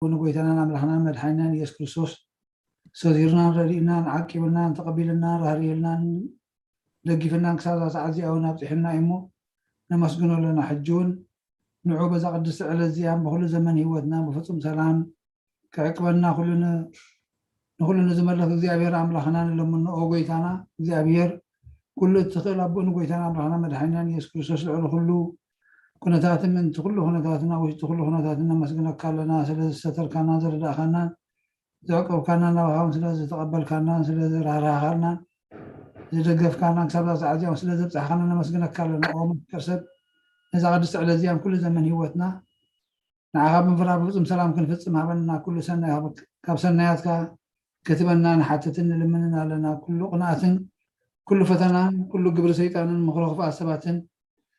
ንጎይታናን ኣምላኽናን መድሓኒናን ኢየሱስ ክርስቶስ ሰዚርናን ረዲእናን ዓቂብናን ተቐቢልናን ራህሪህልናን ደጊፍናን ክሳብ እዛ ሰዓት እዚኣ እውን ኣብፂሑና እዩ እሞ ነመስግኖ ኣለና። ሕጂ እውን ንዑ በዛ ቅድስቲ ዕለት እዚኣ ብኩሉ ዘመን ህይወትና ብፍፁም ሰላም ክዕቅበና ኩሉ ን- ንኩሉ ንዝመልኽ እግዚኣብሔር ኣምላኽና ንለምኖ። ኦ ጎይታና እግዚኣብሔር ኩሉ እትኽእል ኣቦ ንጎይታና ኣምላኽና መድሓኒናን ኢየሱስ ክርስቶስ ልዕሊ ኩሉ ኩነታትን ምእንቲ ኩሉ ኩነታትና ውሽጢ ኩሉ ኩነታትን ነመስግነካ ኣለና። ስለ ዝሰተርካና ዝረዳእካናን ዘዕቀብካና ናባኻውን ስለ ዝተቐበልካናን ስለ ዝራህራሃልናን ዝደገፍካናን ክሳብ እዛ ሰዓት እዚኣ ስለ ዘብፃሕካና ነመስግነካ ኣለና። ኦ መፍቀር ሰብ ነዛ ቅድስቲ ዕለት እዚኣን ኩሉ ዘመን ህይወትና ንዓኻ ብምፍራህ ብፍጹም ሰላም ክንፍጽም ሃበና። ኩሉ ሰናይ ካብ- ካብ ሰናያትካ ክትበና ንሓትትን ንልምንን ኣለና። ኩሉ ቅንኣትን ኩሉ ፈተናን ኩሉ ግብሪ ሰይጣንን ምኽሮ ክፍኣት ሰባትን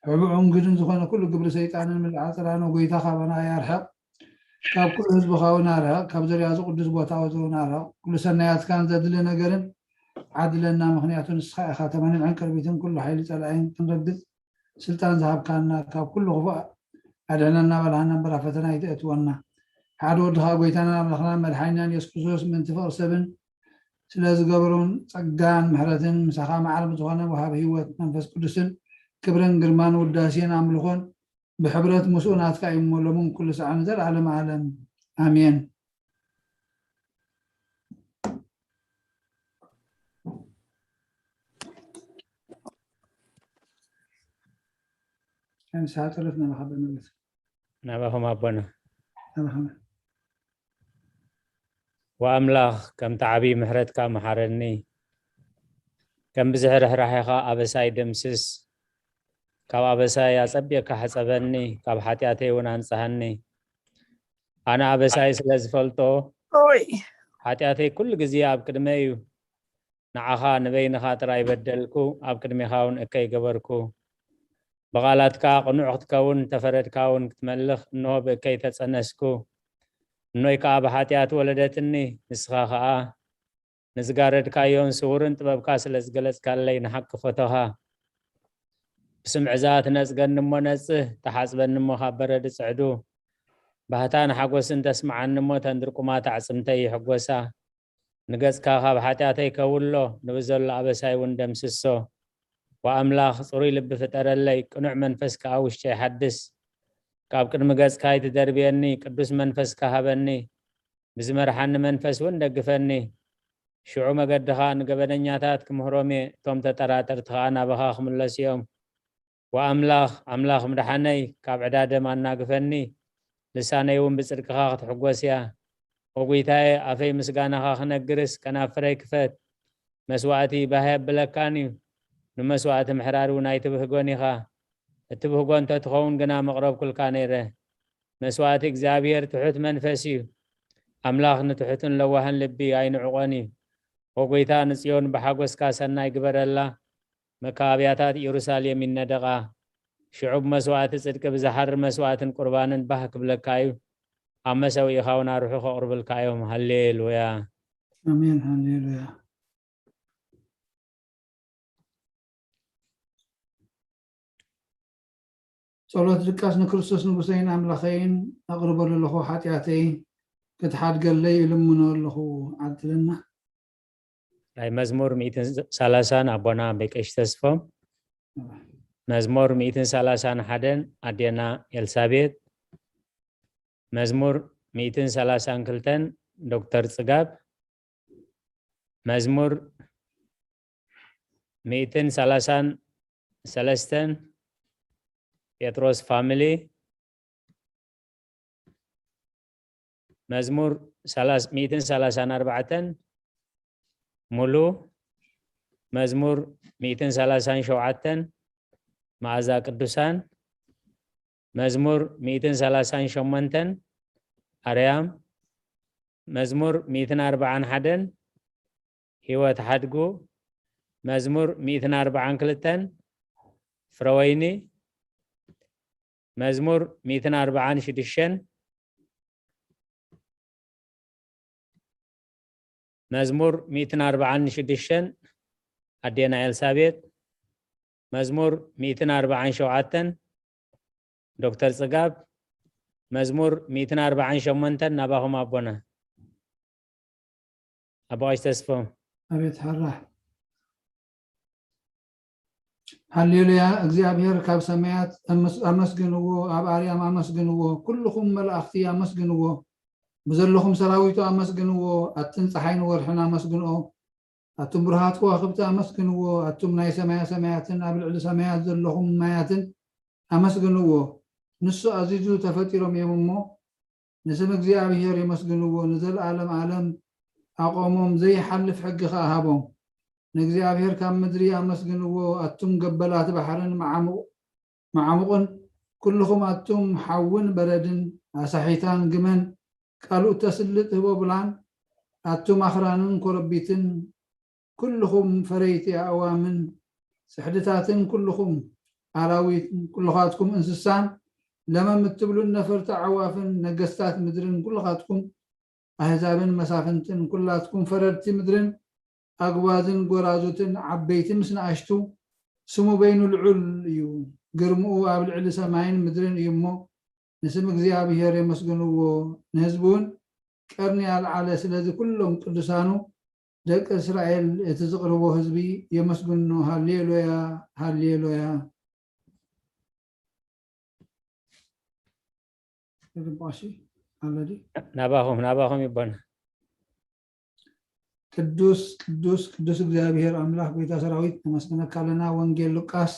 ሕቡዕን ግድን ዝኾነ ኩሉ ግብሪ ሰይጣንን ምልዓል ጸላእን ጎይታ ካባና ያርሕቕ። ካብ ኩሉ ህዝብኻ እውን ኣርሕቕ። ካብ ዘርያዚ ቅዱስ ቦታ ወዘውን ኣርሕቕ። ኩሉ ሰናያትካን ዘድሊ ነገርን ዓድለና። ምኽንያቱ ንስኻ ኢኻ ተመንን ዕንቅርቢትን ኩሉ ሓይሊ ጸላእን ክንረግጽ ስልጣን ዝሃብካና ካብ ኩሉ ክፉእ ኣድሕነና በላህና እምበር ኣብ ፈተና ኣይተእትወና። ሓደ ወድኻ ጎይታናን ኣምላኽናን መድሓኒናን የሱስ ክርስቶስ ምእንቲ ፍቕሪ ሰብን ስለ ዝገበሮን ጸጋን ምሕረትን ምሳኻ መዓር ዝኾነ ወሃብ ህይወት መንፈስ ቅዱስን ክብርን ግርማን ውዳሴን ኣምልኾን ብሕብረት ምስኡ ናትካ እዩ እሞ ሎምን ኩሉ ሰዓን ዘለዓለም ዓለም ኣሜን። ንስሓ ጸሎት ናባኻ በል መለስ። ናባኹም ኣቦና። ናባኻ በል። ወኣምላኽ ከምቲ ዓብዪ ምሕረትካ መሓረኒ፣ ከም ብዝሒ ርሕራሄኻ ኣበሳይ ደምስስ። ካብ ኣበሳይ ኣጸቢቕካ ሕጸበኒ፣ ካብ ሓጢኣተይ እውን ኣንጽሃኒ። ኣነ ኣበሳይ ስለ ዝፈልጦ፣ ኦይ። ሓጢኣተይ ኩሉ ግዜ ኣብ ቅድመይ እዩ። ንዓኻ ንበይንኻ ጥራይ በደልኩ፣ ኣብ ቅድሜኻ እውን እከይ ገበርኩ። ብቓላትካ ቅኑዕ ክትከውን እንተፈረድካ እውን ክትመልኽ፣ እንሆ ብእከይ ተጸነስኩ። እኖይ ከኣ ብሓጢኣት ወለደትኒ፣ ንስኻ ኸኣ ንዝጋረድካዮን ስዉርን ጥበብካ ስለ ዝገለጽካለይ ንሓቂ ፈቶኻ። ብስምዕዛ ትነጽገኒ እሞ ነጽህ፣ ተሓጽበኒ እሞ ካብ በረድ ጽዕዱ። ባህታን ሓጎስን ተስምዓኒ እሞ፣ እተን ድርቁማት ኣዕጽምተይ ይሕጎሳ። ንገጽካ ካብ ሓጢኣተይ ከውሎ፣ ንብዘሎ ኣበሳይ እውን ደምስሶ። ወኣምላኽ፣ ጽሩይ ልቢ ፍጠረለይ፣ ቅኑዕ መንፈስ ከኣ ውሽጠይ ሓድስ። ካብ ቅድሚ ገጽካ ኣይትደርብየኒ፣ ቅዱስ መንፈስካ ሃበኒ። ብዝመርሓኒ መንፈስ እውን ደግፈኒ። ሽዑ መገድኻ ንገበነኛታት ክምህሮም እየ፣ እቶም ተጠራጠርቲ ኸኣ ናባኻ ክምለሱ እዮም። ወኣምላኽ፣ ኣምላኽ ምድሓነይ፣ ካብ ዕዳ ደም ኣናግፈኒ፣ ልሳነይ እውን ብጽድቅኻ ክትሕጎስ እያ። ኦ ጐይታየ፣ ኣፈይ ምስጋናኻ ክነግርስ፣ ከናፍረይ ክፈት። መስዋእቲ ባህ የብለካን እዩ፣ ንመስዋእቲ ምሕራር እውን ኣይትብህጎን ኢኻ። እትብህጎ እንተ ትኸውን ግና መቕረብኩልካ ነይረ። መስዋእቲ እግዚኣብሔር ትሑት መንፈስ እዩ። ኣምላኽ ንትሑትን ለዋህን ልቢ ኣይንዕቖን እዩ። ኦ ጐይታ፣ ንጽዮን ብሓጎስካ ሰናይ ግበረላ። መካብያታት ኢየሩሳሌም ይነደቓ። ሽዑ ብመስዋእቲ ጽድቂ ብዝሓሪ መስዋእትን ቁርባንን ባህ ክብለካ እዩ። ኣብ መሰውኢኻ እውን ኣርሑ ከቕርብልካ እዮም። ሃሌሉያ። ኣሜን። ሃሌሉያ። ጸሎት ድቃስ ንክርስቶስ ንጉሰይን ኣምላኸይን ኣቕርበሉ ኣለኹ። ሓጢኣተይ ክትሓድገለይ እልምኖ ኣለኹ። ዓድለና። ናይ መዝሙር ሚእትን ሰላሳን ኣቦና ኣቦይ ቀሺ ተስፎም፣ መዝሙር ሚእትን ሰላሳን ሓደን ኣዴና ኤልሳቤጥ፣ መዝሙር ሚእትን ሰላሳን ክልተን ዶክተር ጽጋብ፣ መዝሙር ሚእትን ሰላሳን ሰለስተን ጴጥሮስ ፋሚሊ፣ መዝሙር ሰላሳ ሚእትን ሰላሳን ኣርባዕተን ሙሉ፣ መዝሙር ሚእትን ሰላሳን ሸውዓተን መኣዛ ቅዱሳን፣ መዝሙር ሚእትን ሰላሳን ሸሞንተን ኣርያም፣ መዝሙር ሚእትን ኣርባዓን ሓደን ህይወት ሓድጉ፣ መዝሙር ሚእትን ኣርባዓን ክልተን ፍረወይኒ፣ መዝሙር ሚእትን ኣርባዓን ሽዱሽተን፣ መዝሙር ሚእትን ኣርባዓን ሽዱሽተን ኣዴና ኤልሳቤጥ፣ መዝሙር ሚእትን ኣርባዓን ሸውዓተን ዶክተር ጽጋብ፣ መዝሙር ሚእትን ኣርባዓን ሸሞንተን ናባኹም ኣቦና። ኣቦ ቀሺ ተስፎም። ኣቤት ሓራ። ሃሌሉያ፣ እግዚኣብሔር ካብ ሰማያት ኣመስ-፣ ኣመስግንዎ፣ ኣብ ኣርያም ኣመስግንዎ፣ ኩልኹም መላእኽቲ ኣመስግንዎ፣ ብዘለኹም ሰራዊቱ ኣመስግንዎ፣ ኣትን ፀሓይን ወርሕን ኣመስግንኦ፣ ኣቱም ብሩሃት ከዋኽብቲ ኣመስግንዎ፣ ኣቱም ናይ ሰማያ ሰማያትን ኣብ ልዕሊ ሰማያት ዘለኹም ማያትን ኣመስግንዎ። ንሱ ኣዚዙ ተፈጢሮም እዮም እሞ፣ ንስም እግዚኣብሔር የመስግንዎ፣ ንዘለዓለም ዓለም ኣቆሞም፣ ዘይሓልፍ ሕጊ ኸኣ ሃቦም። ንእግዚኣብሔር ካብ ምድሪ ኣመስግንዎ፣ ኣቱም ገበላት ባሕርን መዓሙቕ-፣ መዓሙቕን፣ ኩልኹም ኣቱም ሓውን በረድን፣ ኣሳሒታን ግመን፣ ቃሉ እተስልጥ ህቦብላን፣ ኣቱም ኣኽራንን ኮረቢትን፣ ኩልኹም ፈረይቲ ኣእዋምን ስሕድታትን፣ ኩልኹም ኣራዊት፣ ኩልኻትኩም እንስሳን ለመም እትብሉን ነፈርቲ ኣዕዋፍን፣ ነገስታት ምድርን፣ ኩልኻትኩም ኣህዛብን መሳፍንትን፣ ኩላትኩም ፈረድቲ ምድርን፣ ኣግባዝን ጎራዙትን፣ ዓበይቲ ምስ ንኣሽቱ፣ ስሙ በይኑ ልዑል እዩ። ግርምኡ ኣብ ልዕሊ ሰማይን ምድርን እዩ እሞ፣ ንስም እግዚኣብሔር የመስግንዎ። ንህዝቡ እውን ቀርኒ ኣልዓለ። ስለዚ ኩሎም ቅዱሳኑ ደቂ እስራኤል፣ እቲ ዝቕርቦ ህዝቢ የመስግኑ። ሃሌሉያ፣ ሃሌሉያ። ተደባሺ ኣለዲ። ናባኹም፣ ናባኹም ይቦና። ቅዱስ፣ ቅዱስ፣ ቅዱስ እግዚኣብሔር ኣምላኽ ጎይታ ሰራዊት፣ ነመስግነካ ኣለና። ወንጌል ሉቃስ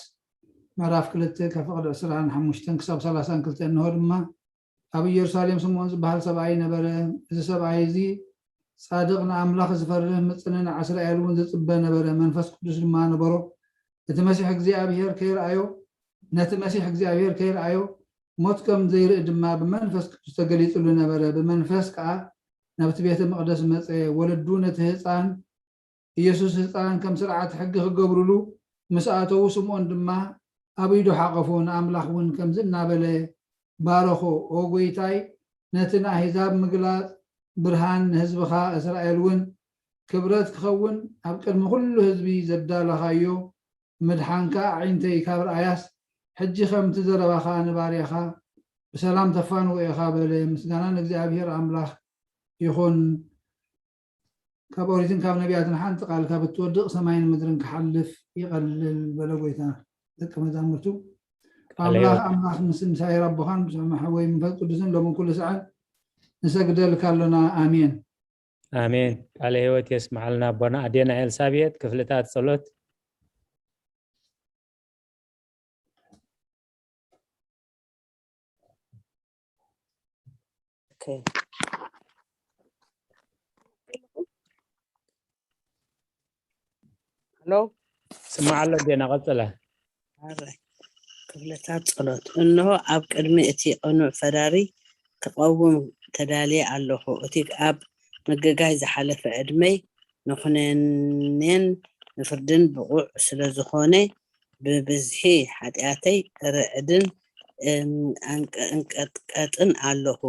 ምዕራፍ ክልተ፣ ካብ ፍቕዲ ዕስራን ሓሙሽተን ክሳብ ሰላሳን ክልተ። እንሆ ድማ ኣብ ኢየሩሳሌም ስምዖን ዝበሃል ሰብኣይ ነበረ። እዚ ሰብኣይ እዚ ጻድቕ፣ ንኣምላኽ ዝፈርህ፣ ምጽንናዕ እስራኤል እውን ዝጽበ ነበረ። መንፈስ ቅዱስ ድማ ነበሮ። እቲ መሲሕ እግዚኣብሔር ከይረኣዮ፣ ነቲ መሲሕ እግዚኣብሔር ከይረኣዮ፣ ሞት ከም ዘይርኢ ድማ ብመንፈስ ቅዱስ ተገሊጹሉ ነበረ። ብመንፈስ ከኣ ናብቲ ቤተ መቕደስ መጸ። ወለዱ ነቲ ህጻን ኢየሱስ ህጻን ከም ስርዓት ሕጊ ክገብሩሉ ምስ ኣተዉ፣ ስምዖን ድማ ኣብ ኢዱ ሓቐፎ፣ ንኣምላኽ እውን ከምዚ እናበለ ባረኾ፣ "ኦ ጐይታይ፣ ነቲ ንኣህዛብ ምግላጽ ብርሃን፣ ንህዝብኻ እስራኤል እውን ክብረት ክኸውን፣ ኣብ ቅድሚ ኩሉ ህዝቢ ዘዳለኻዮ ምድሓንካ ኣዒንተይ ካብ ረኣያስ፣ ሕጂ ከምቲ ዘረባኻ ንባርያኻ ብሰላም ተፋንዎ ኢኻ" በለ። ምስጋና ንእግዚኣብሔር ኣምላኽ ይኹን። ካብ ኦሪትን ካብ ነቢያትን ሓንቲ ቃል ካብ እትወድቕ ሰማይን ምድርን ክሓልፍ ይቐልል በለ ጎይታ። ደቂ መዛሙርቱ፣ ቃለ ኣምላኽ፣ ህይወት። ኣምላኽ ምስ ምሳይ ኣቦኻን ምስ ሕመ ሓወይ መንፈስ ቅዱስን ሎምን ኩሉ ሰዓት ንሰግደልካ ኣሎና። ኣሜን። ኣሜን። ቃለ ህይወት የስምዓልና ኣቦና። ኣዴና ኤልሳቤጥ ክፍልታት ጸሎት። ኦኬ። ሄሎ። ስማዕ ኣሎ ዜና፣ ቀጽለ። ኣረ፣ ክፍልታት ጸሎት። እንሆ ኣብ ቅድሚ እቲ ቅኑዕ ፈራዲ ክቐውም ተዳልየ ኣለኹ። እቲ ኣብ ምግጋይ ዝሓለፈ ዕድመይ ንኹነኔን ንፍርድን ብቑዕ ስለ ዝኾነ፣ ብብዝሒ ሓጢኣተይ ርዕድን፣ እም፣ ኣንቀ-፣ እንቀጥቀጥን ኣለኹ።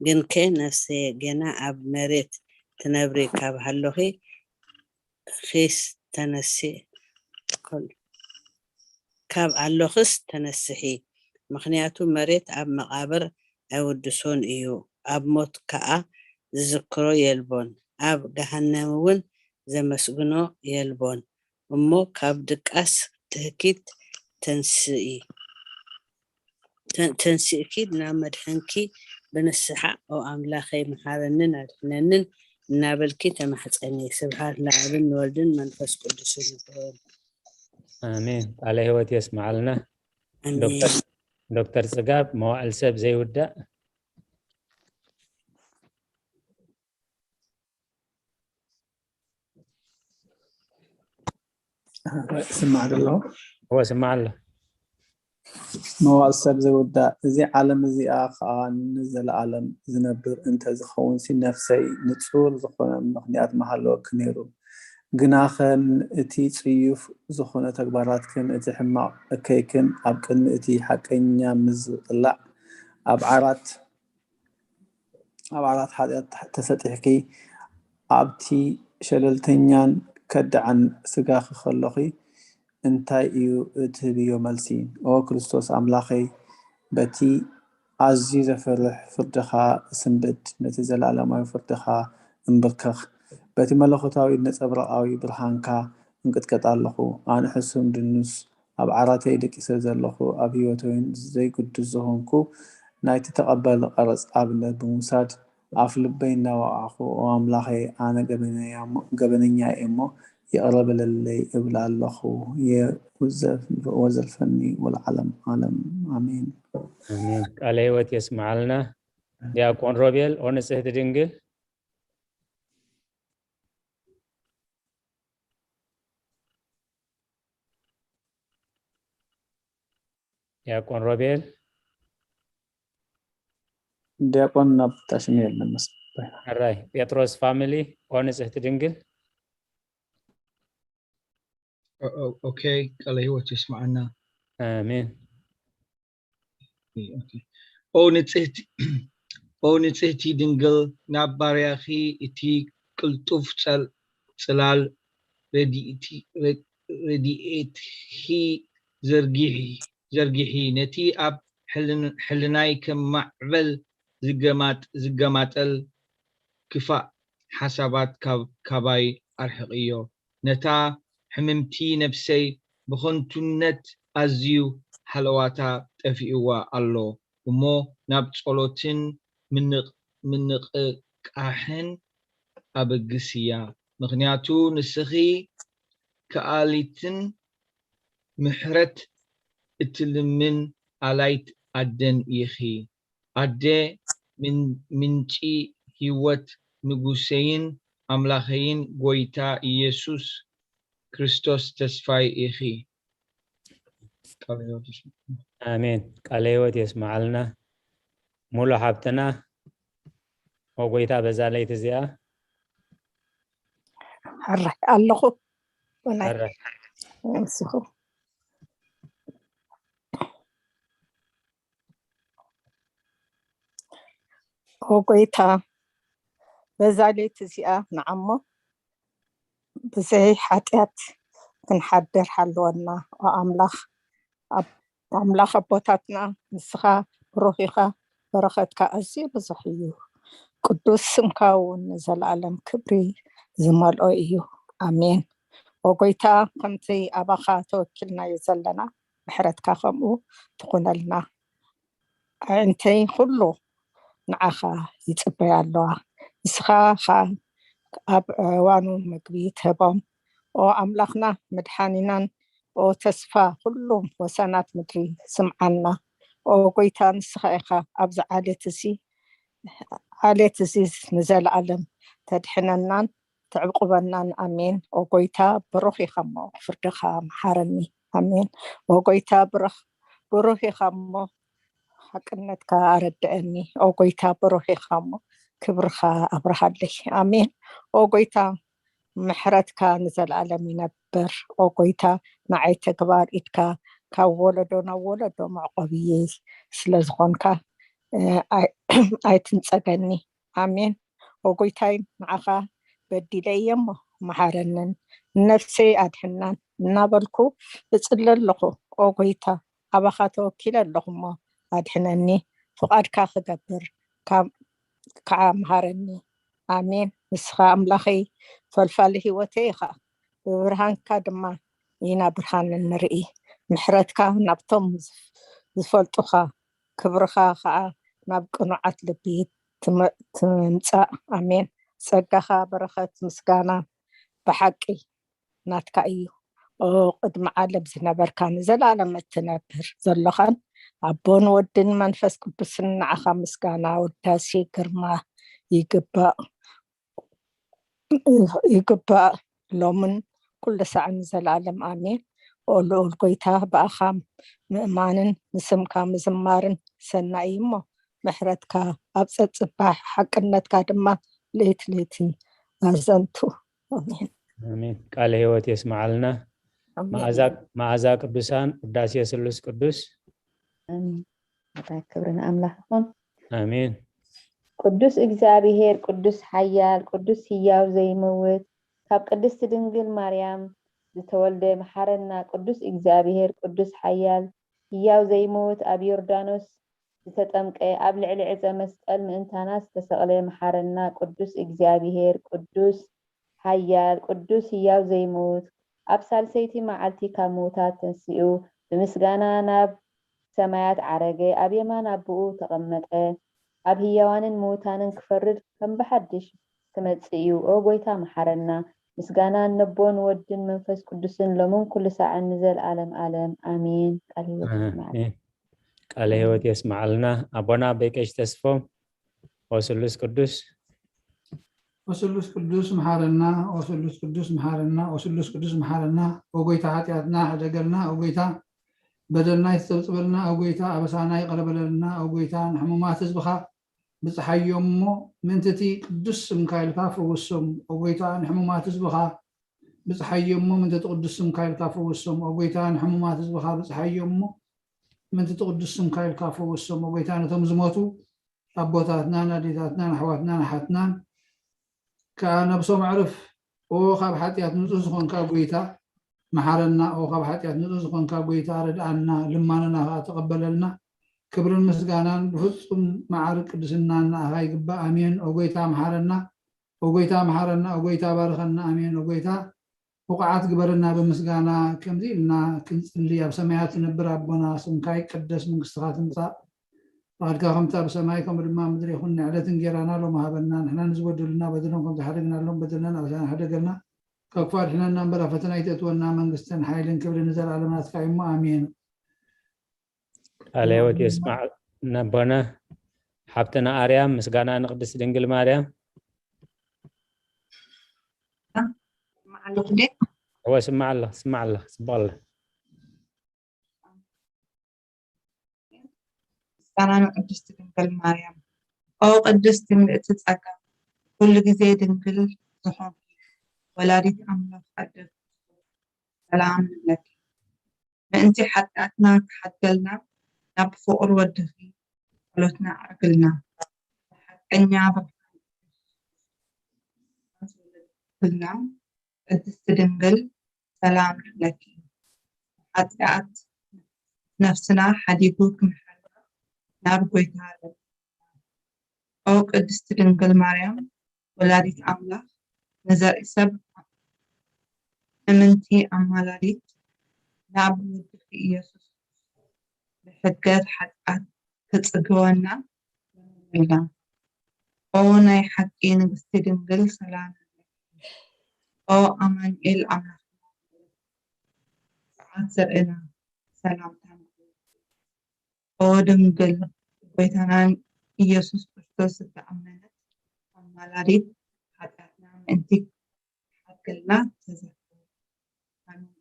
ግንከ ነፍሰየ ገና ኣብ መሬት ትነብሪ ካብ ሃሎኺ፣ ኺስ ተነሲ፣ ካብ ኣሎኽስ ተነስሒ። ምኽንያቱ መሬት ኣብ መቓብር ኣይውድሶን እዩ፣ ኣብ ሞት ከኣ ዝዝክሮ የልቦን፣ ኣብ ገሃነም እውን ዘመስግኖ የልቦን። እሞ ካብ ድቃስ ትህኪት ተንስኢ፣ ተን-፣ ተንሲእኪ ናብ መድሕንኪ ብንስሓ፣ "ኦ ኣምላኸይ፣ መሓረንን ኣድሕነንን" እናበልኪ ተማሕጸኒ። ስብሓት ንኣብን ንወልድን መንፈስ ቅዱስን ይኹን። ኣሜን። ቃለ ህይወት የስምዓልና። ኣሜን። ዶክተር፣ ዶክተር ጽጋብ፣ መዋዕል ሰብ ዘይውዳእ። ስማዕ ዶ ኣሎ? እወ፣ ስማዕ ኣሎ። መዋዕል ሰብ ዘይውዳእ፣ እዚ ዓለም እዚኣ ኸኣ ንዘለኣለም ዝነብር እንተ ዝኸውንሲ፣ ነፍሰይ ንጹር ዝኾነ ምኽንያት ምሃለወኪ ነይሩ። ግናኸ እቲ ጽዩፍ ዝኾነ ተግባራትክን እቲ ሕማቕ እከይክን ኣብ ቅድሚ እቲ ሓቀኛ ምስ ዝቕላዕ፣ ኣብ ዓራት ኣብ ዓራት ሓጢኣት ተሰጢሕኪ፣ ኣብቲ ሸለልተኛን ከዳዕን ስጋኺ ከሎኺ፣ እንታይ እዩ እትህብዮ መልሲ? ኦ ክርስቶስ ኣምላኸይ፣ በቲ ኣዝዩ ዘፍርሕ ፍርድኻ እስንብድ፣ ነቲ ዘለኣለማዊ ፍርድኻ እንብርከኽ። በቲ መለኮታዊ ነጸብራቓዊ ብርሃንካ እንቅጥቀጥ ኣለኹ። ኣነ ሕሱም ድኑስ ኣብ ዓራተይ ደቂሰ ዘለኹ፣ ኣብ ህይወተይን ዘይግዱስ ዝኾንኩ ናይቲ ተቐበል ቀረጽ ኣብነት ብምውሳድ፣ ኣፍ ልበይ እናወቓዕኩ፣ "ኦ ኣምላኸይ፣ ኣነ ገበነኛ እሞ፣ ገበነኛ እየ እሞ፣ ይቕረ በለለይ" እብል ኣለኹ። የውዘፍ-፣ ወዘልፈኒ ወለዓለም ዓለም። ኣሜን። ኣሜን። ቃለ ህይወት የስምዓልና። ዲያቆን ሮቤል፣ ኦ ንጽሕቲ ድንግል። ዲያቆን ሮቤል። ዲያቆን ናብ ታሽም የለን መሰለኝ። ሕራይ ጴጥሮስ ፋሚሊ፣ ኦ ንጽሕቲ ድንግል። ኦ-፣ ኦ-፣ ኦኬ፣ ቃለ ህይወት የስምዓና። ኣሜን። ኦኬ። ኦ ንጽህቲ፣ ኦ ንጽህቲ ድንግል፣ ናብ ባርያኺ እቲ ቅልጡፍ ጸል-፣ ጽላል ረድኤቲ-፣ ረ-፣ ረድኤትኪ ዘርጊሒ፣ ዘርጊሒ። ነቲ ኣብ ሕልን-፣ ሕልናይ ከም ማዕበል ዝገማጥ-፣ ዝገማጠል ክፋእ ሓሳባት ካብ-፣ ካባይ ኣርሕቕዮ። ነታ ሕምምቲ ነፍሰይ ብኸንቱነት ኣዝዩ ሃለዋታ ጠፊእዋ ኣሎ እሞ፣ ናብ ጸሎትን ምንቕ-፣ ምንቕቃሕን ኣበግስያ። ምኽንያቱ ንስኺ ከኣሊትን ምሕረት እትልምን ኣላይት ኣደን ኢኺ። ኣደ ምን-፣ ምንጪ ህይወት፣ ንጉሰይን ኣምላኸይን ጐይታ ኢየሱስ ክርስቶስ ተስፋይ ኢኺ። ቃለ ህይወት ይስምዓልና። ኣሜን። ቃለ ህይወት የስምዓልና። ሙሉ ሓብትና፣ ኦ ጐይታ፣ በዛ ለይቲ እዚኣ። ሕራይ ኣለኹ። ወላይ ሕራይ። ንስኹ። ኦ ጐይታ፣ በዛ ለይቲ እዚኣ ንዓሞ ብዘይ ሓጢኣት ክንሓድር ሓልወና። ኦ ኣምላኽ፣ ኣብ-፣ ኣምላኽ ኣቦታትና፣ ንስኻ ብሩኽ ኢኻ፣ በረኸትካ ኣዝዩ ብዙሕ እዩ። ቅዱስ ስምካ እውን ንዘለኣለም ክብሪ ዝመልኦ እዩ። ኣሜን። ኦ ጐይታ፣ ከምቲ ኣባኻ ተወኪልናዮ ዘለና፣ ምሕረትካ ከምኡ ትኹነልና። ኣዒንተይ ኩሉ ንዓኻ ይጽበያ ኣለዋ። ንስኻ ኸኣ ኣብ እዋኑ ምግቢ ትህቦም። ኦ ኣምላኽና መድሓኒናን፣ ኦ ተስፋ ኩሉ ወሰናት ምድሪ፣ ስምዓና። ኦ ጐይታ፣ ንስኻ ኢኻ ኣብዚ ዓሌት እዚ፣ ዓሌት እዚ ንዘለኣለም ተድሕነናን ተዕቁበናን። ኣሜን። ኦ ጐይታ፣ ብሩኽ ኢኻ እሞ ፍርድኻ መሓረኒ። ኣሜን። ኦ ጐይታ፣ ብሩኽ፣ ብሩኽ ኢኻ እሞ ሓቅነትካ ኣረድአኒ። ኦ ጐይታ፣ ብሩኽ ኢኻ እሞ ክብርኻ ኣብርሃለይ። ኣሜን። ኦ ጐይታ፣ ምሕረትካ ንዘለኣለም ይነብር። ኦ ጐይታ፣ ንዓይ ተግባር ኢድካ ካብ ወለዶ ናብ ወለዶ መዕቆብየይ ስለ ዝኾንካ፣ እ፣ ኣይ-፣ ኣይትንጸገኒ። ኣሜን። ኦ ጐይታይ፣ ንዓኻ በዲለ እየ እሞ መሓረንን ንነፍሰይ ኣድሕናን እናበልኩ እጽሊ ኣለኹ። ኦ ጐይታ፣ ኣባኻ ተወኪለ ኣለኹ እሞ ኣድሕነኒ፣ ፍቓድካ ክገብር ካብ-፣ ከዓ መሃረኒ። ኣሜን። ንስኻ ኣምላኸይ ፈልፋሊ ህይወተይ ኢኻ፣ ብብርሃንካ ድማ ኢና ብርሃን እንርኢ። ምሕረትካ ናብቶም ዝፍ-፣ ዝፈልጡኻ፣ ክብርኻ ከዓ ናብ ቅኑዓት ልቢ ትመ-፣ ትምጻእ። ኣሜን። ጸጋኻ፣ በረኸት፣ ምስጋና ብሓቂ ናትካ እዩ። ኦ፣ ቅድሚ ዓለም ዝነበርካ፣ ንዘለኣለም እትነብር ዘሎኻን፣ ኣቦን ወድን መንፈስ ቅዱስን፣ ንዓኻ ምስጋና፣ ውዳሴ፣ ግርማ ይግባእ። ይግባእ፣ ሎምን ኩሉ ሳዕን ንዘለኣለም ኣሜን። ኦ ልኡል ጐይታ፣ ብኣኻ ምእማንን ንስምካ ምዝማርን ሰናይ እዩ እሞ፣ ምሕረትካ ኣብ ጸጽባሕ፣ ሓቅነትካ ድማ ለይቲ ለይቲ ኣዘንቱ። ኣሜን። ኣሜን። ቃለ ህይወት የስምዓልና። ኣሜን። መዓዛ፣ መዓዛ ቅዱሳን፣ ውዳሴ ስሉስ ቅዱስ። ኣሜን። ኣታ ክብሪ ንኣምላኽ ይኹን። ኣሜን። ቅዱስ እግዚኣብሔር፣ ቅዱስ ሓያል፣ ቅዱስ ህያው ዘይመውት፣ ካብ ቅድስቲ ድንግል ማርያም ዝተወልደ፣ መሓረና። ቅዱስ እግዚኣብሔር፣ ቅዱስ ሓያል፣ ህያው ዘይመውት፣ ኣብ ዮርዳኖስ ዝተጠምቀ፣ ኣብ ልዕሊ ዕፀ መስቀል ምእንታና ዝተሰቕለ፣ መሓረና። ቅዱስ እግዚኣብሔር፣ ቅዱስ ሓያል፣ ቅዱስ ህያው ዘይሙት፣ ኣብ ሳልሰይቲ መዓልቲ ካብ ምዉታት ተንሲኡ፣ ብምስጋና ናብ ሰማያት ዓረገ፣ ኣብ የማን ኣቦኡ ተቐመጠ። ኣብ ህያዋንን ምዉታንን ክፈርድ ከም ብሓድሽ ክመጽእ እዩ። ኦ ጎይታ፣ መሓረና። ምስጋና ነቦን ወድን መንፈስ ቅዱስን ሎምን ኩሉ ሳዕን ንዘለዓለም ዓለም። ኣሜን። ቃል ህይወት ይስማዓልና። ኣሜን። ቃለ ህይወት የስምዓልና። ኣቦና ኣቦይ ቀሺ ተስፎም፣ ኦ ስሉስ ቅዱስ። ኦ ስሉስ ቅዱስ መሓረና፣ ኦ ስሉስ ቅዱስ መሓረና፣ ኦ ስሉስ ቅዱስ መሓረና። ኦ ጎይታ፣ ሓጢኣትና ሕደገልና። ኦ ጎይታ፣ በደልና ይጸብጽበልና። ኦ ጎይታ፣ ኣበሳና ይቕረ በለልና። ኦ ጎይታ፣ ንሕሙማት ህዝብኻ ብጽሓዮ እሞ፣ ምእንቲ እቲ ቅዱስ ስምካ ኢልካ ፈውሶም። ኦ ጎይታ፣ ንሕሙማት ህዝብኻ ብጽሓዮ እሞ፣ ምእንቲ እቲ ቅዱስ ስምካ ኢልካ ፈውሶም። ኦ ጎይታ፣ ንሕሙማት ህዝብኻ ብጽሓዮ እሞ፣ ምእንቲ እቲ ቅዱስ ስምካ ኢልካ ፈውሶም። ኦ ጎይታ፣ ነቶም ዝሞቱ ኣቦታትናን ኣዴታትናን ኣሕዋትናን ኣሓትናን ከኣ ነብሶም ኣዕርፍ። ኦ ካብ ሓጢኣት ንጹህ ዝኾንካ ጎይታ መሓረና። ኦ ካብ ሓጢኣት ንጹህ ዝኾንካ ጎይታ ርድኣና፣ ልማኖና ከኣ ተቐበለልና። ክብርን ምስጋናን ብፍጹም መዓርግ ቅድስናን ንኣኻ ይግባእ። ኣሜን። ኦ ጎይታ መሓረና። ኦ ጎይታ መሓረና። ኦ ጎይታ ባርኸና። ኣሜን። ኦ ጎይታ ብቑዓት ግበረና ብምስጋና። ከምዚ ኢልና ክንጽሊ። ኣብ ሰማያት ትነብር ኣቦና፣ ስምካ ይቀደስ፣ መንግስትኻ ትምጻእ፣ ፍቓድካ ከምቲ ኣብ ሰማይ ከምኡ ድማ ኣብ ምድሪ ይኹን። ንዕለት እንጌራና ሎም ሃበና፣ ንሕና ንዝበደሉና በደሎም ከም ዝሓደግናሎም በደልና ኣበሳና ሕደገልና፣ ካብ ክፉእ ኣድሕነና እምበር ኣብ ፈተና ኣይተእትወና፣ መንግስትን ሓይልን ክብርን ንዘለኣለም ናትካ እዩ እሞ፣ ኣሜን። ቃለ ህይወት የስማዕ ነቦና። ሓብትና ኣርያም፣ ምስጋና ንቅድስት ድንግል ማርያም። ስማዕ ኣለኹ ድየ? እወ፣ ስማዕ ኣለኽ፣ ስማዕ ኣለኽ፣ ጽቡቕ ኣለኽ። ምስጋና ንቅድስቲ ድንግል ማርያም። ኦ ቅድስቲ ምልእቲ ጸጋ፣ ኩሉ ግዜ ድንግል ዝኾንኪ ወላዲት ኣምላኽ ኣደ ክርስቶስ፣ ሰላም ንብለኪ። ምእንቲ ሓጢኣትና ክሓድገልና ናብ ፍቑር ወድኺ ጸሎትና ኣዕርግልና። ሓቀኛ ብርሃን ዝወለድክልና ቅድስቲ ድንግል ሰላም ንብለኪ። ሓጢኣት ነፍስና ሓዲጉ ክምሓላ ናብ ጎይታ ለምና። ኦ ቅድስቲ ድንግል ማርያም ወላዲት ኣምላኽ፣ ንዘርኢ ሰብ እምንቲ ኣማላዲት፣ ናብ ወድኺ ኢየሱስ ብሕድገት ሓጢኣት ክጽግወና ለምንልና። ኦ ናይ ሓቂ ንግስቲ ድንግል ሰላም ንብለኪ። ኦ ኣማኑኤል ኣምላኽና፣ ጸዓት ዘርእና ሰላምታ ንብለኪ። ኦ ድንግል ጎይታናን ኢየሱስ ክርስቶስ ዝተኣመነት ኣማላዲት፣ ሓጢኣትና ምእንቲ ክሓድገልና ተዘከሩ። ኣሜን።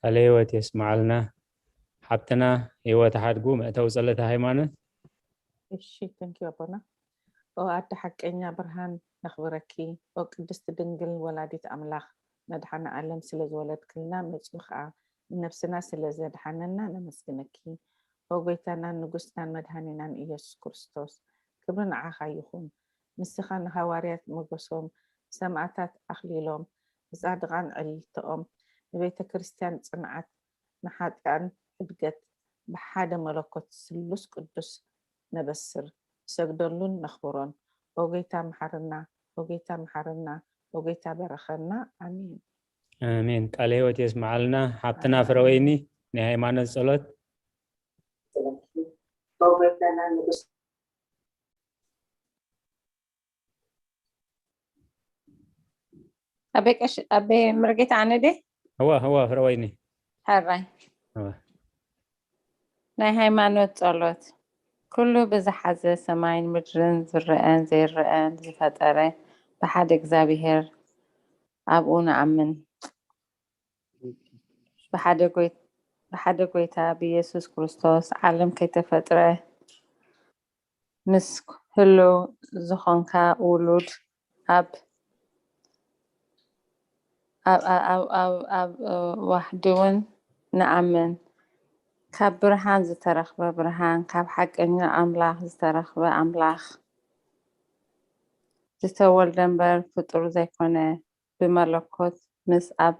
ቃለ ህይወት የስምዓልና። ሓብትና ህይወት ሓድጉ፣ መእተዊ ጸሎተ ሃይማኖት። እሺ፣ ተንኪዩ ኣቦና። ኦ ኣደ ሓቀኛ ብርሃን ነኽብረኪ። ኦ ቅድስቲ ድንግል ወላዲት ኣምላኽ፣ መድሓነ ዓለም ስለ ዝወለድክልና፣ መጺኡ ኸኣ ንነብስና ስለ ዘድሓነና ነመስግነኪ። ኦ ጎይታናን ንጉስናን መድሃኒናን ኢየሱስ ክርስቶስ፣ ክብሪ ንዓኻ ይኹን። ንስኻ ንሃዋርያት ሞገሶም፣ ሰማእታት ኣኽሊሎም፣ ንጻድቓን ዕልልትኦም፣ ንቤተ ክርስቲያን ጽንዓት፣ ንሓጥኣን ሕድገት፣ ብሓደ መለኮት ስሉስ ቅዱስ ነበስር፣ ንሰግደሉን ነኽብሮን። ኦ ጎይታ ምሓረና፣ ኦ ጎይታ ምሓረና፣ ኦ ጎይታ በረኸና። ኣሜን። ኣሜን። ቃለ ህይወት የስምዓልና። ሓብትና ፍረወይኒ፣ ናይ ሃይማኖት ጸሎት። ኣበይ ቀሽ-፣ ኣበይ መርጌታ ኣነ ድየ? እወ፣ እወ፣ ፍረወይኒ። ሕራይ። እወ። ናይ ሃይማኖት ጸሎት። ኩሉ ብዝሓዘ ሰማይን ምድርን ዝረኣን ዘይረኣን ዝፈጠረ ብሓደ እግዚኣብሔር ኣብኡ ንኣምን። ብሓደ ጎይ-፣ ብሓደ ጎይታ ብኢየሱስ ክርስቶስ ዓለም ከይተፈጥረ ምስ ህሉው ዝኾንካ ውሉድ ኣብ፣ ኣብ፣ ኣብ፣ ኣብ፣ ኣብ፣ ኣብ ዋሕዲ እውን ንኣምን። ካብ ብርሃን ዝተረኽበ ብርሃን፣ ካብ ሓቀኛ ኣምላኽ ዝተረኽበ ኣምላኽ፣ ዝተወልደ እምበር ፍጡር ዘይኮነ፣ ብመለኮት ምስ ኣብ፣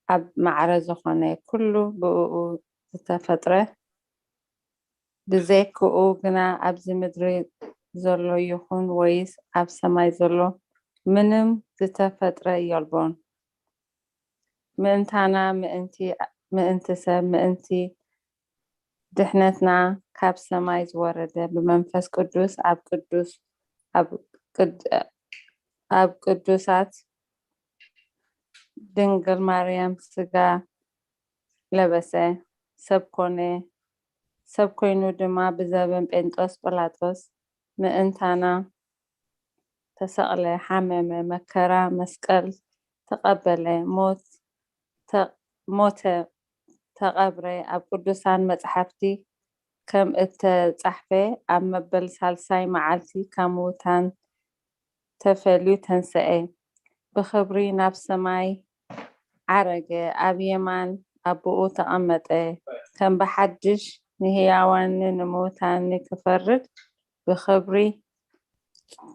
ኣብ ማዕረ ዝኾነ፣ ኩሉ ብእኡ ዝተፈጥረ፣ ብዘይክኡ ግና ኣብዚ ምድሪ ዘሎ ይኹን ወይስ ኣብ ሰማይ ዘሎ ምንም ዝተፈጥረ የልቦን። ምእንታና፣ ምእንቲ፣ ምእንቲ ሰብ፣ ምእንቲ ድሕነትና ካብ ሰማይ ዝወረደ ብመንፈስ ቅዱስ ኣብ ቅዱስ፣ ኣብ ቅድ-፣ ኣብ ቅዱሳት ድንግል ማርያም ስጋ ለበሰ፣ ሰብ ኮነ። ሰብ ኮይኑ ድማ ብዘበን ጴንጦስ ጲላጦስ ምእንታና ተሰቕለ፣ ሓመመ፣ መከራ መስቀል ተቐበለ፣ ሞት ተ-፣ ሞተ፣ ተቐብረ። ኣብ ቅዱሳን መጻሕፍቲ ከም እተጻሕፈ፣ ኣብ መበል ሳልሳይ መዓልቲ ካብ ምዉታን ተፈልዩ ተንስኤ፣ ብኽብሪ ናብ ሰማይ ዓረገ፣ ኣብ የማን ኣቦኡ ተቐመጠ፣ ከም ብሓድሽ ንህያዋንን ንምዉታንን ክፈርድ ብኽብሪ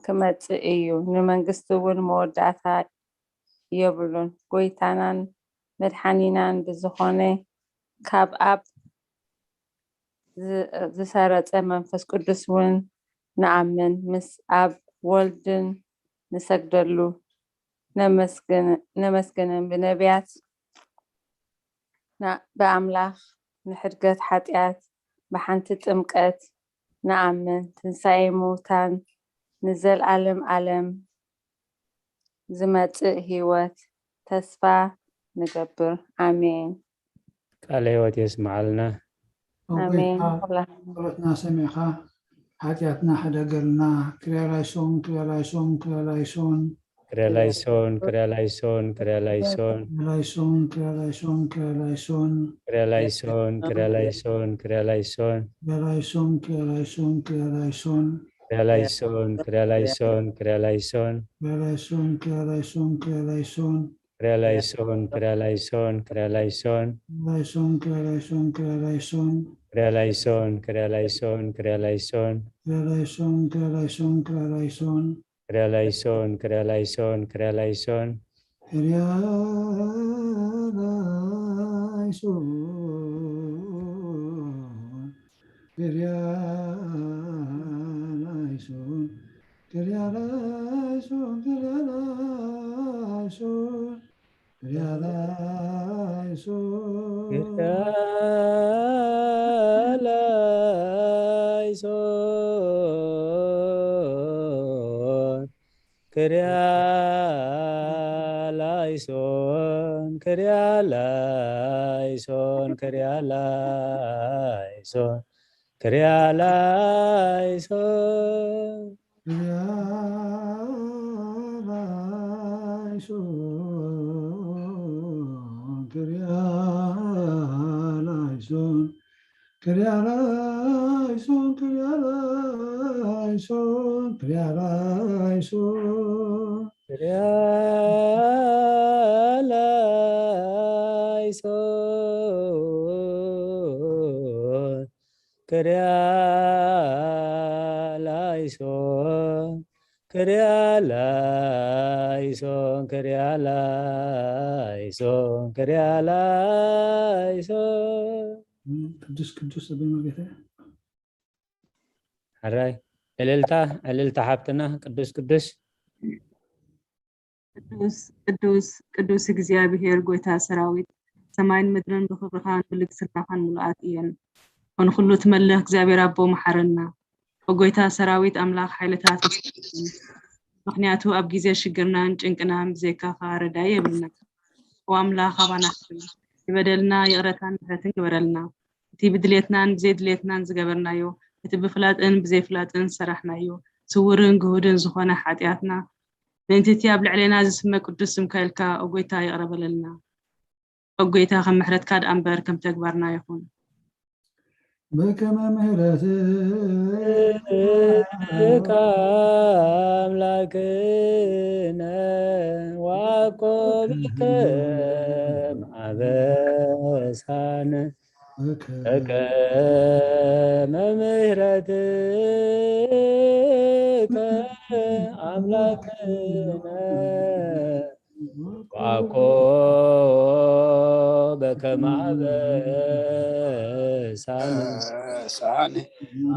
ክመጽእ እዩ፣ ንመንግስቱ እውን መወዳእታ የብሉን። ጐይታናን መድሓኒናን ብዝኾነ ካብ ኣብ ዝ-፣ ዝሰረጸ መንፈስ ቅዱስ እውን ንኣምን፣ ምስ ኣብ ወልድን ንሰግደሉ፣ ነመስግን-፣ ነመስግንን። ብነቢያት ና-፣ ብኣምላኽ ንሕድገት ሓጢኣት ብሓንቲ ጥምቀት ንኣምን፣ ትንሳኤ ምዉታን ንዘልኣለም ኣለም ዝመጽእ ህይወት ተስፋ ንገብር። ኣሜን። ቃለ ህይወት የስምዓልና። ኣሜን። ጸሎትና ሰሚዕካ ሓጢኣትና ሕደገልና። ክርያላይሶን፣ ክርያላይሶን፣ ክርያላይሶን። ክርያላይሶን፣ ክርያላይሶን፣ ክርያላይሶን። ክርያላይሶን፣ ክርያላይሶን፣ ክርያላይሶን። ክርያላይሶን፣ ክርያላይሶን፣ ክርያላይሶን። ክርያላይሶን፣ ክርያላይሶን፣ ክርያላይሶን። ክርያላይሶን፣ ክርያላይሶን፣ ክርያላይሶን። ክርያላይሶን፣ ክርያላይሶን፣ ክርያላይሶን። ክርያላይሶን፣ ክርያላይሶን፣ ክርያላይሶን። ክርያላይሶን፣ ክርያላይሶን፣ ክርያላይሶን። ክርያላይሶን፣ ክርያላይሶን፣ ክርያላይሶን። ክርያላይሶን፣ ክርያላይሶን፣ ክርያላይሶን። ክርያላይሶን፣ ክርያላይሶን፣ ክርያላይሶን። ክርያላይሶን፣ ክርያላይሶን፣ ክርያላይሶን፣ ክርያላይሶን፣ ክርያላይሶን። ክርያላይሶን፣ ክርያላይሶን፣ ክርያላይሶን፣ ክርያላይሶን። ክርያላይሶን፣ ክርያላይሶን። ክርያላይሶን፣ ክርያላይሶን፣ ክርያላይሶን። ክርያላይሶን፣ ክርያላይሶን፣ ክርያላይሶን፣ ክርያላይሶን፣ ክርያላይሶን። ቅዱስ ቅዱስ ኣቦይ መርጌታ። ሕራይ እልልታ፣ እልልታ ሓብትና። ቅዱስ ቅዱስ። ቅዱስ ቅዱስ ቅዱስ እግዚኣብሔር ጐይታ ሰራዊት፣ ሰማይን ምድርን ብኽብርኻን ብልግስናኻን ምሉኣት እየን። ንኹሉ ትመልኽ እግዚኣብሔር ኣቦ መሓረና። ኦ ጐይታ ሰራዊት ኣምላኽ ሓይልታት፣ ምኽንያቱ ኣብ ግዜ ሽግርናን ጭንቅናን ብዘይካኻ ረዳኢ የብልና። ኦ ኣምላኽ ኣባና፣ ንበደልና ይቕረታን ምሕረትን ግበረልና። እቲ ብድሌትናን ብዘይድሌትናን ዝገበርናዮ፣ እቲ ብፍላጥን ብዘይፍላጥን ዝሰራሕናዮ፣ ስውርን ግሁድን ዝኾነ ሓጢኣትና፣ ምእንቲ እቲ ኣብ ልዕሌና ዝስመ ቅዱስ ስምካ ኢልካ፣ ኦ ጐይታ፣ ይቕረ በለልና። ኦ ጐይታ፣ ከም ምሕረትካ ደኣ እምበር ከም ተግባርና ይኹን። በከመ ምሕረትከ ኣምላክነ ወዓኮ በከመ ኣበሳነ። በከመ ምሕረትከ ኣምላክነ ወዓኮ በከመ ኣበ ሳኒ ሳኒ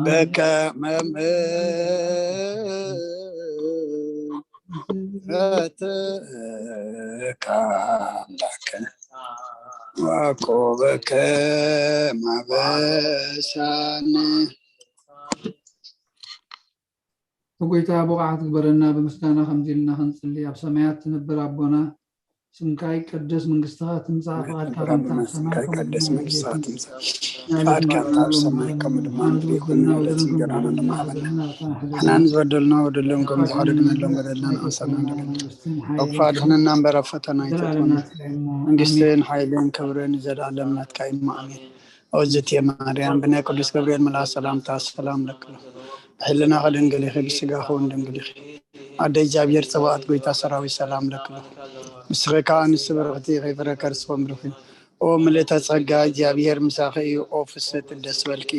በከመ ምሕረትከ አምላክ ወኮበከ ማበሳኒ። ጎይታ ብቑዓት ግበረና፣ ብምስጋና ከምዚ ኢልና ክንጽሊ። ኣብ ሰማያት ትነብር ኣቦና፣ ስምካ ይቀደስ፣ መንግስትኻ ትምጻእ፣ ፍቓድካ ከምቲ ኣብ ሰማይ ከምኡ እውን ኣብ መሬት ትምጻእ። ፍቓድካ ከምቲ ኣብ ሰማይ ከምኡ ድማ ኣብ ምድሪ ይኹን። ዕለት እንጀራና ንሃበና። ንሕና ንዝበደልና በደሎም ከም ዝሓደግናሎም በደልና ንኣምሰና። ካብ ክፉ ኣድሕነና እምበር ኣብ ፈተና ኣይተእትወና። መንግስትን ሓይልን ክብርን ንዘለኣለም ናትካ እዩ እሞ ኣሜን። ኦዝቴ ማርያም ብናይ ቅዱስ ገብርኤል መልኣክ ሰላምታ ሰላም ለኪ። ብሕልናኺ ድንግል ኢኺ፣ ብስጋኺ እውን ድንግል ኢኺ። ኣደ እግዚኣብሔር ጸባኦት ጎይታ ሰራዊት ሰላም ለኪ። ንስኺ ከኣ ኣንስቲ ብርኽቲ ኢኺ፣ ፍረ ከርስኺ እውን ብሩኽ እዩ። ኦ ምልእተ ጸጋ፣ እግዚኣብሔር ምሳኺ እዩ። ኦ ፍስሕቲ ደስ በልኪ፣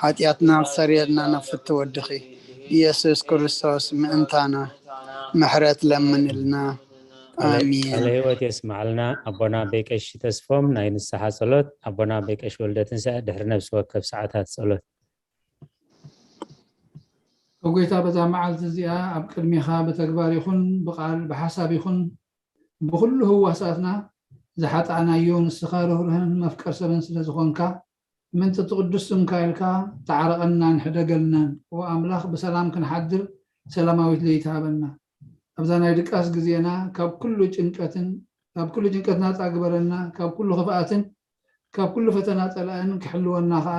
ሓጢኣትና ክሰርየልና ናብ ፍትው ወድኺ ኢየሱስ ክርስቶስ ምእንታና ምሕረት ለምንልና። ኣሜን። ቃለ ህይወት የስምዓልና ኣቦና ኣቦይ ቀሺ ተስፎም። ናይ ንስሓ ጸሎት ኣቦና ኣቦይ ቀሺ ወልደትንሳኤ ድሕሪ ነፍሲ ወከፍ ሰዓታት ጸሎት። ኦ ጎይታ፣ በዛ መዓልቲ እዚኣ ኣብ ቅድሜኻ ብተግባር ይኹን ብቓል ብሓሳብ ይኹን ብኹሉ ህዋሳትና ዝሓጣእናዮ፣ ንስኻ ርህሩህን መፍቀር ሰብን ስለ ዝኾንካ፣ ምእንቲ እቲ ቅዱስ ስምካ ኢልካ ተዓረቐናን ሕደገልናን። ኦ ኣምላኽ፣ ብሰላም ክንሓድር ሰላማዊት ለይቲ ሃበና። ኣብዛ ናይ ድቃስ ግዜና ካብ ኩሉ ጭንቀትን ካብ ኩሉ ጭንቀት ናጻ ግበረና፣ ካብ ኩሉ ክፍኣትን ካብ ኩሉ ፈተና ጸላእን ክሕልወና ከኣ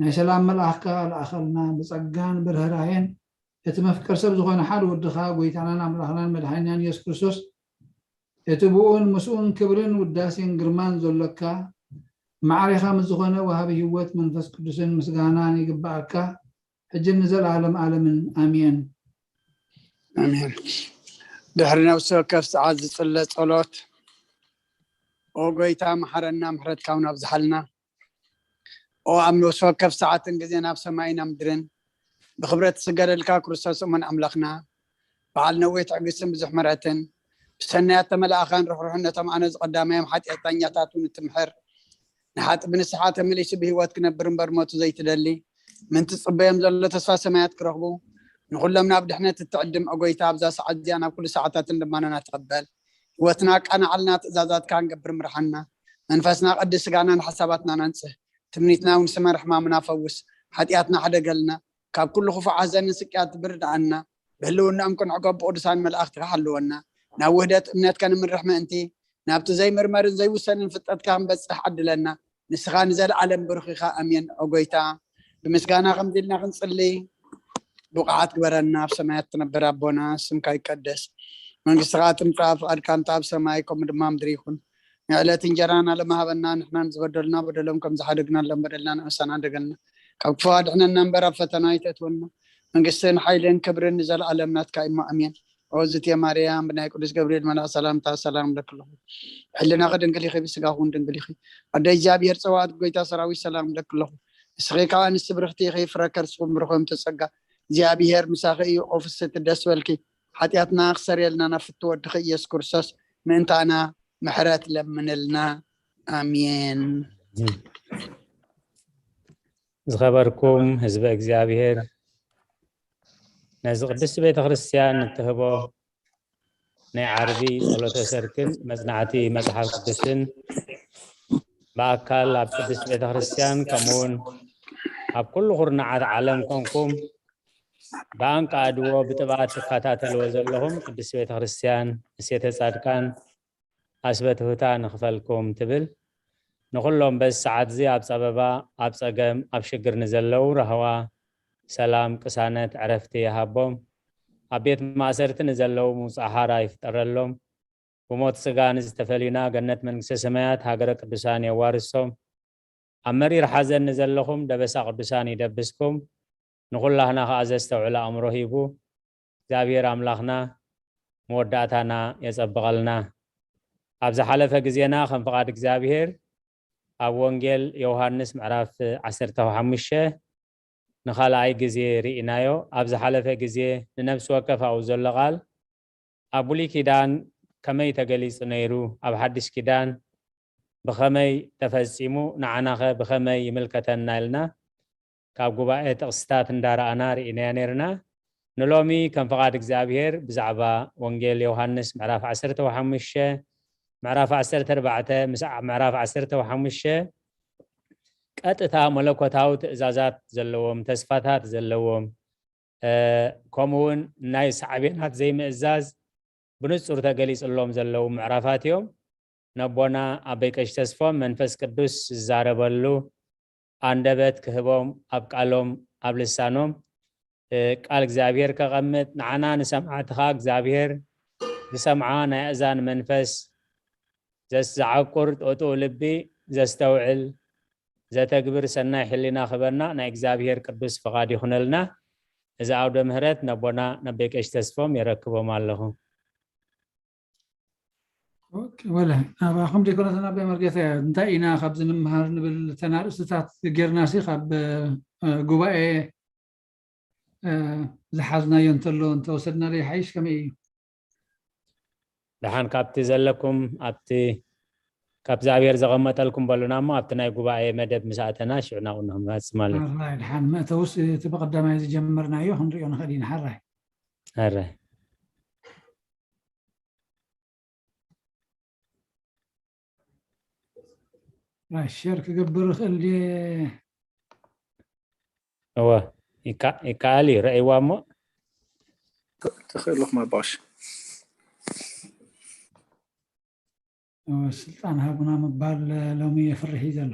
ናይ ሰላም መልኣኽካ ልኣኸልና። ብጸጋን ብርህራሄን እቲ መፍቀር ሰብ ዝኾነ ሓደ ወድኻ፣ ጎይታናን ኣምላኽናን መድሓኒናን ኢየሱስ ክርስቶስ፣ እቲ ብኡን ምስኡን ክብርን ውዳሴን ግርማን ዘሎካ፣ ማዕሬኻ ምስ ዝኾነ ወሃቢ ህይወት መንፈስ ቅዱስን ምስጋናን ይግብኣካ፣ ሕጅን ንዘለኣለም ኣለምን። ኣሜን። ኣሜን። ድሕሪ ነፍሲ ወከፍ ሰዓት ዝጽለ ጸሎት። ኦ ጎይታ፣ መሓረና፣ ምሕረትካ እውን ኣብዝሓልና። ኦ ኣብ ነፍሲ ወከፍ ሰዓትን ግዜን ኣብ ሰማይን ኣብ ምድርን ብኽብረት ትስገደልካ ክርስቶስ እሙን ኣምላኽና፣ በዓል ነዊሕ ትዕግስትን ብዙሕ ምሕረትን፣ ብሰናያት ተመላእኻን ርሕሩሕነቶም ኣነ ዝቐዳማዮም ሓጢኣተኛታት እውን እትምሕር፣ ንሓጢ ብንስሓ ተመሊሱ ብህይወት ክነብር እምበር ሞቱ ዘይትደሊ፣ ምእንቲ ዝጽበዮም ዘሎ ተስፋ ሰማያት ክረኽቡ፣ ንኹሎም ናብ ድሕነት እትዕድም ኦ ጎይታ፣ ኣብዛ ሰዓት እዚኣ ናብ ኩሉ ሰዓታትን ልማናና ተቐበል። ህይወትና ኣቃናዕልና፣ ትእዛዛትካ ክንገብር ምርሓና። መንፈስና ቀድስ፣ ስጋና ንሓሳባትና ናንጽህ። ትምኒትና እውን ስመር፣ ሕማምና ፈውስ። ሓጢኣትና ሕደገልና። ካብ ኩሉ ክፉእ ሓዘንን ስቅያት ብርድኣና። ብህልውናኦም ክንዕቆብ ብቅዱሳን መላእኽትካ ሓልወና። ናብ ውህደት እምነትካ ንምርሕ ምእንቲ፣ ናብቲ ዘይምርመርን ዘይውሰንን ፍልጠትካ ክንበጽሕ ዓድለና። ንስኻ ንዘለዓለም ብሩኽ ኢኻ። ኣሜን። ኦ ጎይታ፣ ብምስጋና ከምዚ ኢልና ክንጽሊ ብቑዓት ግበረና። ኣብ ሰማያት ትነብር ኣቦና፣ ስምካ ይቀደስ፣ መንግስትኻ ትምጻእ፣ ፍቓድካ እንተ ኣብ ሰማይ ከምኡ ድማ ኣብ ምድሪ ይኹን። ንዕለት እንጀራና ሎሚ ሃበና፣ ንሕና ንዝበደሉና በደሎም ከም ዝሓደግናሎም በደልና ንእሰና ደገልና፣ ካብ ክፉ ኣድሕነና እምበር ኣብ ፈተና ኣይተእትወና። መንግስትን ሓይልን ክብርን ንዘለኣለም ናትካ እዩ እሞ ኣሜን። ኦ ዝትየ ማርያም፣ ብናይ ቅዱስ ገብርኤል መልኣክ ሰላምታ ሰላም እብለኪ ኣለኹ። ሕልናኺ ድንግል ኢኺ፣ ብስጋኺ እውን ድንግል ኢኺ። ኣደ እግዚኣብሔር ጸባኦት፣ ጎይታ ሰራዊት፣ ሰላም እብለኪ ኣለኹ። ንስኺ ከኣ ኣንስቲ ብርኽቲ ኢኺ፣ ፍረ ከርስኺ እውን ብሩኽ እዩ። እቲ ጸጋ እግዚኣብሔር ምሳኺ እዩ። ኦ ፍስሕቲ ደስ በልኪ፣ ሓጢኣትና ክሰርየልና ናብ ፍትው ወድኺ ኢየሱስ ክርስቶስ ምእንታና ምሕረት ለምንልና። ኣሜን። ዝኸበርኩም ህዝበ እግዚኣብሔር፣ ነዚ ቅድስቲ ቤተ ክርስቲያን እትህቦ ናይ ዓርቢ ጸሎተ ሰርክን መጽናዕቲ መጽሓፍ ቅዱስን ብኣካል ኣብ ቅድስቲ ቤተ ክርስቲያን ከምኡውን ኣብ ኩሉ ኩርናዓት ዓለም ኮንኩም ብኣንቃድዎ ብጥብኣት ትከታተልዎ ዘለኹም ቅድስቲ ቤተ ክርስቲያን እሴተ ጻድቃን ኣስበትሁታ ንኽፈልኩም ትብል። ንኹሎም በዚ ሰዓት እዚ ኣብ ጸበባ፣ ኣብ ጸገም፣ ኣብ ሽግር ንዘለዉ ራህዋ፣ ሰላም፣ ቅሳነት፣ ዕረፍቲ ይሃቦም። ኣብ ቤት ማእሰርቲ ንዘለዉ ምውጻእ ሓራ ይፍጠረሎም። ብሞት ስጋ ንዝተፈልዩና ገነት መንግስተ ሰማያት ሃገረ ቅዱሳን የዋርሶም። ኣብ መሪር ሓዘን ንዘለኹም ደበሳ ቅዱሳን ይደብስኩም። ንኹላህና ከኣ ዘስተውዕል ኣእምሮ ሂቡ እግዚኣብሔር ኣምላኽና መወዳእታና የጸብቐልና። ኣብ ዝሓለፈ ግዜና ከም ፍቓድ እግዚኣብሔር ኣብ ወንጌል ዮሃንስ ምዕራፍ ዓሰርተ ሓሙሽተ ንኻልኣይ ግዜ ርኢናዮ። ኣብ ዝሓለፈ ግዜ ንነፍሲ ወከፍ ኣብኡ ዘሎ ቃል ኣብ ብሉይ ኪዳን ከመይ ተገሊጹ ነይሩ፣ ኣብ ሓድሽ ኪዳን ብኸመይ ተፈጺሙ፣ ንዓናኸ ብኸመይ ይምልከተና ኢልና ካብ ጉባኤ ጥቕስታት እንዳረኣና ርኢናዮ ነርና። ንሎሚ ከም ፍቓድ እግዚኣብሔር ብዛዕባ ወንጌል ዮሃንስ ምዕራፍ ዓሰርተ ሓሙሽተ፣ ምዕራፍ ዓሰርተ ኣርባዕተ ምስ ምዕራፍ ዓሰርተ ሓሙሽተ ቀጥታ መለኮታዊ ትእዛዛት ዘለዎም፣ ተስፋታት ዘለዎም፣ ከምኡ እውን ናይ ሳዕቤናት ዘይምእዛዝ ብንጹር ተገሊጽሎም ዘለዉ ምዕራፋት እዮም። ነቦና ኣቦይ ቀሺ ተስፎም መንፈስ ቅዱስ ዝዛረበሉ ኣንደበት ክህቦም፣ ኣብ ቃሎም ኣብ ልሳኖም ቃል እግዚኣብሔር ከቐምጥ፣ ንዓና ንሰማዕቲ ኸኣ እግዚኣብሔር ዝሰምዓ ናይ ኣእዛን መንፈስ ዘስ-፣ ዘዓቁር ጥጡእ ልቢ ዘስተውዕል ዘተግብር ሰናይ ሕሊና ክህበና ናይ እግዚኣብሔር ቅዱስ ፍቓድ ይኹነልና። እዚ ኣውደ ምህረት ነቦና ነቦይ ቀሺ ተስፎም የረክቦም ኣለኹ። ኦኬ፣ ወለ ናባኹም ዘይኮነትን ኣቦይ መርጌታ፣ እንታይ ኢና ካብዚ ንምሃር ንብል እተን ኣርእስትታት ጌርናሲ ካብ ጉባኤ ዝሓዝናዮ እንተሎ እንተወሰድናዮ ይሓይሽ ከመይ እዩ? ደሓን ካብቲ ዘለኩም ኣብቲ ካብ እግዚኣብሔር ዘቐመጠልኩም በሉና እሞ ኣብቲ ናይ ጉባኤ መደብ ምስ ኣተና ሽዑ ናብኡ ንመጽእ ማለት እዩ። ኣራይ ደሓን መእተውስ እቲ ብቐዳማይ ዝጀመርናዮ ክንሪኦ ንኽእል ኢና። ሓራይ ኣረ ራይ ሸር ክገብር ይኽእል ድየ? እወ ይካ- ይከኣል እዩ። ረእይዋ እሞ ትኽእልኹም ኣባሽ። እወ፣ ስልጣን ሃቡና ምባል ሎሚ የፍርሕ እዩ ዘሎ።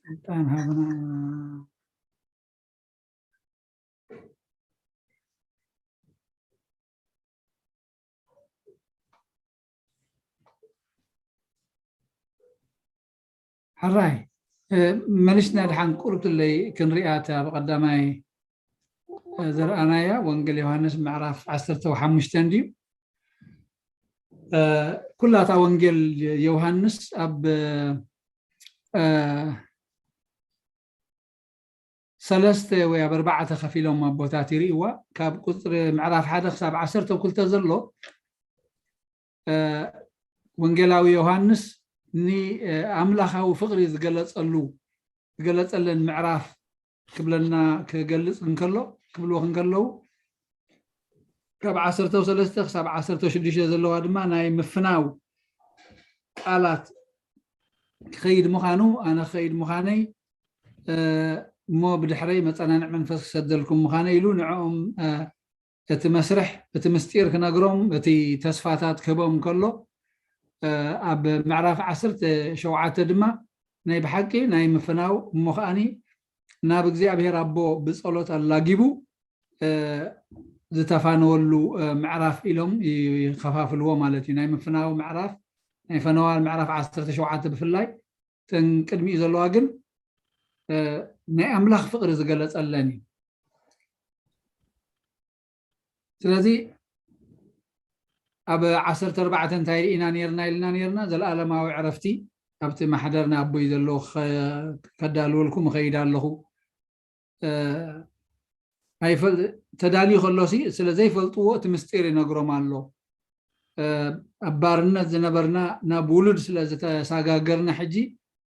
ስልጣን ሃቡና ሕራይ መሊስና ድሓን ቁርብትለይ ክንሪኣ እታ ብቐዳማይ ዘርኣናያ ወንጌል ዮሃንስ ምዕራፍ ዓሰርተ ሓሙሽተ እንድዩ። ኩላታ ወንጌል ዮሃንስ ኣብ ሰለስተ ወይ ኣብ ኣርባዕተ ከፊሎም ኣቦታት ይርእይዋ። ካብ ቁፅሪ ምዕራፍ ሓደ ክሳብ ዓሰርተ ክልተ ዘሎ ወንጌላዊ ዮሃንስ ንኣምላኻዊ ፍቕሪ ዝገለፀሉ ዝገለፀለን ምዕራፍ ክብለና ክገልፅ እንከሎ ክብልዎ እንከለዉ ካብ ዓሰርተ ሰለስተ ክሳብ ዓሰርተ ሽዱሽተ ዘለዋ ድማ ናይ ምፍናው ቃላት ክኸይድ ምዃኑ ኣነ ክኸይድ ምዃነይ እሞ ብድሕረይ መፀናንዕ መንፈስ ክሰደልኩም ምዃነ ኢሉ ንዕኦም እቲ መስርሕ እቲ ምስጢር ክነግሮም እቲ ተስፋታት ክህቦም ከሎ ኣብ ምዕራፍ ዓሰርተ ሸውዓተ ድማ ናይ ብሓቂ ናይ ምፍናው እሞ ከዓኒ ናብ እግዚኣብሔር ኣቦ ብጸሎት ኣላጊቡ ዝተፋነወሉ ምዕራፍ ኢሎም ይከፋፍልዎ ማለት እዩ። ናይ ምፍናው ምዕራፍ ናይ ፈነዋል ምዕራፍ ዓሰርተ ሸውዓተ ብፍላይ እተን ቅድሚኡ ዘለዋ ግን ናይ ኣምላኽ ፍቕሪ ዝገለጸለን እዩ። ስለዚ ኣብ ዓሰርተ ኣርባዕተ እንታይ ርኢና ነርና ኢልና ነርና ዘላለማዊ ዕረፍቲ ኣብቲ ማሕደር ንኣቦይ ዘሎ ከዳልወልኩም እኸይድ ኣለኹ። ተዳልዩ ከሎሲ ስለ ዘይፈልጥዎ እቲ ምስጢር ይነግሮም ኣሎ። ኣብ ባርነት ዝነበርና ናብ ውሉድ ስለ ዝተሳጋገርና ሕጂ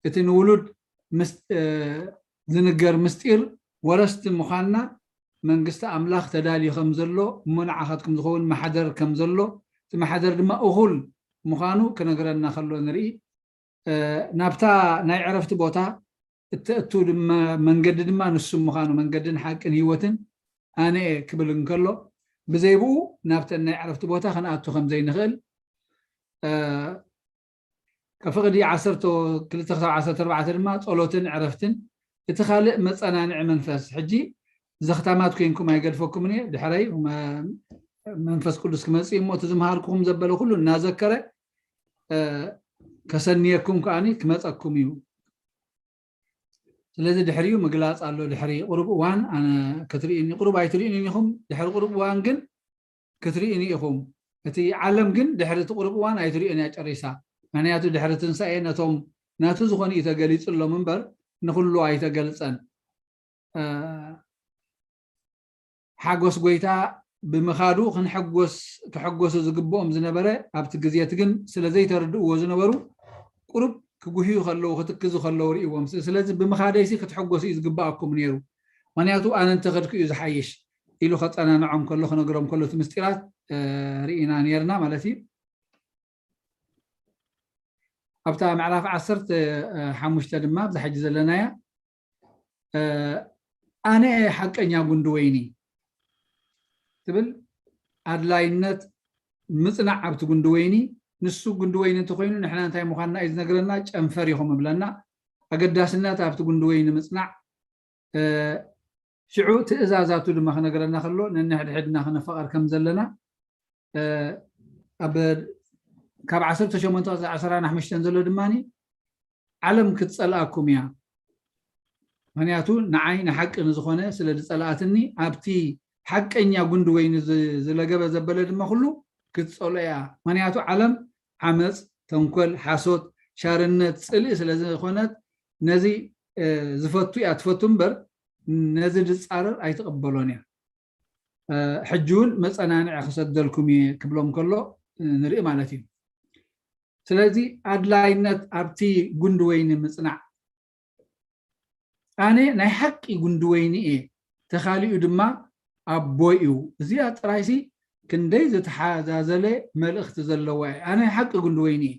እቲ ንውሉድ ዝንገር ምስጢር ወረስቲ ምዃንና መንግስቲ ኣምላኽ ተዳልዩ ከም ዘሎ እሞ ንዓኻትኩም ዝኸውን ማሕደር ከም ዘሎ እቲ ማሕደር ድማ እኹል ምዃኑ ክነግረና ከሎ ንርኢ። ናብታ ናይ ዕረፍቲ ቦታ እተእቱ መንገዲ ድማ ንሱ ምዃኑ መንገድን ሓቅን ህይወትን ኣነ እየ ክብል እንከሎ ብዘይ ብኡ ናብተን ናይ ዕረፍቲ ቦታ ክንኣቱ ከም ዘይንኽእል ከፍቕዲ ዓሰርተ ክልተ ክሳብ ዓሰርተ ኣርባዕተ ድማ ጸሎትን ዕረፍትን እቲ ካልእ መጸናንዒ መንፈስ ሕጂ ዘኽታማት ኮይንኩም ኣይገድፈኩምን እየ ድሕረይ መንፈስ ቅዱስ ክመጽእ እሞ እቲ ዝምሃርኩኹም ዘበለ ኩሉ እናዘከረ ከሰንየኩም ከዓኒ ክመጸኩም እዩ። ስለዚ ድሕሪኡ ምግላፅ ኣሎ። ድሕሪ ቁሩብ እዋን ክትርእዩኒ ቁሩብ ኣይትርእዩኒ ኢኹም። ድሕሪ ቁሩብ እዋን ግን ክትርእዩኒ ኢኹም። እቲ ዓለም ግን ድሕሪ እቲ ቁሩብ እዋን ኣይትርእዮን እያ ጨሪሳ። ምክንያቱ ድሕሪ ትንሳኤ ነቶም ናቱ ዝኾኑ እዩ ተገሊፅሎም እምበር ንኩሉ ኣይተገልፀን። ሓጎስ ጎይታ ብምኻዱ ክንሕጎስ ክሕጎሱ ዝግብኦም ዝነበረ ኣብቲ ግዜ እቲ ግን ስለ ዘይተረድእዎ ዝነበሩ ቁሩብ ክጉህዩ ከለዉ ክትክዙ ከለዉ ርእዎም። ስለዚ ብምኻደይሲ ክትሕጎሱ እዩ ዝግብኣኩም ነይሩ፣ ምክንያቱ ኣነ እንተኸድኩ እዩ ዝሓይሽ ኢሉ ከፀናንዖም ከሎ ክነግሮም ከሎ እቲ ምስጢራት ርኢና ነርና ማለት እዩ። ኣብታ ምዕራፍ ዓሰርተ ሓሙሽተ ድማ ኣብዛ ሕጂ ዘለናያ ኣነ ሓቀኛ ጉንዲ ወይኒ ትብል ኣድላይነት ምፅናዕ ኣብቲ ጉንዲ ወይኒ። ንሱ ጉንዲ ወይኒ እንተኮይኑ ንሕና እንታይ ምኳንና እዩ ዝነግረና። ጨንፈር ኢኹም እብለና። ኣገዳስነት ኣብቲ ጉንዲ ወይኒ ምፅናዕ። ሽዑ ትእዛዛቱ ድማ ክነግረና ከሎ ነንሕድሕድና ክነፋቐር ከም ዘለና ኣብ ካብ ዓሰርተ ሸሞንተ ክሳብ ዓሰርተ ሓሙሽተ ዘሎ ድማ ዓለም ክትፀልኣኩም እያ። ምክንያቱ ንዓይ ንሓቂ ንዝኾነ ስለ ዝፀልኣትኒ ኣብቲ ሓቀኛ ጉንዲ ወይኒ ዝለገበ ዘበለ ድማ ኩሉ ክትፀልኦ እያ። ምክንያቱ ዓለም ዓመፅ፣ ተንኮል፣ ሓሶት፣ ሻርነት፣ ፅልኢ ስለ ዝኾነት ነዚ ዝፈቱ እያ ትፈቱ እምበር ነዚ ዝፃረር ኣይትቕበሎን እያ። ሕጂ እውን መፀናንዒ ክሰደልኩም እየ ክብሎም ከሎ ንርኢ ማለት እዩ። ስለዚ ኣድላይነት ኣብቲ ጉንዲ ወይኒ ምፅናዕ። ኣነ ናይ ሓቂ ጉንዲ ወይኒ እየ፣ ተኻሊኡ ድማ ኣቦይ እዩ። እዚኣ ጥራይሲ ክንደይ ዝተሓዛዘለ መልእኽቲ ዘለዋ እያ። ኣነ ናይ ሓቂ ጉንዲ ወይኒ እየ፣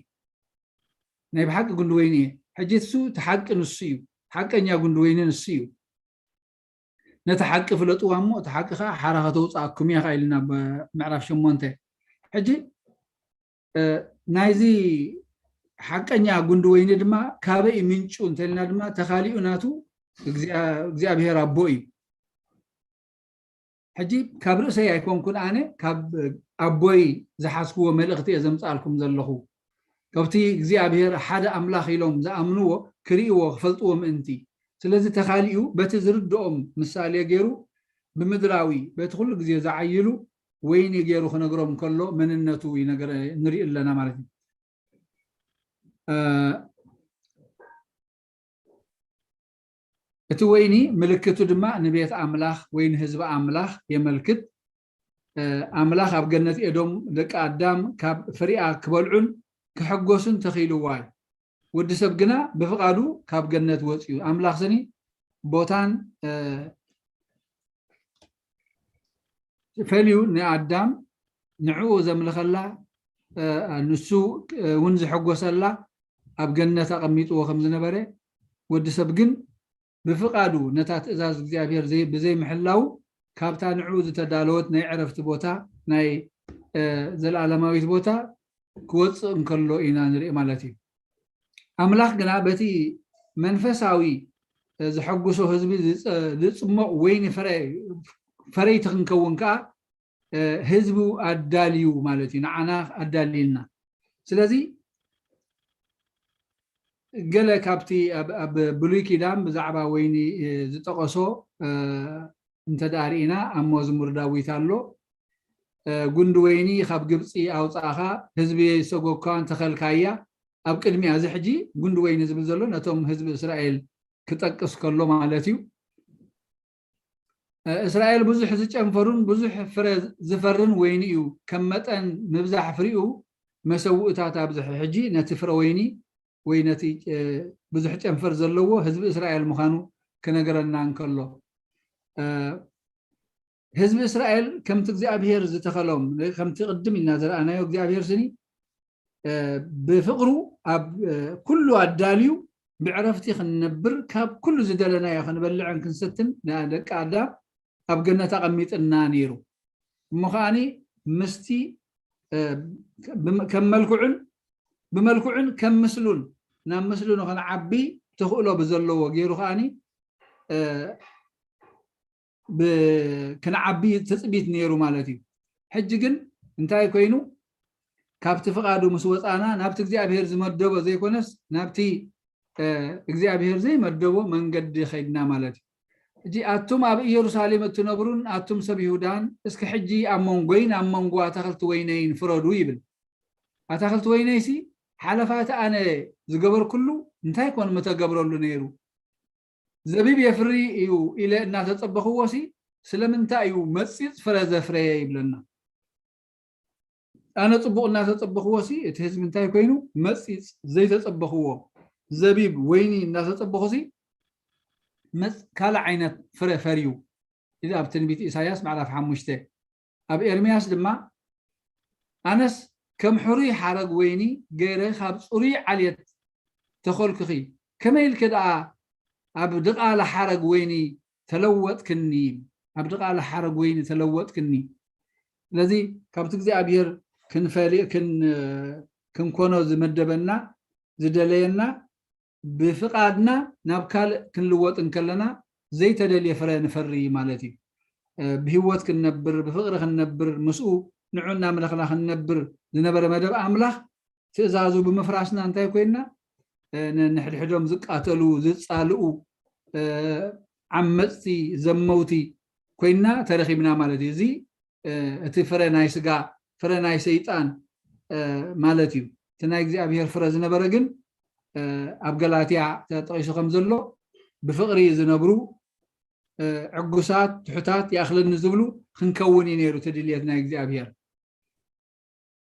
ናይ ብሓቂ ጉንዲ ወይኒ እየ። ሕጂ እሱ እቲ ሓቂ ንሱ እዩ፣ ሓቀኛ ጉንዲ ወይኒ ንሱ እዩ። ነቲ ሓቂ ፍለጥዋ እሞ እቲ ሓቂ ከዓ ሓራ ከተውፅኣኩም እያ ኢልና ምዕራፍ ሸሞንተ። ሕጂ ናይዚ ሓቀኛ ጉንዲ ወይኒ ድማ ካበይ ምንጩ እንተልና ድማ ተኻሊኡ ናቱ እግዚኣብሔር ኣቦ እዩ። ሕጂ ካብ ርእሰይ ኣይኮንኩን ኣነ ካብ ኣቦይ ዝሓዝክዎ መልእኽቲ እየ ዘምፅኣልኩም ዘለኹ። ካብቲ እግዚኣብሔር ሓደ ኣምላኽ ኢሎም ዝኣምንዎ ክርእይዎ ክፈልጥዎ ምእንቲ። ስለዚ ተኻሊኡ በቲ ዝርድኦም ምሳሌ ገይሩ ብምድራዊ በቲ ኩሉ ግዜ ዝዓይሉ ወይኒ ገይሩ ክነግሮም ከሎ መንነቱ ንርኢ ኣለና ማለት እዩ። እቲ ወይኒ ምልክቱ ድማ ንቤት ኣምላኽ ወይ ንህዝቢ ኣምላኽ የመልክት። ኣምላኽ ኣብ ገነት ኤዶም ደቂ ኣዳም ካብ ፍሪኣ ክበልዑን ክሕጎሱን ተኺልዋ እዩ። ወዲ ሰብ ግና ብፍቓዱ ካብ ገነት ወፅዩ። ኣምላኽ ስኒ ቦታን ፈልዩ ንኣዳም ንዕኡ ዘምልኸላ ንሱ እውን ዝሕጎሰላ ኣብ ገነት ኣቐሚጥዎ ከም ዝነበረ ወዲ ሰብ ግን ብፍቓዱ ነታ ትእዛዝ እግዚኣብሔር ብዘይምሕላው ካብታ ንዕኡ ዝተዳለወት ናይ ዕረፍቲ ቦታ ናይ ዘለኣለማዊት ቦታ ክወፅእ እንከሎ ኢና ንርኢ ማለት እዩ። ኣምላኽ ግና በቲ መንፈሳዊ ዘሐጉሶ ህዝቢ ዝፅሞቕ ወይኒ ፈረይቲ ክንከውን ከዓ ህዝቡ ኣዳልዩ ማለት እዩ። ንዓና ኣዳልዩልና። ስለዚ ገለ ካብቲ ኣብ ብሉይ ኪዳን ብዛዕባ ወይኒ ዝጠቐሶ እንተ ደኣ ርኢና ኣብ መዝሙር ዳዊት ኣሎ። ጉንዲ ወይኒ ካብ ግብፂ ኣውፃእኻ ህዝቢ ዝሰጎግካዋን ተኸልካያ ኣብ ቅድሚያ። እዚ ሕጂ ጉንዲ ወይኒ ዝብል ዘሎ ነቶም ህዝቢ እስራኤል ክጠቅስ ከሎ ማለት እዩ። እስራኤል ብዙሕ ዝጨንፈሩን ብዙሕ ፍረ ዝፈርን ወይኒ እዩ። ከም መጠን ምብዛሕ ፍሪኡ መሰውእታት ኣብዝሐ። ሕጂ ነቲ ፍረ ወይኒ ወይ ነቲ ብዙሕ ጨንፈር ዘለዎ ህዝቢ እስራኤል ምዃኑ ክነገረና እንከሎ ህዝቢ እስራኤል ከምቲ እግዚኣብሔር ዝተኸሎም ከምቲ ቅድም ኢልና ዝረኣናዮ እግዚኣብሔር ስኒ ብፍቕሩ ኣብ ኩሉ ኣዳልዩ ብዕረፍቲ ክንነብር ካብ ኩሉ ዝደለናዮ ክንበልዕን ክንሰትን ደቂ ኣዳም ኣብ ገነት ኣቐሚጥና ነይሩ። እሞ ከዓኒ ምስቲ ከም መልክዑን ብመልክዑን ከም ምስሉን ናብ ምስሉ ንኽንዓቢ ተኽእሎ ብዘለዎ ገይሩ ከዓኒ ክንዓቢ ትፅቢት ነይሩ ማለት እዩ። ሕጂ ግን እንታይ ኮይኑ ካብቲ ፍቓዱ ምስ ወፃና ናብቲ እግዚኣብሔር ዝመደቦ ዘይኮነስ ናብቲ እግዚኣብሔር ዘይመደቦ መንገዲ ከይድና ማለት እዩ። ሕጂ ኣቱም ኣብ ኢየሩሳሌም እትነብሩን ኣቱም ሰብ ይሁዳን እስኪ ሕጂ ኣብ መንጎይን ኣብ መንጎ ኣታኽልቲ ወይነይን ፍረዱ ይብል። ኣታኽልቲ ወይነይሲ ሓለፋቲ ኣነ ዝገበርኩሉ እንታይ ኮን ምተገብረሉ ነይሩ? ዘቢብ የፍሪ እዩ ኢለ እናተጸበኽዎ ሲ ስለምንታይ እዩ መጺጽ ፍረ ዘፍረየ ይብለና። ኣነ ጽቡቕ እናተጸበኽዎ ሲ እቲ ህዝቢ እንታይ ኮይኑ መጺጽ ዘይተጸበኽዎ ዘቢብ ወይኒ እናተጸበኹ ሲ መጽ ካልእ ዓይነት ፍረ ፈርዩ። እዚ ኣብ ትንቢት ኢሳያስ ምዕራፍ ሓሙሽተ። ኣብ ኤርምያስ ድማ ኣነስ ከም ሕሩይ ሓረግ ወይኒ ገይረ ካብ ጽሩይ ዓሌት ተኸልኩኺ፣ ከመይ ኢልኪ ደኣ ኣብ ድቓላ ሓረግ ወይኒ ተለወጥክኒ? ኣብ ድቓላ ሓረግ ወይኒ ተለወጥክኒ። ስለዚ ካብቲ እግዚኣብሔር ክንፈልእ ክን ክንኮኖ ዝመደበና ዝደለየና ብፍቓድና ናብ ካልእ ክንልወጥ እንከለና ዘይተደልየ ፍረ ንፈሪ ማለት እዩ። ብህይወት ክንነብር ብፍቕሪ ክንነብር ምስኡ ንዑ እናምለኽና ክንነብር ዝነበረ መደብ ኣምላኽ ትእዛዙ ብምፍራስና እንታይ ኮይንና? ነንሕድሕዶም ዝቃተሉ ዝፃልኡ ዓመፅቲ ዘመውቲ ኮይንና ተረኺብና ማለት እዩ። እዚ እቲ ፍረ ናይ ስጋ ፍረ ናይ ሰይጣን ማለት እዩ። እቲ ናይ እግዚኣብሔር ፍረ ዝነበረ ግን ኣብ ገላትያ ተጠቂሱ ከም ዘሎ ብፍቕሪ ዝነብሩ ዕጉሳት ትሑታት ይኣኽለኒ ዝብሉ ክንከውን እዩ ነይሩ እቲ ድልየት ናይ እግዚኣብሔር።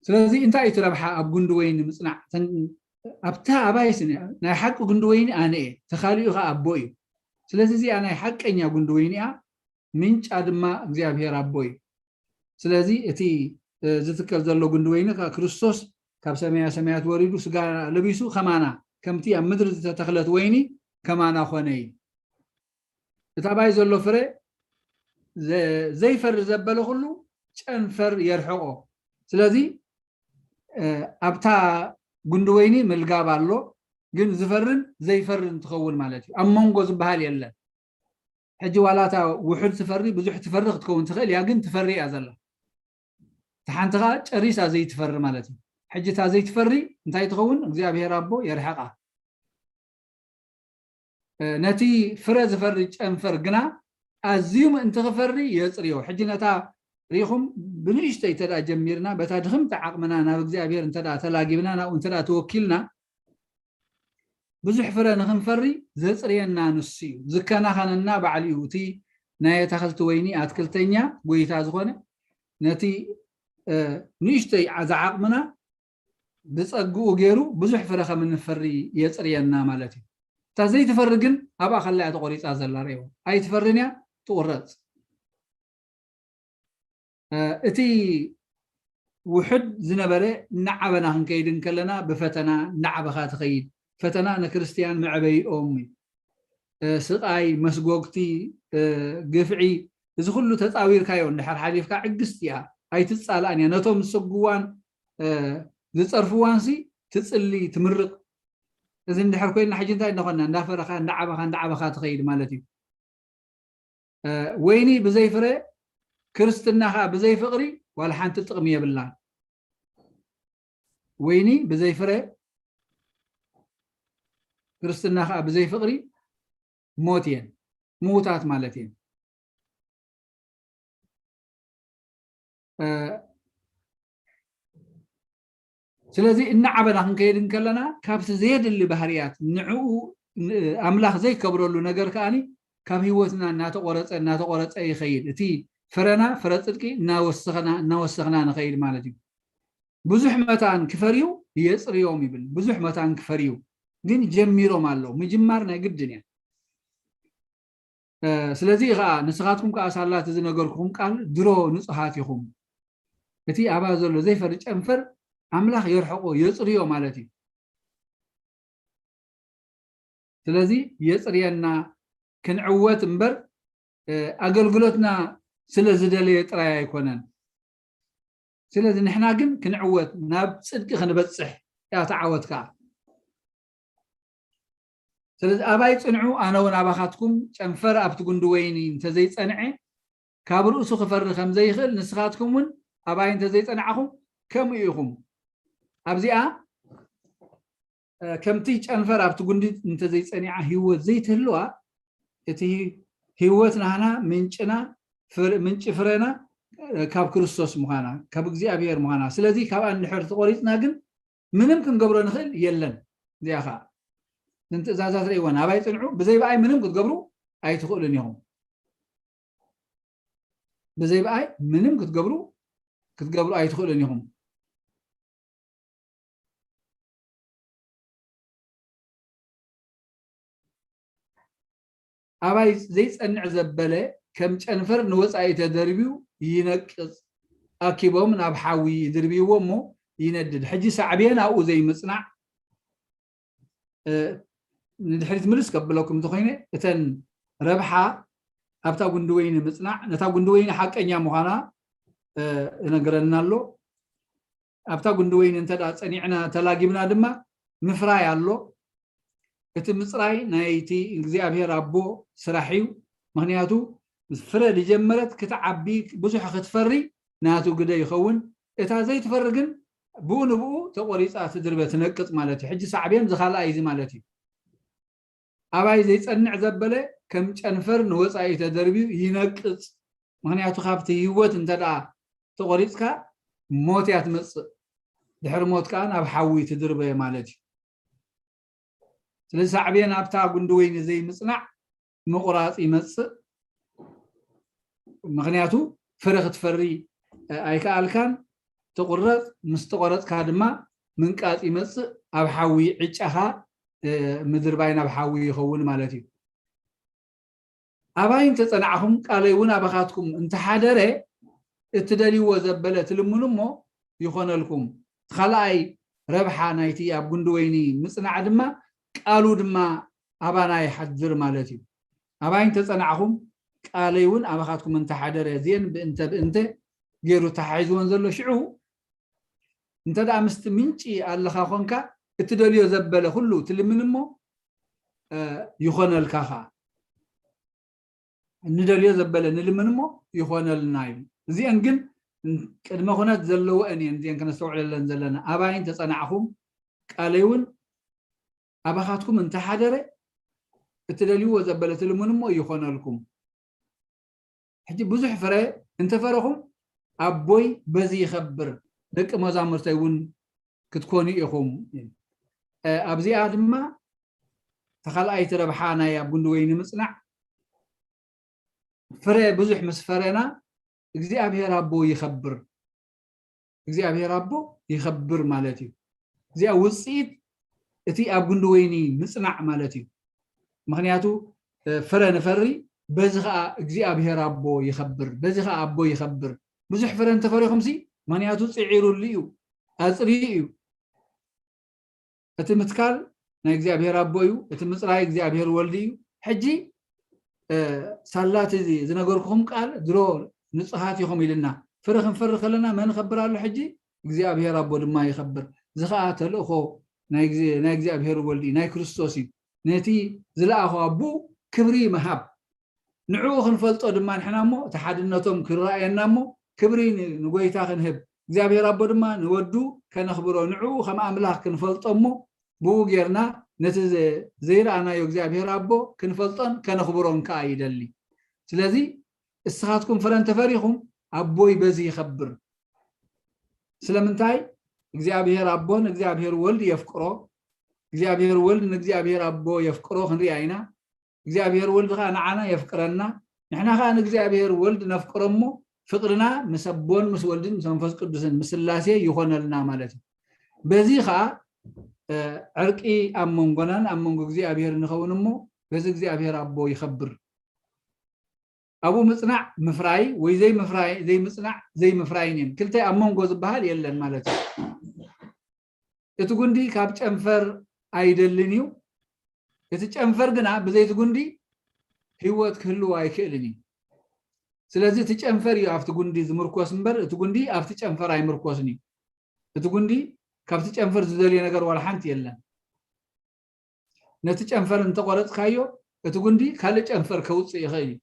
ስለዚ እንታይ እዩ እቲ ረብሓ ኣብ ጉንዲ ወይኒ ምፅናዕ? ኣብታ ኣባይስ ናይ ሓቂ ጉንዲ ወይኒ ኣነ እየ፣ ተኻሊኡ ከዓ ኣቦ እዩ። ስለዚ እዚኣ ናይ ሓቀኛ ጉንዲ ወይኒ እያ፣ ምንጫ ድማ እግዚኣብሔር ኣቦ እዩ። ስለዚ እቲ ዝትከል ዘሎ ጉንዲ ወይኒ ከዓ ክርስቶስ ካብ ሰማያ ሰማያት ወሪዱ ስጋ ለቢሱ ከማና ከምቲ ኣብ ምድሪ ዝተተኽለት ወይኒ ከማና ኮነ እዩ። እቲ ኣባይ ዘሎ ፍረ ዘይፈሪ ዘበለ ኩሉ ጨንፈር የርሕቆ። ስለዚ ኣብታ ጉንዲ ወይኒ ምልጋብ ኣሎ፣ ግን ዝፈርን ዘይፈርን ትኸውን ማለት እዩ። ኣብ መንጎ ዝበሃል የለን። ሕጂ ዋላ እታ ውሑድ ትፈሪ ብዙሕ ትፈሪ ክትከውን ትኽእል እያ፣ ግን ትፈሪ እያ ዘላ። እታ ሓንቲ ከዓ ጨሪሳ ዘይትፈሪ ማለት እዩ። ሕጂ እታ ዘይትፈሪ እንታይ ትኸውን? እግዚኣብሔር ኣቦ የርሕቃ። ነቲ ፍረ ዝፈሪ ጨንፈር ግና ኣዝዩ ምእንቲ ክፈሪ የፅርዮ። ሕጂ ነታ ሪኢኹም ብንእሽተይ እንተ ደኣ ጀሚርና በታ ድኽምቲ ዓቕምና ናብ እግዚኣብሔር እንተ ደኣ ተላጊብና ናብኡ እንተ ደኣ ተወኪልና ብዙሕ ፍረ ንኽንፈሪ ዘፅርየና ንሱ እዩ። ዝከናኸነና ባዕሉ እዩ። እቲ ናይ ኣታኽልቲ ወይኒ ኣትክልተኛ ጎይታ ዝኾነ ነቲ ንእሽተይ ዝዓቕምና ብፀግኡ ገይሩ ብዙሕ ፍረ ከም እንፈሪ የፅርየና ማለት እዩ። እታ ዘይትፈሪ ግን ኣብኣ ከላ እያ ተቆሪፃ ዘላ ርእይዋ። ኣይትፈርን እያ ትቁረፅ። እቲ ውሕድ ዝነበረ እናዓበና ክንከይድ እንከለና ብፈተና እናዓበኻ ትኸይድ። ፈተና ንክርስትያን መዕበይኦም እዩ። ስቃይ፣ መስጎግቲ፣ ግፍዒ፣ እዚ ኩሉ ተፃዊርካዮ እንድሕር ሓሊፍካ ዕግስቲ እያ፣ ኣይትፃላእን እያ። ነቶም ዝሰጉዋን ዝፀርፍዋንሲ ትፅሊ ትምርቕ። እዚ እንድሕር ኮይና ሕጂ እንታይ እናኾንና እንዳፈረኻ እንዳዓበኻ እንዳዓበኻ ትኸይድ ማለት እዩ። ወይኒ ብዘይ ፍረ ክርስትና ከዓ ብዘይ ፍቕሪ ዋላ ሓንቲ ጥቕሚ የብላን። ወይኒ ብዘይ ፍረ ክርስትና ከዓ ብዘይ ፍቕሪ ሞት እየን፣ ምዉታት ማለት እየን። ስለዚ እናዓበና ክንከይድ እንከለና ካብቲ ዘየድሊ ባህርያት ንዕኡ ኣምላኽ ዘይከብረሉ ነገር ከዓኒ ካብ ህይወትና እናተቆረፀ እናተቆረፀ ይኸይድ። እቲ ፍረና ፍረ ፅድቂ እናወሰኽና እናወሰኽና ንኸይድ ማለት እዩ። ብዙሕ መታን ክፈርዩ የፅርዮም ይብል። ብዙሕ መታን ክፈርዩ ግን ጀሚሮም ኣለዉ። ምጅማር ናይ ግድን እያ። ስለዚ ከዓ ንስኻትኩም ከዓ ሳላ እቲ ዝነገርኩኹም ቃል ድሮ ንፁሃት ኢኹም። እቲ ኣባ ዘሎ ዘይፈሪ ጨንፈር ኣምላኽ የርሕቆ የፅርዮ ማለት እዩ። ስለዚ የፅርየና ክንዕወት እምበር ኣገልግሎትና ስለ ዝደለየ ጥራይ ኣይኮነን። ስለዚ ንሕና ግን ክንዕወት ናብ ፅድቂ ክንበፅሕ እያ ተዓወት ከዓ። ስለዚ ኣባይ ፅንዑ ኣነ እውን ኣባኻትኩም ጨንፈር ኣብቲ ጉንዲ ወይኒ እንተዘይፀንዐ ካብ ርእሱ ክፈሪ ከም ዘይኽእል ንስኻትኩም እውን ኣባይ እንተዘይፀናዕኹም ከምኡ ኢኹም። ኣብዚኣ ከምቲ ጨንፈር ኣብቲ ጉንዲ እንተዘይፀኒዓ ህይወት ዘይትህልዋ እቲ ህይወት ናህና ምንጭና ምንጭ ፍረና ካብ ክርስቶስ ምዃና ካብ እግዚኣብሔር ምዃና ስለዚ ካብኣ እንድሕር ተቆሪፅና ግን ምንም ክንገብሮ ንኽእል የለን። እዚኣ ከዓ ንትእዛዛት ርእይወን ኣባይ ፅንዑ ብዘይ ብኣይ ምንም ክትገብሩ ኣይትኽእሉን ኢኹም። ብዘይ ብኣይ ምንም ክትገብሩ ክትገብሩ ኣይትኽእሉን ኢኹም። ኣባይ ዘይጸንዕ ዘበለ ከም ጨንፈር ንወጻኢ ተደርብዩ ይነቅጽ። ኣኪቦም ናብ ሓዊ ይድርብይዎ እሞ ይነድድ። ሕጂ ሳዕቤን ኣብኡ ዘይምጽናዕ፣ እ፣ ንድሕሪት ምልስ ከብለኩም እንተኾይነ፣ እተን ረብሓ ኣብታ ጉንዲ ወይኒ ምጽናዕ፣ ነታ ጉንዲ ወይኒ ሓቀኛ ምዃና፣ እ፣ እነግረና ኣሎ። ኣብታ ጉንዲ ወይኒ እንተ ደኣ ጸኒዕና፣ ተላጊብና ድማ ምፍራይ ኣሎ። እቲ ምጽራይ ናይቲ እግዚኣብሔር ኣቦ ስራሕ እዩ። ምኽንያቱ ፍረ ዝጀመረት ክትዓቢ፣ ብዙሕ ክትፈሪ ናቱ ግደ ይኸውን። እታ ዘይትፈሪ ግን ብኡ ንብኡ ተቖሪጻ ትድርበ፣ ትነቅጽ ማለት እዩ። ሕጂ ሳዕቤን ዝኻልኣይ እዚ ማለት እዩ። ኣባይ ዘይጸንዕ ዘበለ ከም ጨንፈር ንወጻኢ ተደርብዩ ይነቅጽ። ምኽንያቱ ካብቲ ህይወት እንተ ደኣ ተቖሪጽካ ሞት እያ ትመጽእ። ድሕሪ ሞት ከኣ ናብ ሓዊ ትድርበ ማለት እዩ። ስለዚ ሳዕቤን ኣብታ ጉንዲ ወይኒ ዘይምጽናዕ ምቑራጽ ይመጽእ። ምኽንያቱ ፍረ ክትፈሪ ኣይከኣልካን። ትቑረጽ፣ ምስ ተቖረጽካ ድማ ምንቃጽ ይመጽእ። ኣብ ሓዊ ዕጫኻ፣ እ፣ ምድርባይ ናብ ሓዊ ይኸውን ማለት እዩ። ኣባይ እንተጸናዕኹም ቃለይ እውን ኣባኻትኩም እንተሓደረ እትደልይዎ ዘበለ ትልምኑ እሞ ይኾነልኩም። እቲ ካልኣይ ረብሓ ናይቲ ኣብ ጉንዲ ወይኒ ምጽናዕ ድማ ቃሉ ድማ ኣባና ይሓድር ማለት እዩ። ኣባይ እንተጸናዕኹም ቃለይ እውን ኣባኻትኩም እንተሓደረ፣ እዚአን ብእንተ ብእንተ ገይሩ ተሓሒዝወን ዘሎ ሽዑ እንተ ደኣ ምስቲ ምንጪ ኣለኻ ኾንካ እትደልዮ ዘበለ ኩሉ ትልምን እሞ፣ እ፣ ይኾነልካ ኸኣ። እንደልዮ ዘበለ ንልምን እሞ ይኾነልና እዩ። እዚአን ግን ቅድመ ኩነት ዘለወን እየን፣ እዚአን ከነስተውዕለለን ዘለና። ኣባይ እንተጸናዕኹም ቃለይ እውን ኣባኻትኩም እንተሓደረ እትደልይዎ ዘበለ ትልምን እሞ ይኾነልኩም። ሕጂ ብዙሕ ፍረ እንተፈረኹም ኣቦይ በዚ ይኸብር፣ ደቂ መዛሙርተይ እውን ክትኮኑ ኢኹም። እ፣ ኣብዚኣ ድማ ተኻልኣይቲ ረብሓ ናይ ኣብ ጉንዲ ወይኒ ምጽናዕ፣ ፍረ ብዙሕ ምስ ፈረና እግዚኣብሔር ኣቦ ይኸብር። እግዚኣብሔር ኣቦ ይኸብር ማለት እዩ። እዚኣ ውጽኢት እቲ ኣብ ጉንዲ ወይኒ ምጽናዕ ማለት እዩ። ምኽንያቱ፣ እ፣ ፍረ ንፈሪ፣ በዚ ኸኣ እግዚኣብሔር ኣቦ ይኸብር፣ በዚ ኸኣ ኣቦ ይኸብር። ብዙሕ ፍረ እንተፈሪኹምሲ፣ ምኽንያቱ ጽዒሩሉ እዩ፣ ኣጽርዩ እዩ። እቲ ምትካል ናይ እግዚኣብሔር ኣቦ እዩ፣ እቲ ምጽራይ እግዚኣብሔር ወልድ እዩ። ሕጂ፣ እ፣ ሳላ እቲ ዝነገርኩኹም ቃል ድሮ ንጹሃት ኢኹም ኢልና፣ ፍረ ክንፈሪ ከለና መን ይኸብር ኣሎ ሕጂ? እግዚኣብሔር ኣቦ ድማ ይኸብር። እዚ ኸኣ ተልእኾ ናይ ግዜ-፣ ናይ እግዚኣብሔር ወልድ እዩ፣ ናይ ክርስቶስ እዩ። ነቲ ዝለኣኾ ኣቦኡ ክብሪ ምሃብ። ንዕኡ ክንፈልጦ ድማ ንሕና እሞ፣ እቲ ሓድነቶም ክረኣየና እሞ፣ ክብሪ ን-፣ ንጎይታ ክንህብ፣ እግዚኣብሔር ኣቦ ድማ ንወዱ ከነኽብሮ፣ ንዕኡ ከም ኣምላኽ ክንፈልጦ እሞ፣ ብኡ ጌርና ነቲ ዘ-፣ ዘይረኣናዮ እግዚኣብሔር ኣቦ ክንፈልጦን ከነኽብሮን ከኣ ይደሊ። ስለዚ እስኻትኩም ፍረ እንተፈሪኹም ኣቦይ በዚ ይኸብር። ስለምንታይ? እግዚኣብሔር ኣቦ ንእግዚኣብሔር ወልድ የፍቅሮ፣ እግዚኣብሔር ወልድ ንእግዚኣብሔር ኣቦ የፍቅሮ ክንሪኣ ኢና። እግዚኣብሔር ወልድ ኸዓ ንዓና የፍቅረና፣ ንሕና ኸዓ ንእግዚኣብሔር ወልድ ነፍቅሮ እሞ ፍቅርና ምስ ኣቦን ምስ ወልድን ምስ መንፈስ ቅዱስን ምስ ስላሴ ይኾነልና ማለት እዩ። በዚ ኸዓ፣ እ፣ ዕርቂ ኣብ መንጎናን ኣብ መንጎ እግዚኣብሔር ንኸውን እሞ በዚ እግዚኣብሔር ኣቦ ይኸብር። ኣብኡ ምጽናዕ ምፍራይ ወይ ዘይምፍራይ፣ ዘይምጽናዕ ዘይምፍራይን እዮም። ክልተ ኣብ መንጎ ዝበሃል የለን ማለት እዩ። እቲ ጉንዲ ካብ ጨንፈር ኣይደልን እዩ። እቲ ጨንፈር ግና ብዘይ እቲ ጉንዲ ህይወት ክህልው ኣይክእልን እዩ። ስለዚ እቲ ጨንፈር እዩ ኣብቲ ጉንዲ ዝምርኮስ እምበር እቲ ጉንዲ ኣብቲ ጨንፈር ኣይምርኮስን እዩ። እቲ ጉንዲ ካብቲ ጨንፈር ዝደልዮ ነገር ዋላ ሓንቲ የለን። ነቲ ጨንፈር እንተቆረጽካዮ እቲ ጉንዲ ካልእ ጨንፈር ከውጽእ ይኽእል እዩ።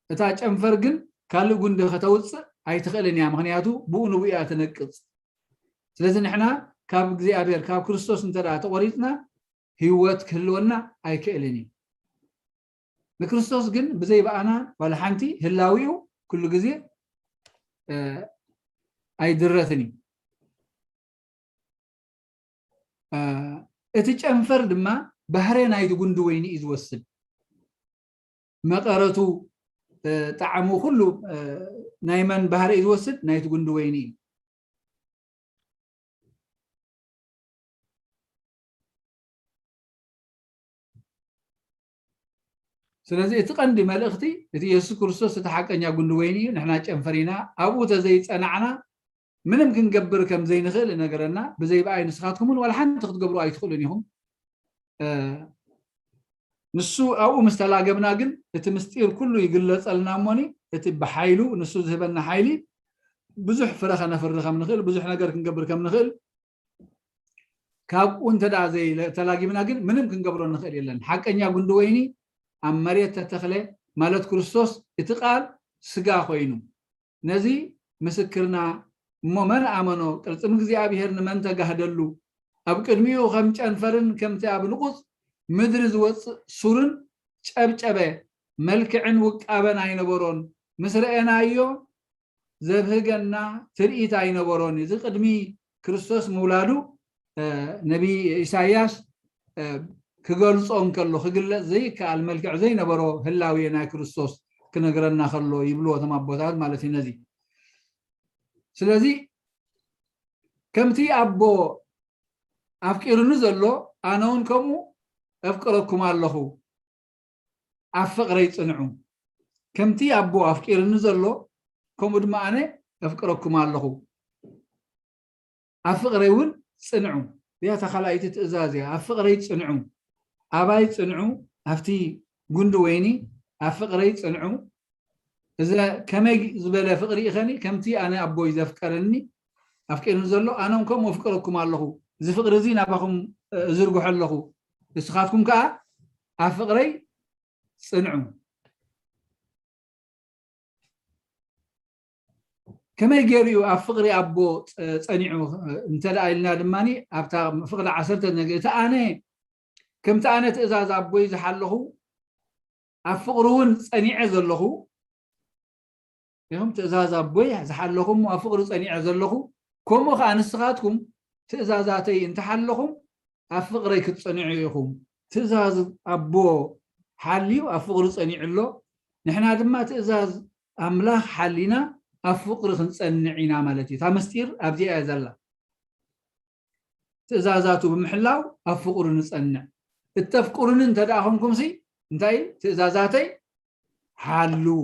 እታ ጨንፈር ግን ካልእ ጉንዲ ከተውጽእ ኣይትኽእልን እያ፣ ምኽንያቱ ብኡ ንብኡ እያ ትነቅጽ። ስለዚ ንሕና ካብ እግዚኣብሔር፣ ካብ ክርስቶስ እንተ ደኣ ተቖሪጽና ህይወት ክህልወና ኣይክእልን እዩ። ንክርስቶስ ግን ብዘይ ብኣና ዋላ ሓንቲ ህላዊኡ ኩሉ ግዜ፣ እ፣ ኣይድረትን እዩ። እ፣ እቲ ጨንፈር ድማ ባህረ ናይቲ ጉንዲ ወይኒ እዩ ዝወስድ። መቐረቱ ጣዕሙ ኩሉ ናይ መን ባህሪ እዩ ዝወስድ? ናይቲ ጉንዲ ወይኒ እዩ። ስለዚ እቲ ቀንዲ መልእኽቲ እቲ የሱስ ክርስቶስ እቲ ሓቀኛ ጉንዲ ወይኒ እዩ። ንሕና ጨንፈር ኢና። ኣብኡ ተዘይጸናዕና ምንም ክንገብር ከም ዘይንኽእል እነገረና። ብዘይ ብኣይ ንስኻትኩም እውን ዋላ ሓንቲ ክትገብሩ ኣይትኽእሉን ኢኹም። ንሱ ኣብኡ ምስ ተላገብና ግን እቲ ምስጢር ኩሉ ይግለጸልና እሞኒ እቲ ብሓይሉ ንሱ ዝህበና ሓይሊ ብዙሕ ፍረ ከነፍሪ ከም ንኽእል ብዙሕ ነገር ክንገብር ከም ንኽእል ካብኡ እንተ ደኣ ዘይተላጊብና ግን ምንም ክንገብሮ ንኽእል የለን። ሓቀኛ ጉንዲ ወይኒ ኣብ መሬት ተተኽለ ማለት ክርስቶስ እቲ ቃል ስጋ ኮይኑ ነዚ ምስክርና እሞ መን ኣመኖ ቅርጽም እግዚኣብሔር ንመን ተጋህደሉ ኣብ ቅድሚኡ ከም ጨንፈርን ከምቲ ኣብ ንቑጽ ምድሪ ዝወጽእ ሱርን ጨብጨበ መልክዕን ውቃበን ኣይነበሮን ምስ ረኤናዮ ዘብህገና ትርኢት ኣይነበሮን እዚ ቅድሚ ክርስቶስ ምውላዱ ነቢይ ኢሳያስ ክገልጾ እንከሎ ክግለጽ ዘይከኣል መልክዕ ዘይነበሮ ህላዌ ናይ ክርስቶስ ክነግረና ከሎ ይብልዎ እቶም ኣቦታት ማለት እዩ ነዚ ስለዚ ከምቲ ኣቦ ኣፍቂሩኒ ዘሎ ኣነ እውን ከምኡ ኣፍቅረኩም ኣለኹ ኣብ ፍቕረይ ጽንዑ ከምቲ ኣቦ ኣፍቂሩኒ ዘሎ ከምኡ ድማ ኣነ ኣፍቅረኩም ኣለኹ ኣብ ፍቕረይ እውን ጽንዑ እዚኣ እታ ካልኣይቲ ትእዛዝ እያ ኣብ ፍቕረይ ጽንዑ ኣባይ ጽንዑ ኣብቲ ጉንዲ ወይኒ ኣብ ፍቕረይ ጽንዑ እዚ ከመይ ዝበለ ፍቕሪ ኢኸኒ ከምቲ ኣነ ኣቦይ ዘፍቀረኒ ኣፍቂርኒ ዘሎ ኣነ እውን ከምኡ ኣፍቅረኩም ኣለኹ እዚ ፍቕሪ እዚ ናባኹም እዝርግሖ ኣለኹ ንስኻትኩም ከዓ ኣብ ፍቕረይ ጽንዑ ከመይ ገይሩ እዩ ኣብ ፍቕሪ ኣቦ ጸኒዑ እንተ ደኣ ኢልና ድማ ኣብታ ፍቕሪ ዓሰርተ ነገ እቲ ኣነ ከምቲ ኣነ ትእዛዝ ኣቦይ ዝሓለኹ ኣብ ፍቕሪ እውን ጸኒዐ ዘለኹ ኢኹም ትእዛዝ ኣቦይ ዝሓለኹ እሞ ኣብ ፍቕሪ ጸኒዐ ዘለኹ ከምኡ ከዓ ንስኻትኩም ትእዛዛተይ እንተሓለኹም ኣብ ፍቕረይ ክትጸንዑ ኢኹም ትእዛዝ ኣቦ ሓልዩ ኣብ ፍቕሪ ጸኒዑ ኣሎ ንሕና ድማ ትእዛዝ ኣምላኽ ሓሊና ኣብ ፍቕሪ ክንጸንዕ ኢና ማለት እዩ እታ ምስጢር ኣብዚኣ እያ ዘላ ትእዛዛቱ ብምሕላው ኣብ ፍቕሩ ንጸንዕ እተፍቅሩኒ እንተ ደኣ ኾንኩምሲ እንታይ ትእዛዛተይ ሓልዉ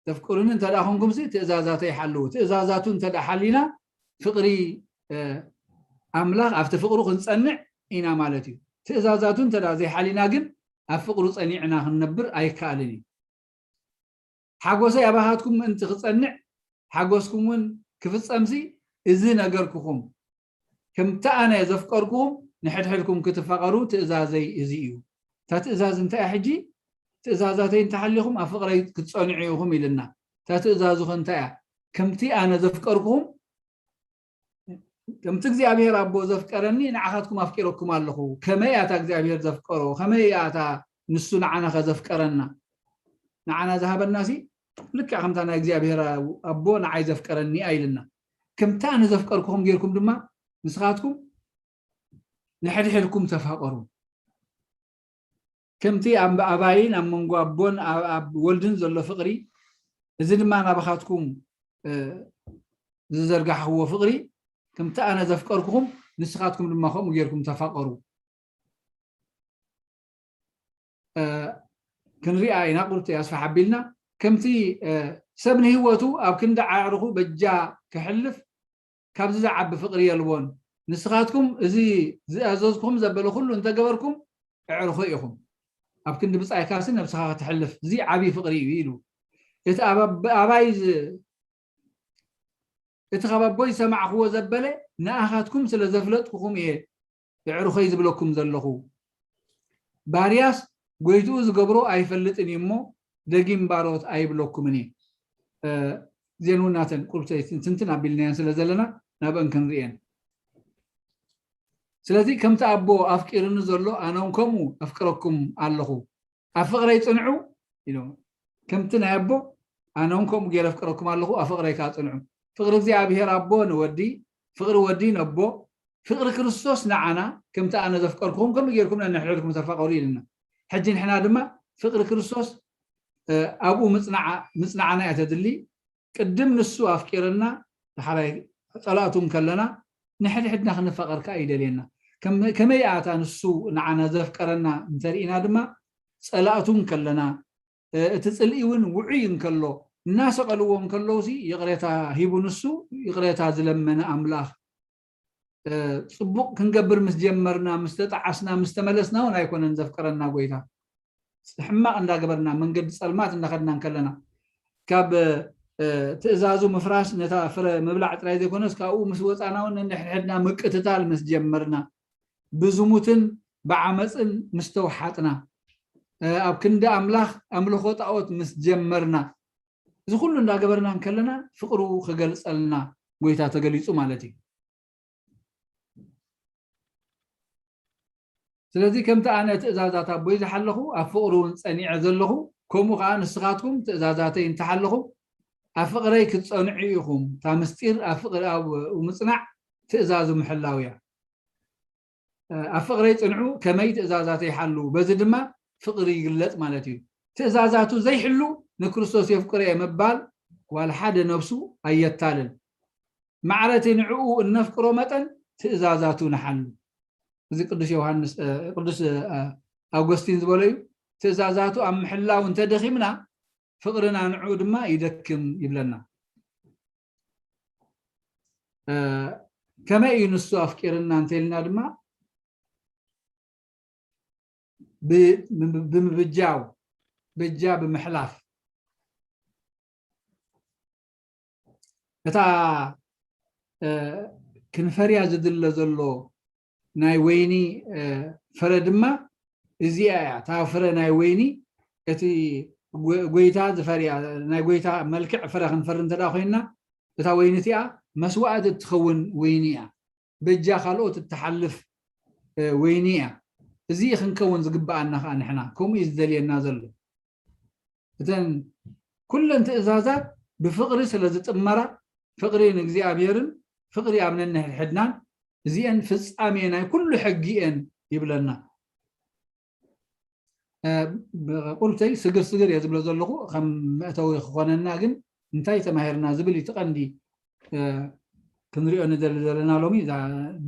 ተፍቅሩኒ እንተ ደኣ ኾንኩምሲ ትእዛዛተይ ሓልዉ ትእዛዛቱ እንተ ደኣ ሓሊና ፍቕሪ ኣምላኽ ኣብቲ ፍቕሩ ክንጸንዕ ኢና ማለት እዩ ትእዛዛቱ እንተ ደኣ ዘይሓሊና ግን ኣብ ፍቕሩ ጸኒዕና ክንነብር ኣይከኣልን እዩ ሓጎሰይ ኣባኻትኩም ምእንቲ ክጸንዕ ሓጎስኩም እውን ክፍጸምሲ እዚ ነገርኩኹም ከምቲ ኣነ ዘፍቀርኩኹም ንሕድሕድኩም ክትፋቐሩ ትእዛዘይ እዚ እዩ እታ ትእዛዝ እንታይ ሕጂ ትእዛዛተይ እንተሓሊኹም ኣብ ፍቕረይ ክትጸንዑ ኢኹም ኢልና እታ ትእዛዙ ከ እንታይ እያ ከምቲ ኣነ ዘፍቀርኩኹም ከምቲ እግዚኣብሔር ኣቦ ዘፍቀረኒ ንዓኻትኩም ኣፍቂረኩም ኣለኹ ከመይ እያ እታ እግዚኣብሔር ዘፍቀሮ ከመይ እያ እታ ንሱ ንዓና ከዘፍቀረና ንዓና ዝሃበና ሲ ልክዕ ከምታ ናይ እግዚኣብሔር ኣቦ ንዓይ ዘፍቀረኒ ኣይልና ከምታ ንዘፍቀርኩኹም ጌርኩም ድማ ንስኻትኩም ንሕድሕድኩም ተፋቀሩ ከምቲ ኣብ ኣባይን ኣብ መንጎ ኣቦን ኣብ ወልድን ዘሎ ፍቅሪ እዚ ድማ ናባኻትኩም ዝዘርጋሕክዎ ፍቅሪ ከምቲ ኣነ ዘፍቀርኩኹም ንስኻትኩም ድማ ከምኡ ጌርኩም ተፋቀሩ ክንሪኣ ኢና ቁርብቲ ኣስፋሕ ኣቢልና ከምቲ ሰብ ንህይወቱ ኣብ ክንዲ ዓዕርኹ በጃ ክሕልፍ ካብዚ ዝዓቢ ፍቅሪ የልቦን ንስኻትኩም እዚ ዝኣዘዝኩም ዘበለ ኩሉ እንተገበርኩም እዕርኹ ኢኹም ኣብ ክንዲ ብጻይካሲ ነብስኻ ክትሕልፍ እዚ ዓብዪ ፍቅሪ እዩ ኢሉ እቲ ኣባይ እቲ ካብ ኣቦይ ዝሰማዕክዎ ዘበለ ንኣኻትኩም ስለ ዘፍለጥኩኹም እየ የዕርኾይ ዝብለኩም ዘለኹ ባርያስ ጎይትኡ ዝገብሮ ኣይፈልጥን እዩ እሞ ደጊም ባሮት ኣይብለኩምን እየ ዜንውናተን ቁርብተይ ትንትን ኣቢልናየን ስለ ዘለና ናብአን ክንርእየን ስለዚ ከምቲ ኣቦ ኣፍቂርኒ ዘሎ ኣነውን ከምኡ ኣፍቅረኩም ኣለኹ ኣብ ፍቕረይ ጽንዑ ኢሉ ከምቲ ናይ ኣቦ ኣነውን ከምኡ ገይረ ኣፍቅረኩም ኣለኹ ኣብ ፍቕረይ ከዓ ጽንዑ ፍቕሪ እግዚኣብሔር ኣቦ ንወዲ ፍቕሪ ወዲ ነቦ ፍቕሪ ክርስቶስ ንዓና ከምቲ ኣነ ዘፍቀርኩኹም ከምኡ ጌርኩም ነንሕድሕድኩም ተፋቐሩ ኢልና ሕጂ ንሕና ድማ ፍቕሪ ክርስቶስ ኣብኡ ምፅናዓ- ምፅናዕና እያ ተድሊ። ቅድም ንሱ ኣፍቂርና፣ ዳሕራይ ፀላእቱ እንከለና፣ ንሕድሕድና ክንፋቐር ከዓ ይደልየና። ከም- ከመይ ኣታ ንሱ ንዓና ዘፍቀረና እንተርኢና ድማ፣ ፀላእቱ እንከለና፣ እቲ ፅልኢ እውን ውዑይ እንከሎ፣ እናሰቐልዎ እንከለውሲ ይቕሬታ ሂቡ፣ ንሱ ይቕሬታ ዝለመነ ኣምላኽ። ጽቡቕ ክንገብር ምስ ጀመርና፣ ምስ ተጣዓስና፣ ምስ ተመለስና እውን ኣይኮነን ዘፍቀረና ጎይታ። ሕማቕ እንዳገበርና፣ መንገዲ ጸልማት እንዳኸድና እንከለና፣ ካብ ትእዛዙ ምፍራስ፣ ነታ ፍረ ምብላዕ ጥራይ ዘይኮነስ ካብኡ ምስ ወጻና እውን ነንሕድሕድና ምቅትታል ምስ ጀመርና፣ ብዝሙትን ብዓመፅን ምስ ተውሓጥና፣ ኣብ ክንዲ ኣምላኽ ኣምልኾ ጣዖት ምስ ጀመርና፣ እዚ ኩሉ እንዳገበርና እንከለና ፍቕሩ ክገልጸልና ጎይታ ተገሊጹ ማለት እዩ። ስለዚ ከምቲ ኣነ ትእዛዛት ኣቦይ ዝሓለኹ፣ ኣብ ፍቕሪ እውን ጸኒዐ ዘለኹ፣ ከምኡ ከኣ ንስኻትኩም ትእዛዛተይ እንተሓለኹም፣ ኣብ ፍቕረይ ክትጸንዑ ኢኹም። እታ ምስጢር ኣብ ፍቕሪ ኣብኡ ምጽናዕ ትእዛዙ ምሕላው እያ። ኣብ ፍቕረይ ጽንዑ፣ ከመይ ትእዛዛተይ ሓልዉ፣ በዚ ድማ ፍቕሪ ይግለጽ ማለት እዩ። ትእዛዛቱ ዘይሕሉ ንክርስቶስ የፍቅሮ እየ ምባል ዋላ ሓደ ነብሱ ኣየታልል። ማዕረ እቲ ንዕኡ እነፍቅሮ መጠን ትእዛዛቱ ንሓሉ። እዚ ቅዱስ ዮሃንስ ቅዱስ ኣውጎስቲን ዝበሎ እዩ። ትእዛዛቱ ኣብ ምሕላው እንተደኺምና ፍቕርና ንዕኡ ድማ ይደክም ይብለና። ከመይ እዩ ንሱ ኣፍቂርና እንተኢልና ድማ ብምብጃው፣ በጃ ብምሕላፍ፣ እታ ክንፈርያ ዝድለ ዘሎ ናይ ወይኒ ፍረ ድማ እዚኣ እያ። እታ ፍረ ናይ ወይኒ፣ እቲ ጎይታ ዝፈርያ፣ ናይ ጎይታ መልክዕ ፍረ ክንፈሪ እንተ ኮይንና፣ እታ ወይኒ እቲኣ መስዋእቲ እትኸውን ወይኒ እያ። በጃ ካልኦት እትሓልፍ ወይኒ እያ። እዚ ክንከውን ዝግበኣና ከዓ ንሕና ከምኡ እዩ ዝደልየና ዘሎ። እተን ኩለን ትእዛዛት ብፍቕሪ ስለ ዝጥመራ፣ ፍቕሪ ንእግዚኣብሔርን ፍቕሪ ኣብ ነንሕድሕድናን፣ እዚአን ፍጻሜ ናይ ኩሉ ሕጊ እየን ይብለና። ቁርብተይ ስግር ስግር እየ ዝብሎ ዘለኹ፣ ከም መእተዊ ክኾነና ግን እንታይ ተማሂርና ዝብል እዩ እቲ ቀንዲ ክንሪኦ ንደሊ ዘለና ሎሚ። እዛ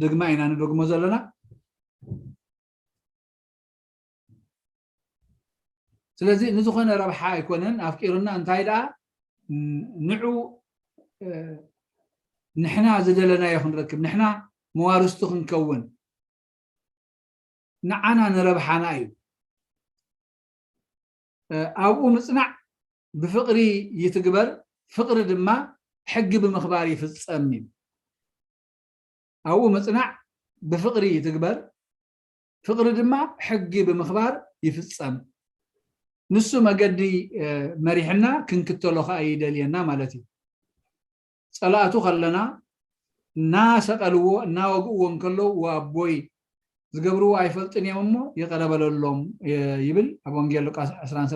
ድግማ ኢና ንደግሞ ዘለና። ስለዚ ንዝኾነ ረብሓ ኣይኮነን ኣፍቂሩና፣ እንታይ ደኣ ንዑ ንሕና ዝደለናዮ ክንረክብ፣ ንሕና መዋርስቱ ክንከውን፣ ንዓና ንረብሓና እዩ። ኣብኡ ምጽናዕ ብፍቕሪ ይትግበር፣ ፍቕሪ ድማ ሕጊ ብምኽባር ይፍጸም እዩ። ኣብኡ ምጽናዕ ብፍቕሪ ይትግበር፣ ፍቕሪ ድማ ሕጊ ብምኽባር ይፍጸም። ንሱ መገዲ መሪሕና ክንክተሎ ከኣ ይደልየና ማለት እዩ። ጸላእቱ ከለና እናሰቐልዎ እናወግእዎ እንከለዉ፣ "ወኣቦይ ዝገብርዎ ኣይፈልጥን እዮም እሞ ይቕረ በለሎም" ይብል ኣብ ወንጌል ሉቃስ ዕስራን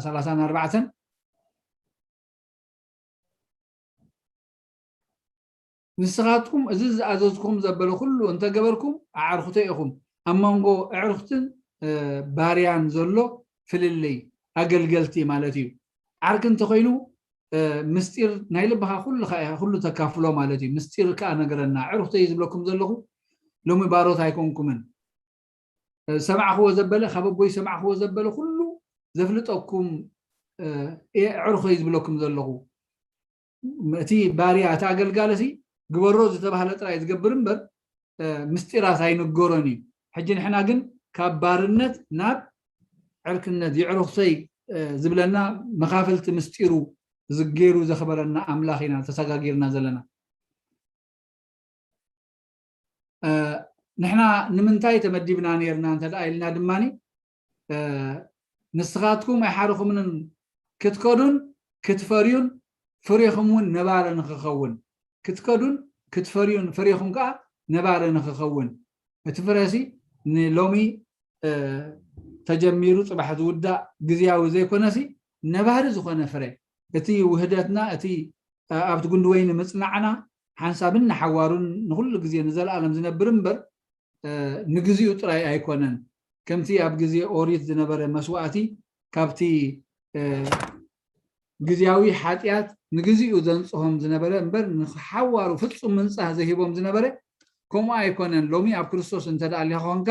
ሰላሳን ኣርባዕተን። ንስኻትኩም እዚ ዝኣዘዝኩም ዘበለ ኩሉ እንተገበርኩም ኣዕርኽቶ ኢኹም። ኣብ መንጎ ኣዕርኽትን ባርያን ዘሎ ፍልልይ ኣገልገልቲ ማለት እዩ። ዓርኪ እንተኾይኑ ምስጢር ናይ ልብኻ ኩሉ ተካፍሎ ማለት እዩ። ምስጢር ከዓ ነገረና። ኣዕርኽቶ እዩ ዝብለኩም ዘለኹ፣ ሎሚ ባሮት ኣይኮንኩምን። ዝሰማዕኽዎ ዘበለ፣ ካብ ኣቦይ ዝሰማዕኽዎ ዘበለ ኩሉ ዘፍልጠኩም ኣዕርኽቶ እዩ ዝብለኩም ዘለኹ። እቲ ባርያ፣ እቲ ኣገልጋሊ ሲ ግበሮ ዝተባህለ ጥራይ ዝገብር እምበር ምስጢራት ኣይንገሮን እዩ። ሕጂ ንሕና ግን ካብ ባርነት ናብ ዕርክነት፣ የዕርኽቶይ ዝብለና መኻፍልቲ ምስጢሩ ዝገይሩ ዘኽበረና ኣምላኽ ኢና ተሰጋጊርና ዘለና። ንሕና ንምንታይ ተመዲብና ነርና እንተ ደኣ ኢልና ድማ፣ ንስኻትኩም ኣይሓርኹምንን፣ ክትከዱን ክትፈርዩን ፍሬኹም እውን ነባሪ ንኽኸውን። ክትከዱን ክትፈርዩን ፍሬኹም ከዓ ነባሪ ንኽኸውን። እቲ ፍረሲ ንሎሚ ተጀሚሩ ጽባሕ ዝውዳእ ግዝያዊ ዘይኮነሲ፣ ነባሪ ዝኾነ ፍረ፣ እቲ ውህደትና፣ እቲ ኣብቲ ጉንዲ ወይኒ ምጽናዕና፣ ሓንሳብን ንሓዋሩን ንኹሉ ግዜ ንዘለኣለም ዝነብር እምበር ንግዚኡ ጥራይ ኣይኮነን። ከምቲ ኣብ ግዜ ኦሪት ዝነበረ መስዋእቲ፣ ካብቲ ግዝያዊ ሓጢኣት ንግዚኡ ዘንጽሆም ዝነበረ እምበር ንሓዋሩ ፍጹም ምንጻህ ዘሂቦም ዝነበረ ከምኡ ኣይኮነን። ሎሚ ኣብ ክርስቶስ እንተ ደኣ ኣሊኻ ኾንካ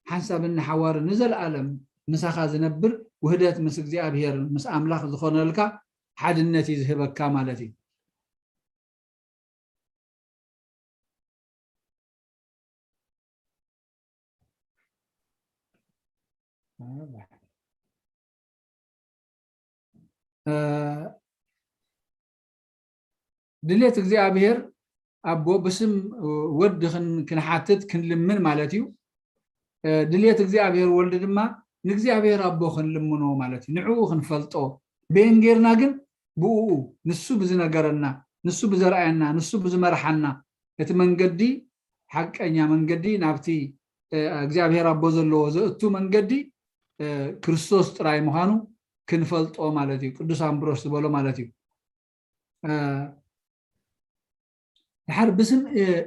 ሓንሳብን ንሓዋሩ ንዘለኣለም ምሳኻ ዝነብር ውህደት ምስ እግዚኣብሔር ምስ ኣምላኽ ዝኾነልካ ሓድነት እዩ ዝህበካ ማለት እዩ። ድሌት እግዚኣብሔር ኣቦ ብስም ወዲ ክንሓትት ክንልምን ማለት እዩ። ድሌት እግዚኣብሔር ወልድ ድማ ንእግዚኣብሔር ኣቦ ክንልምኖ ማለት እዩ። ንዕኡ ክንፈልጦ በየን ጌርና ግን ብኡ ንሱ ብዝነገረና ንሱ ብዘርኣየና ንሱ ብዝመርሓና እቲ መንገዲ ሓቀኛ መንገዲ ናብቲ እግዚኣብሔር ኣቦ ዘለዎ ዘእቱ መንገዲ ክርስቶስ ጥራይ ምዃኑ ክንፈልጦ ማለት እዩ። ቅዱስ ኣምብሮስ ዝበሎ ማለት እዩ። ድሓር ብስም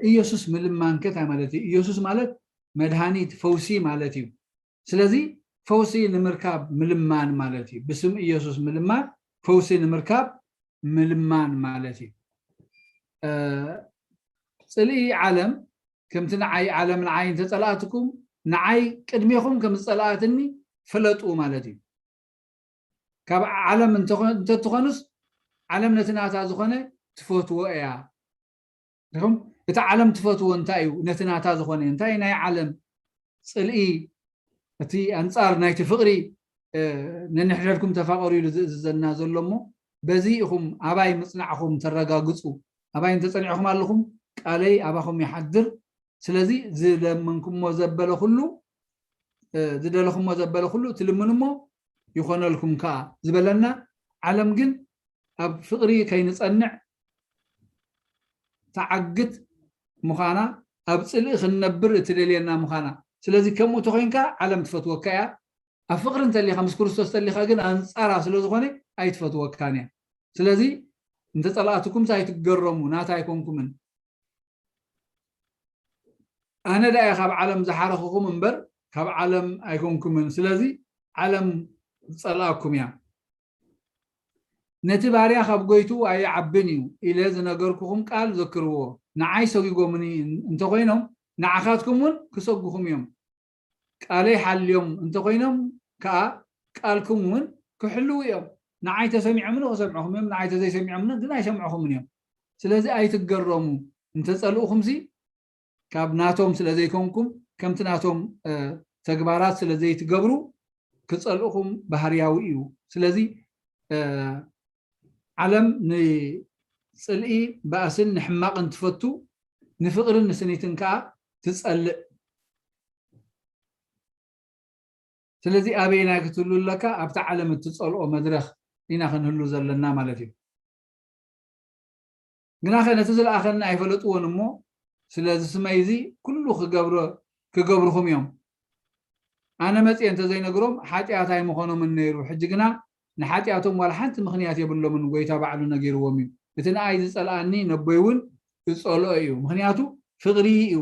ኢየሱስ ምልማን ከ እንታይ ማለት እዩ? ኢየሱስ ማለት መድሃኒት ፈውሲ ማለት እዩ። ስለዚ ፈውሲ ንምርካብ ምልማን ማለት እዩ። ብስም ኢየሱስ ምልማን ፈውሲ ንምርካብ ምልማን ማለት እዩ። ጽልኢ ዓለም ከምቲ ንዓይ ዓለም ንዓይ እንተጸላእትኩም ንዓይ ቅድሜኹም ከም ዝጸላእትኒ ፍለጡ ማለት እዩ። ካብ ዓለም እንተትኾኑስ ዓለም ነቲ ናታ ዝኾነ ትፈትዎ እያ። ኹም እቲ ዓለም ትፈትዎ እንታይ እዩ? ነቲ ናታ ዝኾነ እንታይ ናይ ዓለም ጽልኢ እቲ ኣንጻር ናይቲ ፍቕሪ ነንሕድሕድኩም ተፋቐሩ ኢሉ ዝእዝዘና ዘሎ እሞ በዚ ኢኹም ኣባይ ምጽናዕኹም ተረጋግጹ። ኣባይ እንተጸኒዕኹም ኣለኹም ቃለይ ኣባኹም ይሓድር። ስለዚ ዝለመንኩሞ ዘበለ ኩሉ ዝደለኹሞ ዘበለ ኩሉ ትልምንሞ ይኾነልኩም ከኣ ዝበለና ዓለም ግን ኣብ ፍቕሪ ከይንጸንዕ ትዓግት ምዃና ኣብ ጽልኢ ክንነብር እትደልየና ምዃና። ስለዚ ከምኡ ተኾይንካ ዓለም ትፈትወካ እያ። ኣብ ፍቕሪ እንተሊኻ ምስ ክርስቶስ ተሊኻ ግን ኣንጻራ ስለ ዝኾነ ኣይትፈትወካን እያ። ስለዚ እንተጸላእትኩምስ ኣይትገረሙ፣ ናታ ኣይኮንኩምን። ኣነ ደኣ እየ ካብ ዓለም ዝሓረኽኹም እምበር ካብ ዓለም ኣይኮንኩምን። ስለዚ ዓለም ትጸልኣኩም እያ። ነቲ ባርያ ካብ ጎይትኡ ኣይዓብን እዩ ኢለ ዝነገርኩኹም ቃል ዘክርዎ። ንዓይ ሰጒጎምኒ እንተኾይኖም ንዓኻትኩም እውን ክሰጉኹም እዮም። ቃለይ ሓልዮም እንተኾይኖም ከኣ ቃልኩም እውን ክሕልዉ እዮም። ንዓይ ተሰሚዖምኒ ክሰምዑኹም እዮም፣ ንዓይ ተዘይሰሚዖምኒ ግን ኣይሰምዑኹምን እዮም። ስለዚ ኣይትገረሙ። እንተጸልኡኹምሲ ካብ ናቶም ስለ ዘይኮንኩም ከምቲ ናቶም ተግባራት ስለ ዘይትገብሩ ክጸልኡኹም ባህርያዊ እዩ። ስለዚ ዓለም ንጽልኢ ባእስን ንሕማቕን ትፈቱ፣ ንፍቕርን ንስኒትን ከኣ ትጸልእ። ስለዚ ኣበየናይ ክትህሉ ኣለካ? ኣብቲ ዓለም እትጸልኦ መድረኽ ኢና ክንህሉ ዘለና ማለት እዩ። ግናኸ ነቲ ዝለኣኸኒ ኣይፈለጥዎን እሞ ስለዚ ስመይ እዚ ኩሉ ክገብሮ ክገብርኹም እዮም። ኣነ መጽየ እንተዘይነግሮም ሓጢኣት ኣይምኾኖምን ነይሩ። ሕጂ ግና ንሓጢኣቶም ዋላ ሓንቲ ምኽንያት የብሎምን፣ ጎይታ ባዕሉ ነጊርዎም እዩ። እቲ ንኣይ ዝጸልኣኒ ነቦይ እውን ዝጸልኦ እዩ፣ ምኽንያቱ ፍቕሪ እዩ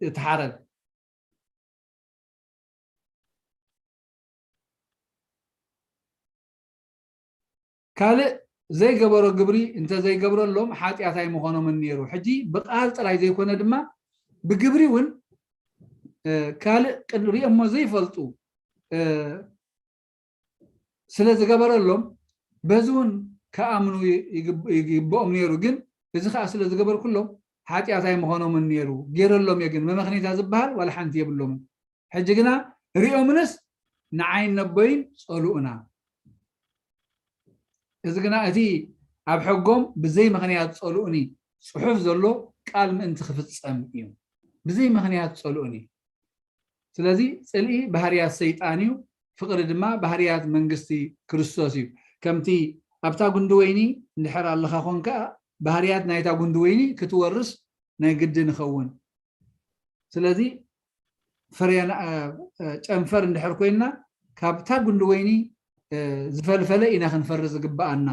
እቲ ሓረግ። ካልእ ዘይገበሮ ግብሪ እንተዘይገብረሎም ሓጢኣት ኣይምኾኖምን ነይሩ። ሕጂ ብቃል ጥራይ ዘይኮነ ድማ ብግብሪ እውን ካልእ ሪኦሞ ዘይፈልጡ ስለ ዝገበረሎም በዚ እውን ክኣምኑ ይግብኦም ነይሩ። ግን እዚ ከዓ ስለ ዝገበርኩሎም ሓጢኣት ኣይምኾኖምን ነይሩ። ገይረሎም እየ ግን መመኽኔታ ዝበሃል ዋላ ሓንቲ የብሎምን። ሕጂ ግና ሪኦምንስ ንዓይን ነቦይን ጸልኡና። እዚ ግና እቲ ኣብ ሕጎም ብዘይ ምኽንያት ጸልኡኒ ጽሑፍ ዘሎ ቃል ምእንቲ ክፍጸም እዩ። ብዘይ ምኽንያት ጸልኡኒ። ስለዚ ጽልኢ ባህርያት ሰይጣን እዩ፣ ፍቕሪ ድማ ባህርያት መንግስቲ ክርስቶስ እዩ። ከምቲ ኣብታ ጉንዲ ወይኒ እንድሕር ኣለኻ ኾንካ ባህርያት ናይታ ጉንዲ ወይኒ ክትወርስ ናይ ግድን ይኸውን። ስለዚ ፍሬና ጨንፈር እንድሕር ኮይንና ካብታ ጉንዲ ወይኒ ዝፈልፈለ ኢና ክንፈሪ ዝግብኣና።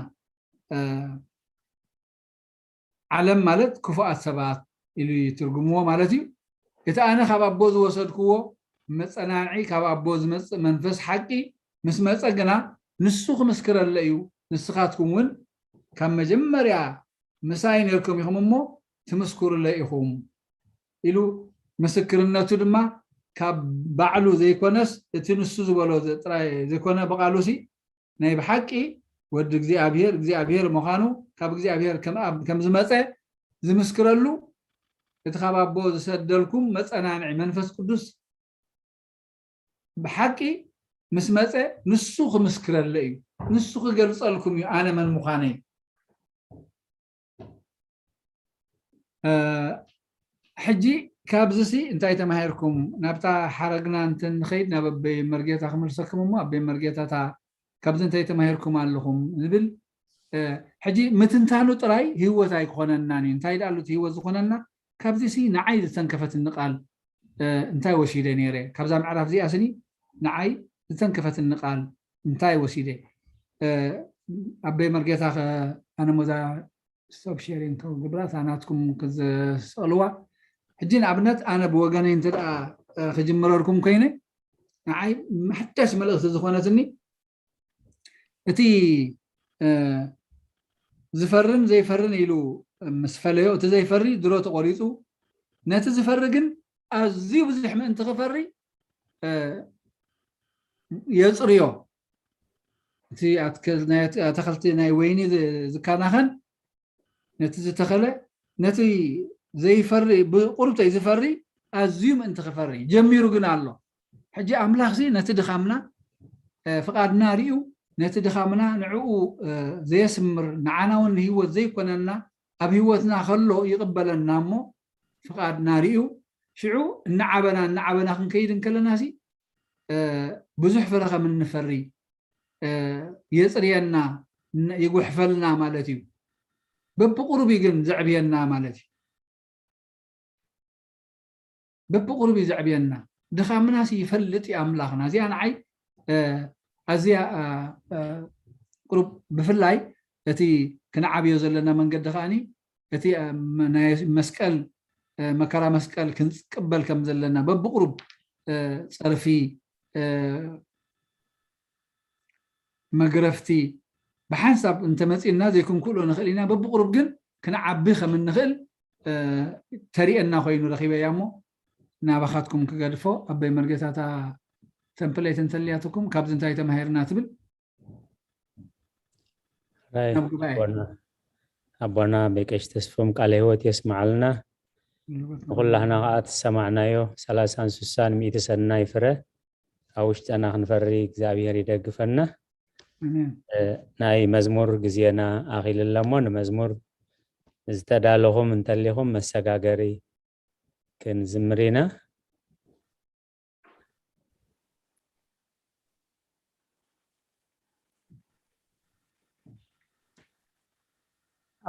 ዓለም ማለት ክፉኣት ሰባት ኢሉ ይትርጉምዎ ማለት እዩ። እቲ ኣነ ካብ ኣቦ ዝወሰድክዎ መጸናንዒ ካብ ኣቦ ዝመጽእ መንፈስ ሓቂ ምስ መጸ ግና ንሱ ክምስክረለ እዩ። ንስኻትኩም እውን ካብ መጀመርያ ምሳይ ነርኩም ኢኹም እሞ ትምስክሩለ ኢኹም ኢሉ ምስክርነቱ ድማ ካብ ባዕሉ ዘይኮነስ እቲ ንሱ ዝበሎ ጥራይ ዘይኮነ ብቓሉሲ ናይ ብሓቂ ወዲ እግዚኣብሔር እግዚኣብሔር ምዃኑ ካብ እግዚኣብሔር ከም ኣብ ከም ዝመፀ ዝምስክረሉ እቲ ካብ ኣቦ ዝሰደልኩም መፀናንዒ መንፈስ ቅዱስ ብሓቂ ምስ መፀ ንሱ ክምስክረለ እዩ። ንሱ ክገልፀልኩም እዩ ኣነ መን ምዃነይ። ሕጂ ካብዚሲ እንታይ ተማሂርኩም? ናብታ ሓረግና እንትንኸይድ ናብ ኣበይ መርጌታ ክመልሰኩም እሞ ኣበይ መርጌታ እታ ካብዚ እንታይ ተማሂርኩም ኣለኹም ዝብል ሕጂ ምትንታኑ ጥራይ ህይወት ኣይኮነናን እዩ። እንታይ ደኣ እቲ ህይወት ዝኾነና ካብዚሲ ንዓይ ዝተንከፈትኒ ቃል እንታይ ወሲደ ነይረ? ካብዛ ምዕራፍ እዚኣ ስኒ ንዓይ ዝተንከፈትኒ ቃል እንታይ ወሲደ? ኣበይ መርጌታ ኣነ ሞዛ ስቶፕ ሼሪንግ ክገብራ እታ ናትኩም ክዝሰልዋ። ሕጂ ንኣብነት ኣነ ብወገነይ እንተ ደኣ ክጅምረልኩም ኮይነ ንዓይ ሓዳሽ መልእኽቲ ዝኾነትኒ እቲ ዝፈርን ዘይፈርን ኢሉ ምስ ፈለዮ እቲ ዘይፈሪ ድሮ ተቆሪፁ ነቲ ዝፈሪ ግን ኣዝዩ ብዙሕ ምእንቲ ክፈሪ የፅርዮ። እቲ ኣትክልቲ ናይ ወይኒ ዝከናኸን ነቲ ዝተኸለ ነቲ ዘይፈሪ ብቁሩብተይ ዝፈሪ ኣዝዩ ምእንቲ ክፈሪ ጀሚሩ ግን ኣሎ። ሕጂ ኣምላኽሲ ነቲ ድኻምና ፍቓድና ርዩ ነቲ ድኻምና ንዕኡ ዘየስምር ንዓና እውን ንህይወት ዘይኮነና ኣብ ህይወትና ከሎ ይቕበለና እሞ ፍቓድና ርዩ ሽዑ እናዓበና እናዓበና ክንከይድ እንከለና ሲ ብዙሕ ፍረ ከም እንፈሪ የፅርየና ይጉሕፈልና ማለት እዩ። በብቁሩብ ግን ዘዕብየና ማለት እዩ። በብቁሩብ እዩ ዘዕብየና። ድኻምናስ ይፈልጥ እዩ ኣምላኽና። እዚኣ ንዓይ ኣዝያ ቁሩብ ብፍላይ እቲ ክንዓብዮ ዘለና መንገዲ ከዓኒ እቲ ናይ መስቀል መከራ መስቀል ክንቅበል ከም ዘለና በብቁሩብ ፀርፊ መግረፍቲ ብሓንሳብ እንተመፂእና ዘይክንክእሎ ንኽእል ኢና። በብቁሩብ ግን ክንዓቢ ከም እንኽእል ተሪእየና ኮይኑ ረኺበያ እሞ ናባኻትኩም ክገድፎ ኣበይ መርጌታታ ተምፕሌት እንተልያትኩም ካብዚ እንታይ ተማሂርና ትብል ኣቦና በቀሽ ተስፎም ቃለ ህይወት የስማዓልና። ንኩላህና ከዓ ትሰማዕናዮ ሰላሳን ስሳን ሚእቲ ሰናይ ፍረ ኣብ ውሽጠና ክንፈሪ እግዚኣብሔር ይደግፈና። ናይ መዝሙር ግዜና ኣኺልለሞ ንመዝሙር ዝተዳለኹም እንተሊኹም መሰጋገሪ ክንዝምር ኢና።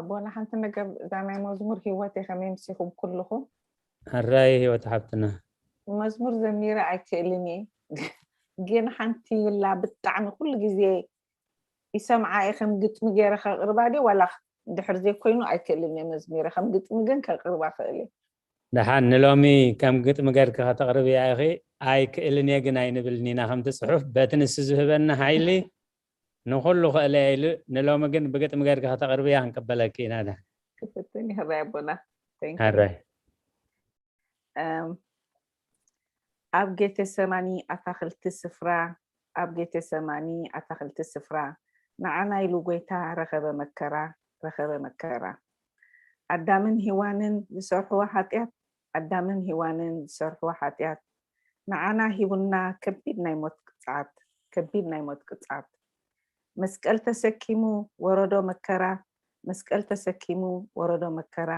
ኣቦና ሓንቲ ነገር እዛ ናይ መዝሙር ህይወት እየ ከመይ ምሲኹም ኩልኹም ሕራይ ህይወት ሓብትና መዝሙር ዘሚረ ኣይክእልን እየ ግን ሓንቲ ይላ ብጣዕሚ ኩሉ ግዜ ይሰምዓ እየ ከም ግጥሚ ገይረ ከቅርባ ድየ ዋላ ድሕር ዘይኮይኑ ኣይክእልን እየ መዝሚረ ከም ግጥሚ ግን ከቅርባ ክእል እየ ደሓን ንሎሚ ከም ግጥሚ ገርኪ ከተቕርብያ ኢኺ ኣይክእልን እየ ግን ኣይንብልን ኢና ከምቲ ፅሑፍ በቲ ንሱ ዝህበና ሓይሊ ንኩሉ ክእለ ኢሉ ንሎሚ ግን ብግጥሚ ገርኪ ከተቕርብያ ክንቅበለኪ ኢና ዳ ክፍትን ይህራይ ኣቦና ሕራይ ኣብ ጌቴሰማኒ ኣታኽልቲ ስፍራ ኣብ ጌቴሰማኒ ኣታኽልቲ ስፍራ ንዓና ኢሉ ጎይታ ረኸበ መከራ ረኸበ መከራ ኣዳምን ሂዋንን ዝሰርሕዎ ሓጢኣት ኣዳምን ሂዋንን ዝሰርሕዎ ሓጢኣት ንዓና ሂቡና ከቢድ ናይ ሞት ቅፅዓት ከቢድ ናይ ሞት ቅፅዓት መስቀል ተሰኪሙ ወረዶ መከራ መስቀል ተሰኪሙ ወረዶ መከራ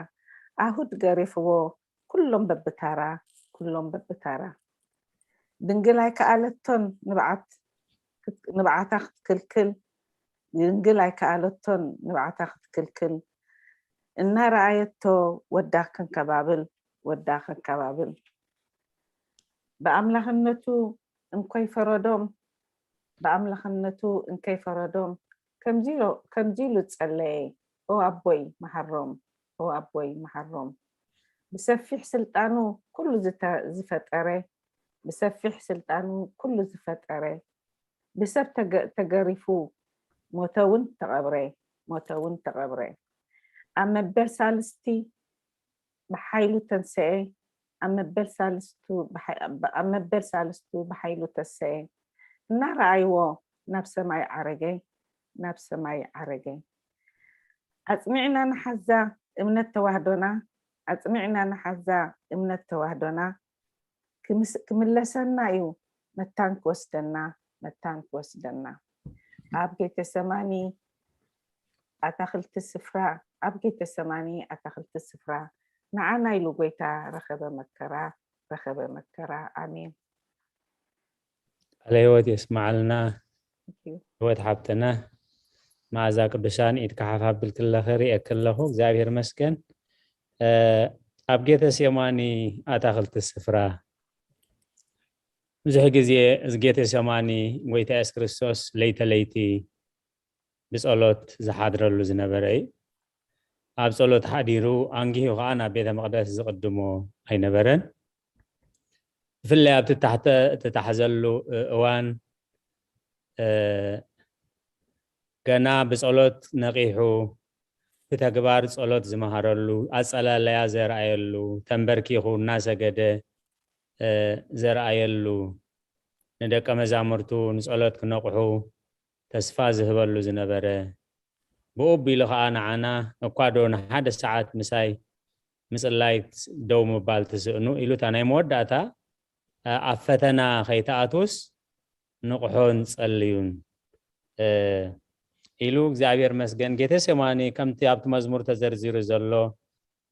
ኣሁድ ገሪፍዎ ኩሎም በብታራ ኩሎም በብታራ ድንግል ኣይከኣለቶን ንብዓት ንብዓታ ክትክልክል ድንግል ኣይከኣለቶን ንብዓታ ክትክልክል እናረኣየቶ ወዳ ከንከባብል ወዳ ከንከባብል ብኣምላኽነቱ እንኮይ ፈረዶም ብኣምላኽነቱ እንከይ ፈረዶም ከምዚ ኢሉ ጸለየ ኦ ኣቦይ መሃሮም ኦ ኣቦይ መሃሮም ብሰፊሕ ስልጣኑ ኩሉ ዝፈጠረ ብሰፊሕ ስልጣኑ ኩሉ ዝፈጠረ ብሰብ ተገ- ተገሪፉ፣ ሞተ እውን ተቐብረ። ሞተ እውን ተቐብረ። ኣብ መበል ሳልስቲ ብሓይሉ ተንሰኤ። ኣብ መበል ሳልስቱ ብሓይ- ኣብ መበል ሳልስቱ ብሓይሉ ተሰኤ። እናረኣይዎ ናብ ሰማይ ዓረገ። ናብ ሰማይ ዓረገ። ኣጽኒዕና ንሓዛ እምነት ተዋህዶና። ኣጽኒዕና ንሓዛ እምነት ተዋህዶና። ክምስ- ክምለሰና እዩ። መታን ክወስደና። መታን ክወስደና። ኣብ ጌተሰማኒ ኣታኽልቲ ስፍራ፣ ኣብ ጌተሰማኒ ኣታኽልቲ ስፍራ፣ ንዓና ኢሉ ጎይታ ረኸበ መከራ። ረኸበ መከራ። ኣሜን። ቃለ ህይወት የስማዓልና። Thank you። ህይወት ሓብትና፣ መኣዛ ቅዱሳን ኢድካ ሓፍ ኣቢልኪ ኣለኺ፣ ርእየኪ ኣለኹ። እግዚኣብሔር መስገን። ኣብ ጌተሴማኒ ኣታኽልቲ ስፍራ፣ ብዙሕ ግዜ እዚ ጌተሴማኒ ጎይታ የሱስ ክርስቶስ ለይተ ለይቲ ብጸሎት ዝሓድረሉ ዝነበረ እዩ። ኣብ ጸሎት ሓዲሩ ኣንጊሁ ኸዓ ናብ ቤተ መቕደስ ዝቕድሞ ኣይነበረን። ብፍላይ ኣብቲ ታሕተ- እተታሕዘሉ እዋን ገና ብጸሎት ነቒሑ፣ ብተግባር ጸሎት ዝመሃረሉ፣ ኣጸላለያ ዘርኣየሉ፣ ተንበርኪኹ እናሰገደ ዘርኣየሉ፣ ንደቀ መዛሙርቱ ንጸሎት ክነቕሑ ተስፋ ዝህበሉ ዝነበረ፣ ብኡ ኣቢሉ ኸዓ ንዓና እኳ ዶ ንሓደ ሰዓት ምሳይ ምጽላይ ደው ምባል ትስእኑ ኢሉ እታ ናይ መወዳእታ ኣብ ፈተና ከይትኣትውስ ንቕሑን ጸልዩን ኢሉ እግዚኣብሔር መስገን። ጌተሴማኒ ከምቲ ኣብቲ መዝሙር ተዘርዚሩ ዘሎ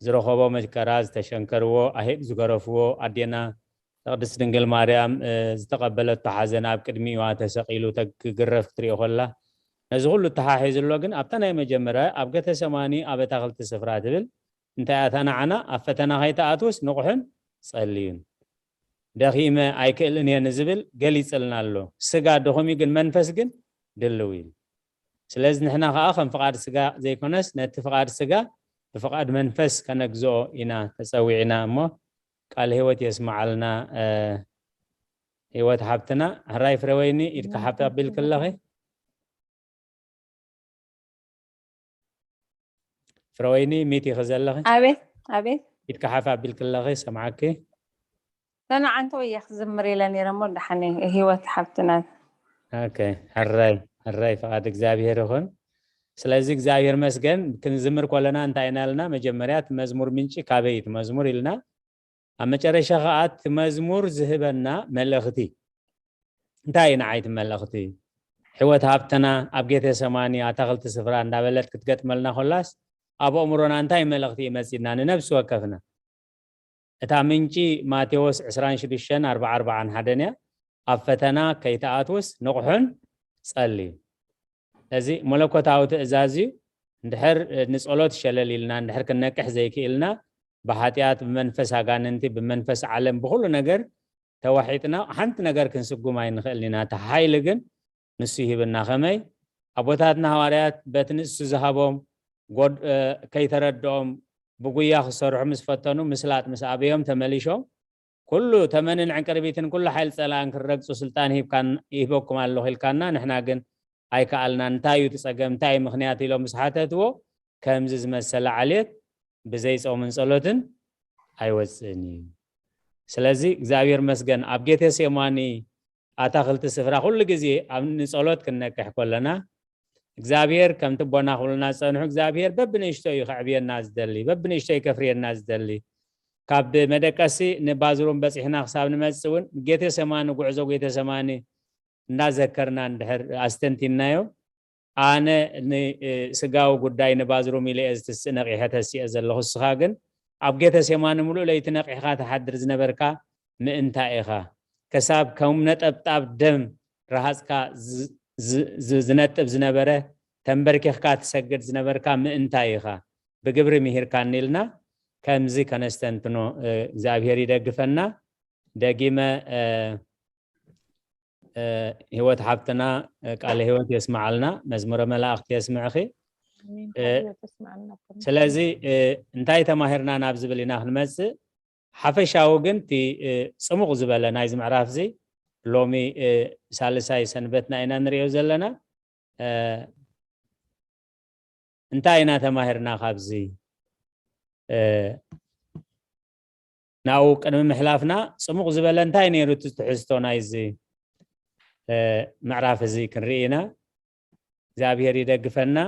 ዝረኸቦ መከራ፣ ዝተሸንከርዎ ኣሄድ ዝገረፍዎ ኣዴና ቅድስት ድንግል ማርያም ዝተቐበለቶ ሓዘን ኣብ ቅድሚዋ ተሰቒሉ ክግረፍ ክትሪኦ ከላ ነዚ ኩሉ ተሓሒዙ ኣሎ። ግን ኣብታ ናይ መጀመርያ ኣብ ገተሰማኒ ኣብ ኣታኽልቲ ስፍራ ትብል እንታይ እያ እታ ንዓና ኣብ ፈተና ከይትኣትውስ ንቑሕን ጸልዩን። ደኺመ ኣይክእልን እየ ንዝብል ገሊጽልና ኣሎ። ስጋ ድኹም እዩ ግን መንፈስ ግን ድልው እዩ። ስለዚ ንሕና ከኣ ከም ፍቓድ ስጋ ዘይኮነስ ነቲ ፍቓድ ስጋ ብፍቓድ መንፈስ ከነግዝኦ ኢና ተጸዊዕና። እሞ ቃል ህይወት የስምዓልና። ህይወት ሓብትና፣ ሕራይ ፍረወይኒ ኢድካ ሓፍ ኣቢልኪ ኣለኺ። ፍረወይኒ ሚት ኢኺ ዘለኺ። ኣቤት ኣቤት። ኢድካ ሓፍ ኣቢልኪ ኣለኺ፣ ሰምዓኪ። ሰናዓንቲ ወየ ክዝምር ኢለ ነይረ እሞ ደሓን ህይወት ሓብትና። ኦኬ፣ ሕራይ ሕራይ ፍቓድ እግዚኣብሔር ይኹን። ስለዚ እግዚኣብሔር መስገን ክንዝምር ከለና እንታይ ኢና ኢልና? መጀመርያ እቲ መዝሙር ምንጪ ካበይ እቲ መዝሙር ኢልና፣ ኣብ መጨረሻ ከዓ እቲ መዝሙር ዝህበና መልእኽቲ እንታይ እዩ? ንዓይ እቲ መልእኽቲ ሕይወት ሃብትና ኣብ ጌተ ሰማኒ ኣታኽልቲ ስፍራ እንዳበለት ክትገጥመልና ኮላስ ኣብ ኣእምሮና እንታይ መልእኽቲ እዩ መፂና ንነብሲ ወከፍና? እታ ምንጪ ማቴዎስ ዕስራን ሽዱሽተን ኣርባዓ ኣርባዓን ሓደን እያ። ኣብ ፈተና ከይትኣትውስ ንቑሑን ጸልዩ። እዚ መለኮታዊ ትእዛዝ እዩ። እንድሕር ንጸሎት ሸለል ኢልና እንድሕር ክንነቅሕ ዘይክኢልና ብሓጢኣት ብመንፈስ ኣጋንንቲ ብመንፈስ ዓለም ብኩሉ ነገር ተዋሒጥና ሓንቲ ነገር ክንስጉም ኣይንኽእልን ኢና። እቲ ሓይሊ ግን ንሱ ይህብና። ከመይ ኣቦታትና ሃዋርያት በቲ ንሱ ዝሃቦም ከይተረድኦም ብጉያ ክሰርሑ ምስ ፈተኑ ምስላጥ ምስ ኣበዮም ተመሊሾም ኩሉ ተመንን ዕንቅርቢትን ኩሉ ሓይሊ ጸላእን ክረግጹ ስልጣን ይህበኩም ኣለኹ ኢልካና፣ ንሕና ግን ኣይከኣልናን፣ እንታይ እዩ እቲ ጸገም፣ እንታይ እዩ ምኽንያት ኢሎም ምስ ሓተትዎ ከምዚ ዝመሰለ ዓሌት ብዘይ ጾምን ጸሎትን ኣይወጽእን እዩ። ስለዚ እግዚኣብሔር መስገን ኣብ ጌቴሴማኒ ኣታኽልቲ ስፍራ ኩሉ ግዜ ኣብ ንጸሎት ክንነቅሕ ከለና እግዚኣብሔር ከምቲ ኣቦና ክብሉና ዝጸንሑ እግዚኣብሔር በብንእሽቶ እዩ ከዕብየና ዝደሊ፣ በብንእሽቶ እዩ ከፍርየና ዝደሊ። ካብ መደቀሲ ንባዝሩም በጺሕና ክሳብ ንመጽእ እውን ጌቴሰማኒ ጉዕዞ ጌቴሰማኒ እናዘከርና እንድሕር ኣስተንቲናዮ ኣነ ንስጋዊ ጉዳይ ንባዝሩም ኢለ እየ ዝትስእ ነቒሐ ተሲኤ ዘለኹ። እስኻ ግን ኣብ ጌተሴማኒ ምሉእ ለይቲ ነቒሕኻ ትሓድር ዝነበርካ ምእንታይ ኢኻ? ከሳብ ከም ነጠብጣብ ደም ረሃጽካ ዝነጥብ ዝነበረ ተንበርኪኽካ ትሰግድ ዝነበርካ ምእንታይ ኢኻ? ብግብሪ ምሂርካኒ ኢልና ከምዚ ከነስተንትኖ እግዚኣብሔር ይደግፈና። ደጊመ ህይወት ሓብትና ቃለ ህይወት የስምዓልና፣ መዝሙረ መላእኽቲ የስምዕኺ። ስለዚ እንታይ ተማሂርና ናብ ዝብል ኢና ክንመፅእ። ሓፈሻዊ ግን እቲ ፅሙቕ ዝበለ ናይዚ ምዕራፍ እዚ ሎሚ ሳልሳይ ሰንበትና ኢና ንሪኦ ዘለና። እንታይ ኢና ተማሂርና ካብዚ? ናብኡ ቅድሚ ምሕላፍና፣ ጽሙቕ ዝበለ እንታይ ነይሩ እቲ ትሕዝቶ ናይዚ ምዕራፍ እዚ ክንርኢ ኢና። እግዚኣብሔር ይደግፈና።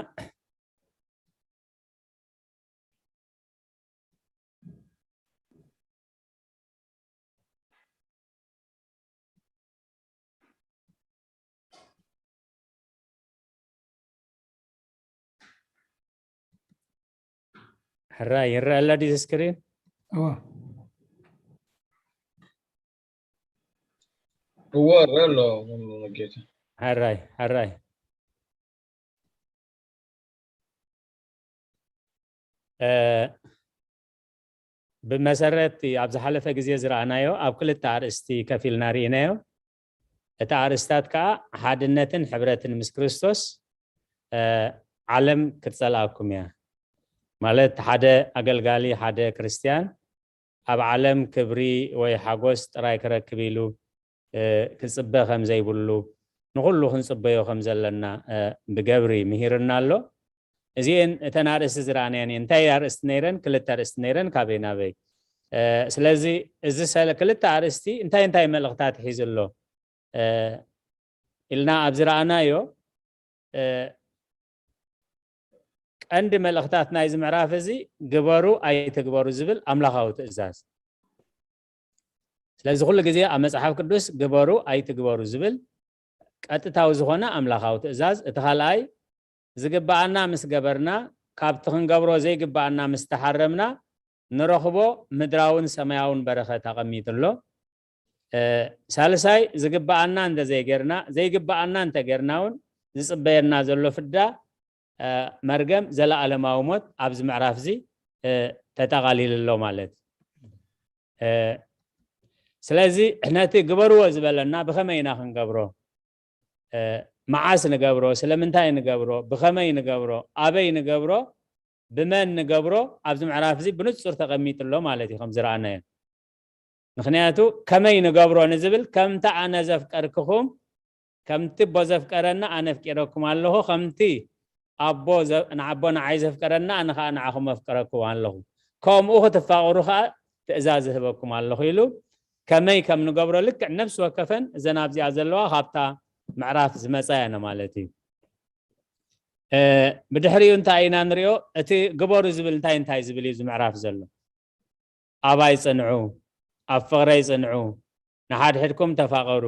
ሕራይ ይረአ ኣሎ ድዩ ስክሪን? እዎ። እዎ፣ እረአ ኣሎ ሙሉ ጌታ። ሕራይ ሕራይ። ብመሰረት ኣብ ዝሓለፈ ግዜ ዝረኣናዮ ኣብ ክልተ ኣርእስቲ ከፊልና ርኢናዮ። እቲ ኣርእስታት ከዓ ሓድነትን ሕብረትን ምስ ክርስቶስ፣ ዓለም ክትፀልኣኩም እያ። ማለት ሓደ ኣገልጋሊ፣ ሓደ ክርስትያን ኣብ ዓለም ክብሪ ወይ ሓጎስ ጥራይ ክረክብ ኢሉ ክፅበ ከም ዘይብሉ፣ ንኹሉ ክንፅበዮ ከም ዘለና ብገብሪ ምሂርና ኣሎ። እዚኤን እተን ኣርእስቲ ዝረኣናየን እየን። እንታይ ኣርእስቲ ነይረን? ክልተ ኣርእስቲ ነይረን፣ ካበይ ናበይ። ስለዚ እዚ ክልተ ኣርእስቲ እንታይ እንታይ መልእኽታት ሒዙ ኣሎ ኢልና ኣብ ዝረኣናዮ፣ ቀንዲ መልእኽታት ናይዚ ምዕራፍ እዚ ግበሩ ኣይትግበሩ ዝብል ኣምላኻዊ ትእዛዝ። ስለዚ ኩሉ ግዜ ኣብ መጽሓፍ ቅዱስ ግበሩ ኣይትግበሩ ዝብል ቀጥታዊ ዝኾነ ኣምላኻዊ ትእዛዝ፣ እቲ ካልኣይ ዝግብኣና ምስ ገበርና፣ ካብቲ ክንገብሮ ዘይግብኣና ምስ ተሓረምና ንረኽቦ ምድራውን ሰማያውን በረኸት ኣቐሚጡ ኣሎ። ሳልሳይ ዝግብኣና እንተዘይጌርና፣ ዘይግብኣና እንተጌርና እውን ዝፅበየና ዘሎ ፍዳ መርገም ዘለኣለማዊ ሞት ኣብዚ ምዕራፍ እዚ ተጠቓሊሉ ኣሎ ማለት እዩ። ስለዚ ነቲ ግበርዎ ዝበለና ብኸመይ ኢና ክንገብሮ? መዓስ ንገብሮ? ስለምንታይ ንገብሮ? ብኸመይ ንገብሮ? ኣበይ ንገብሮ? ብመን ንገብሮ? ኣብዚ ምዕራፍ እዚ ብንጹር ተቐሚጡ ኣሎ ማለት እዩ፣ ከም ዝረኣናዮ። ምኽንያቱ ከመይ ንገብሮ ንዝብል ከምቲ ኣነ ዘፍቀርክኹም ከምቲ ኣቦ ዘፍቀረኒ ኣነ ኣፍቂረኩም ኣለኹ፣ ከምቲ ኣቦ ንዓቦ ንዓይ ዘፍቀረኒ ኣነ ኸዓ ንዓኹም ኣፍቅረኩም ኣለኹ። ከምኡ ክትፋቐሩ ኸዓ ትእዛዝ እህበኩም ኣለኹ ኢሉ ከመይ ከም ንገብሮ ልክዕ ነፍሲ ወከፈን እዘን ኣብዚኣ ዘለዋ ካብታ ምዕራፍ ዝመፃ እየን ማለት እዩ። ብድሕሪኡ እንታይ ኢና ንሪኦ? እቲ ግበሩ ዝብል እንታይ እንታይ ዝብል እዩ እዚ ምዕራፍ ዘሎ? ኣባይ ጽንዑ፣ ኣብ ፍቕረይ ጽንዑ፣ ንሓድሕድኩም ተፋቐሩ።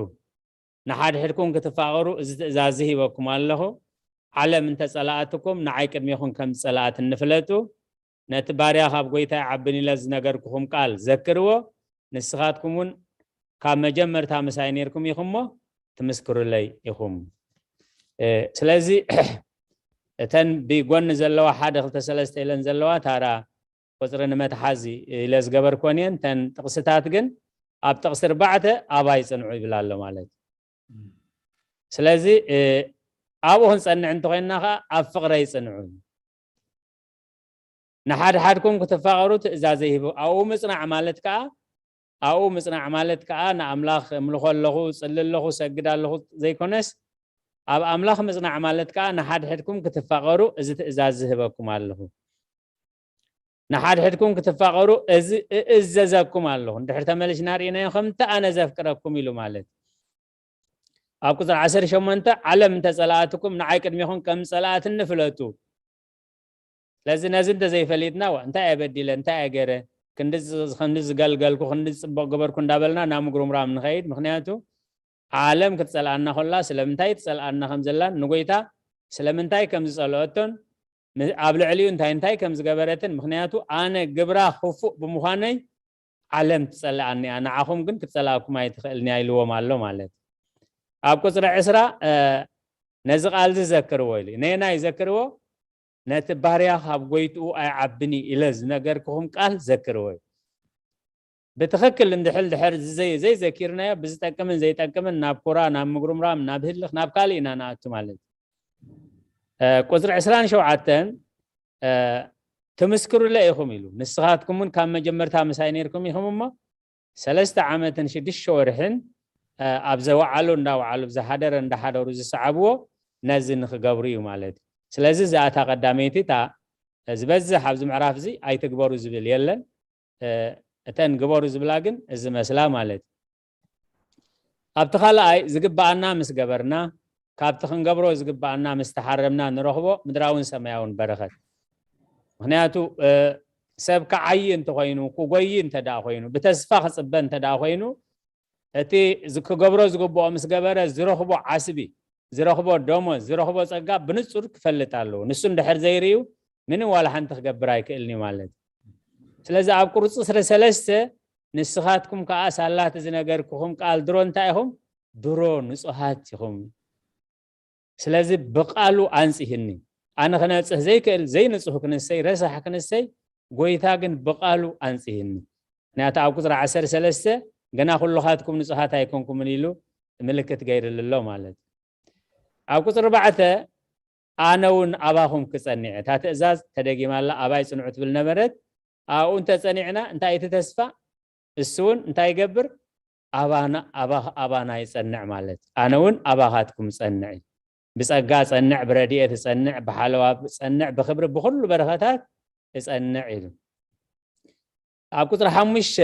ንሓድሕድኩም ክትፋቐሩ እዚ ትእዛዝ እዚ ሂበኩም ኣለኹ። ዓለም እንተጸላኣትኩም ንዓይ ቅድሜኹም ከም ዝጸላኣትኒ ፍለጡ። ነቲ ባርያ ካብ ጎይታይ ዓብን ኢለ ዝነገርኩኹም ቃል ዘክርዎ። ንስኻትኩም እውን ካብ መጀመርታ ምሳይ ነይርኩም ኢኹም እሞ ትምስክሩለይ ኢኹም። ስለዚ እተን ብጎኒ ዘለዋ ሓደ ክልተ ሰለስተ ኢለን ዘለዋ ታራ ቁፅሪ ንመትሓዚ ኢለ ዝገበርኮን እየን። እተን ጥቕስታት ግን ኣብ ጥቕሲ ኣርባዕተ ኣባይ ፅንዑ ይብል ኣሎ ማለት እዩ። ስለዚ ኣብኡ ክንፀንዕ እንተኮይንና ከዓ ኣብ ፍቕረይ ፅንዑ፣ ንሓድሓድኩም ክትፋቐሩ ትእዛዘ ይህቡ። ኣብኡ ምፅናዕ ማለት ከዓ ኣብኡ ምፅናዕ ማለት ከዓ ንኣምላኽ እምልኾ ኣለኹ፣ ፅሊ ኣለኹ፣ ሰግድ ኣለኹ ዘይኮነስ ኣብ ኣምላኽ ምፅናዕ ማለት ከዓ ንሓድሕድኩም ክትፋቐሩ እዚ ትእዛዝ ዝህበኩም ኣለኹ። ንሓድሕድኩም ክትፋቐሩ እዚ እእዘዘኩም ኣለኹ። እንድሕር ተመሊስና ርኢናዮ ከምቲ ኣነ ዘፍቅረኩም ኢሉ ማለት ኣብ ቁፅሪ ዓሰርተ ሸሞንተ ዓለም እንተፀላኣትኩም ንዓይ ቅድሜኹም ከም ፀላኣትኒ ፍለጡ። ስለዚ ነዚ እንተዘይፈሊጥና ዋ እንታይ እየ በዲለ እንታይ እየ ገይረ ክንዲ ዝገልገልኩ ክንዲ ዝፅቡቕ ገበርኩ እንዳበልና ናብ ምጉርምራም ንኸይድ። ምክንያቱ ዓለም ክትፀልኣና ከላ ስለምንታይ ትፀልኣና ከም ዘላን ንጎይታ ስለምንታይ ከም ዝፀልኦቶን ኣብ ልዕሊኡ እንታይ እንታይ ከም ዝገበረትን ምክንያቱ ኣነ ግብራ ክፉእ ብምዃነይ ዓለም ትፀልኣኒ እያ ንዓኹም ግን ክትፀልኣኩም ኣይትኽእልን እያ ኢልዎም ኣሎ ማለት። ኣብ ቁፅሪ ዕስራ ነዚ ቃል እዚ ዘክርዎ ኢሉ ነየናይ ዘክርዎ ነቲ ባርያ ካብ ጎይትኡ ኣይዓብን እዩ ኢለ ዝነገርክኹም ቃል ዘክርዎ እዩ። ብትኽክል እንድሕል ድሕር ዘይዘኪርናዮ ብዝጠቅምን ዘይጠቅምን ናብ ኩራ ናብ ምጉርምራም ናብ ህልኽ ናብ ካልእ ኢና ንኣቱ ማለት እዩ። ቁፅሪ ዕስራን ሸውዓተን ትምስክሩለ ኢኹም ኢሉ ንስኻትኩም እውን ካብ መጀመርታ ምሳይ ነይርኩም ኢኹም እሞ ሰለስተ ዓመትን ሽዱሽተ ወርሕን ኣብ ዘወዓሉ እንዳወዓሉ፣ ዝሓደረ እንዳሓደሩ ዝሰዓብዎ ነዚ ንክገብሩ እዩ ማለት እዩ። ስለዚ እዚኣታ ቀዳመይቲ እታ ዝበዝሕ ኣብዚ ምዕራፍ እዚ ኣይትግበሩ ዝብል የለን። እተን ግበሩ ዝብላ ግን እዚ መስላ ማለት እዩ። ኣብቲ ካልኣይ ዝግባኣና ምስ ገበርና፣ ካብቲ ክንገብሮ ዝግባኣና ምስ ተሓረምና ንረኽቦ ምድራውን ሰማያውን በረኸት። ምክንያቱ ሰብ ክዓይ እንተኮይኑ፣ ክጎይ እንተ ደኣ ኮይኑ፣ ብተስፋ ክፅበ እንተ ደኣ ኮይኑ፣ እቲ ክገብሮ ዝግብኦ ምስ ገበረ ዝረኽቦ ዓስቢ፣ ዝረኽቦ ደሞዝ፣ ዝረኽቦ ፀጋ ብንፁር ክፈልጥ ኣለዎ። ንሱ እንድሕር ዘይርእዩ ምንም ዋላ ሓንቲ ክገብር ኣይክእልን እዩ ማለት እዩ። ስለዚ ኣብ ቁርፂ ዕስራ ሰለስተ ንስኻትኩም ከዓ ሳላት ዝነገርኩኹም ቃል ድሮ እንታይ ኢኹም? ድሮ ንፁሃት ኢኹም። ስለዚ ብቃሉ ኣንፅህኒ። ኣነ ክነፅህ ዘይክእል፣ ዘይንፁህ ክንሰይ፣ ረሳሕ ክንሰይ፣ ጎይታ ግን ብቃሉ ኣንፅህኒ። ምክንያቱ ኣብ ቁፅሪ ዓሰርተ ሰለስተ ገና ኩልኻትኩም ንፁሃት ኣይኮንኩምን ኢሉ ምልክት ገይርሉ ኣሎ ማለት እዩ። ኣብ ቁፅሪ ኣርባዕተ ኣነ እውን ኣባኹም ክፀንዕ፣ እታ ትእዛዝ ተደጊማ ኣላ፣ ኣባይ ፅንዑ ትብል ነበረት። ኣብኡ እንተፀኒዕና እንታይ እቲ ተስፋ? እሱ እውን እንታይ ይገብር? ኣባና፣ ኣባ-፣ ኣባና ይፀንዕ ማለት። ኣነ እውን ኣባኻትኩም ጸንዕ እዩ። ብጸጋ ጸንዕ፣ ብረድኤት ጸንዕ፣ ብሓለዋ ጸንዕ፣ ብክብሪ ብኹሉ በረኸታት እጸንዕ ኢሉ። ኣብ ቁጽሪ ሓሙሽተ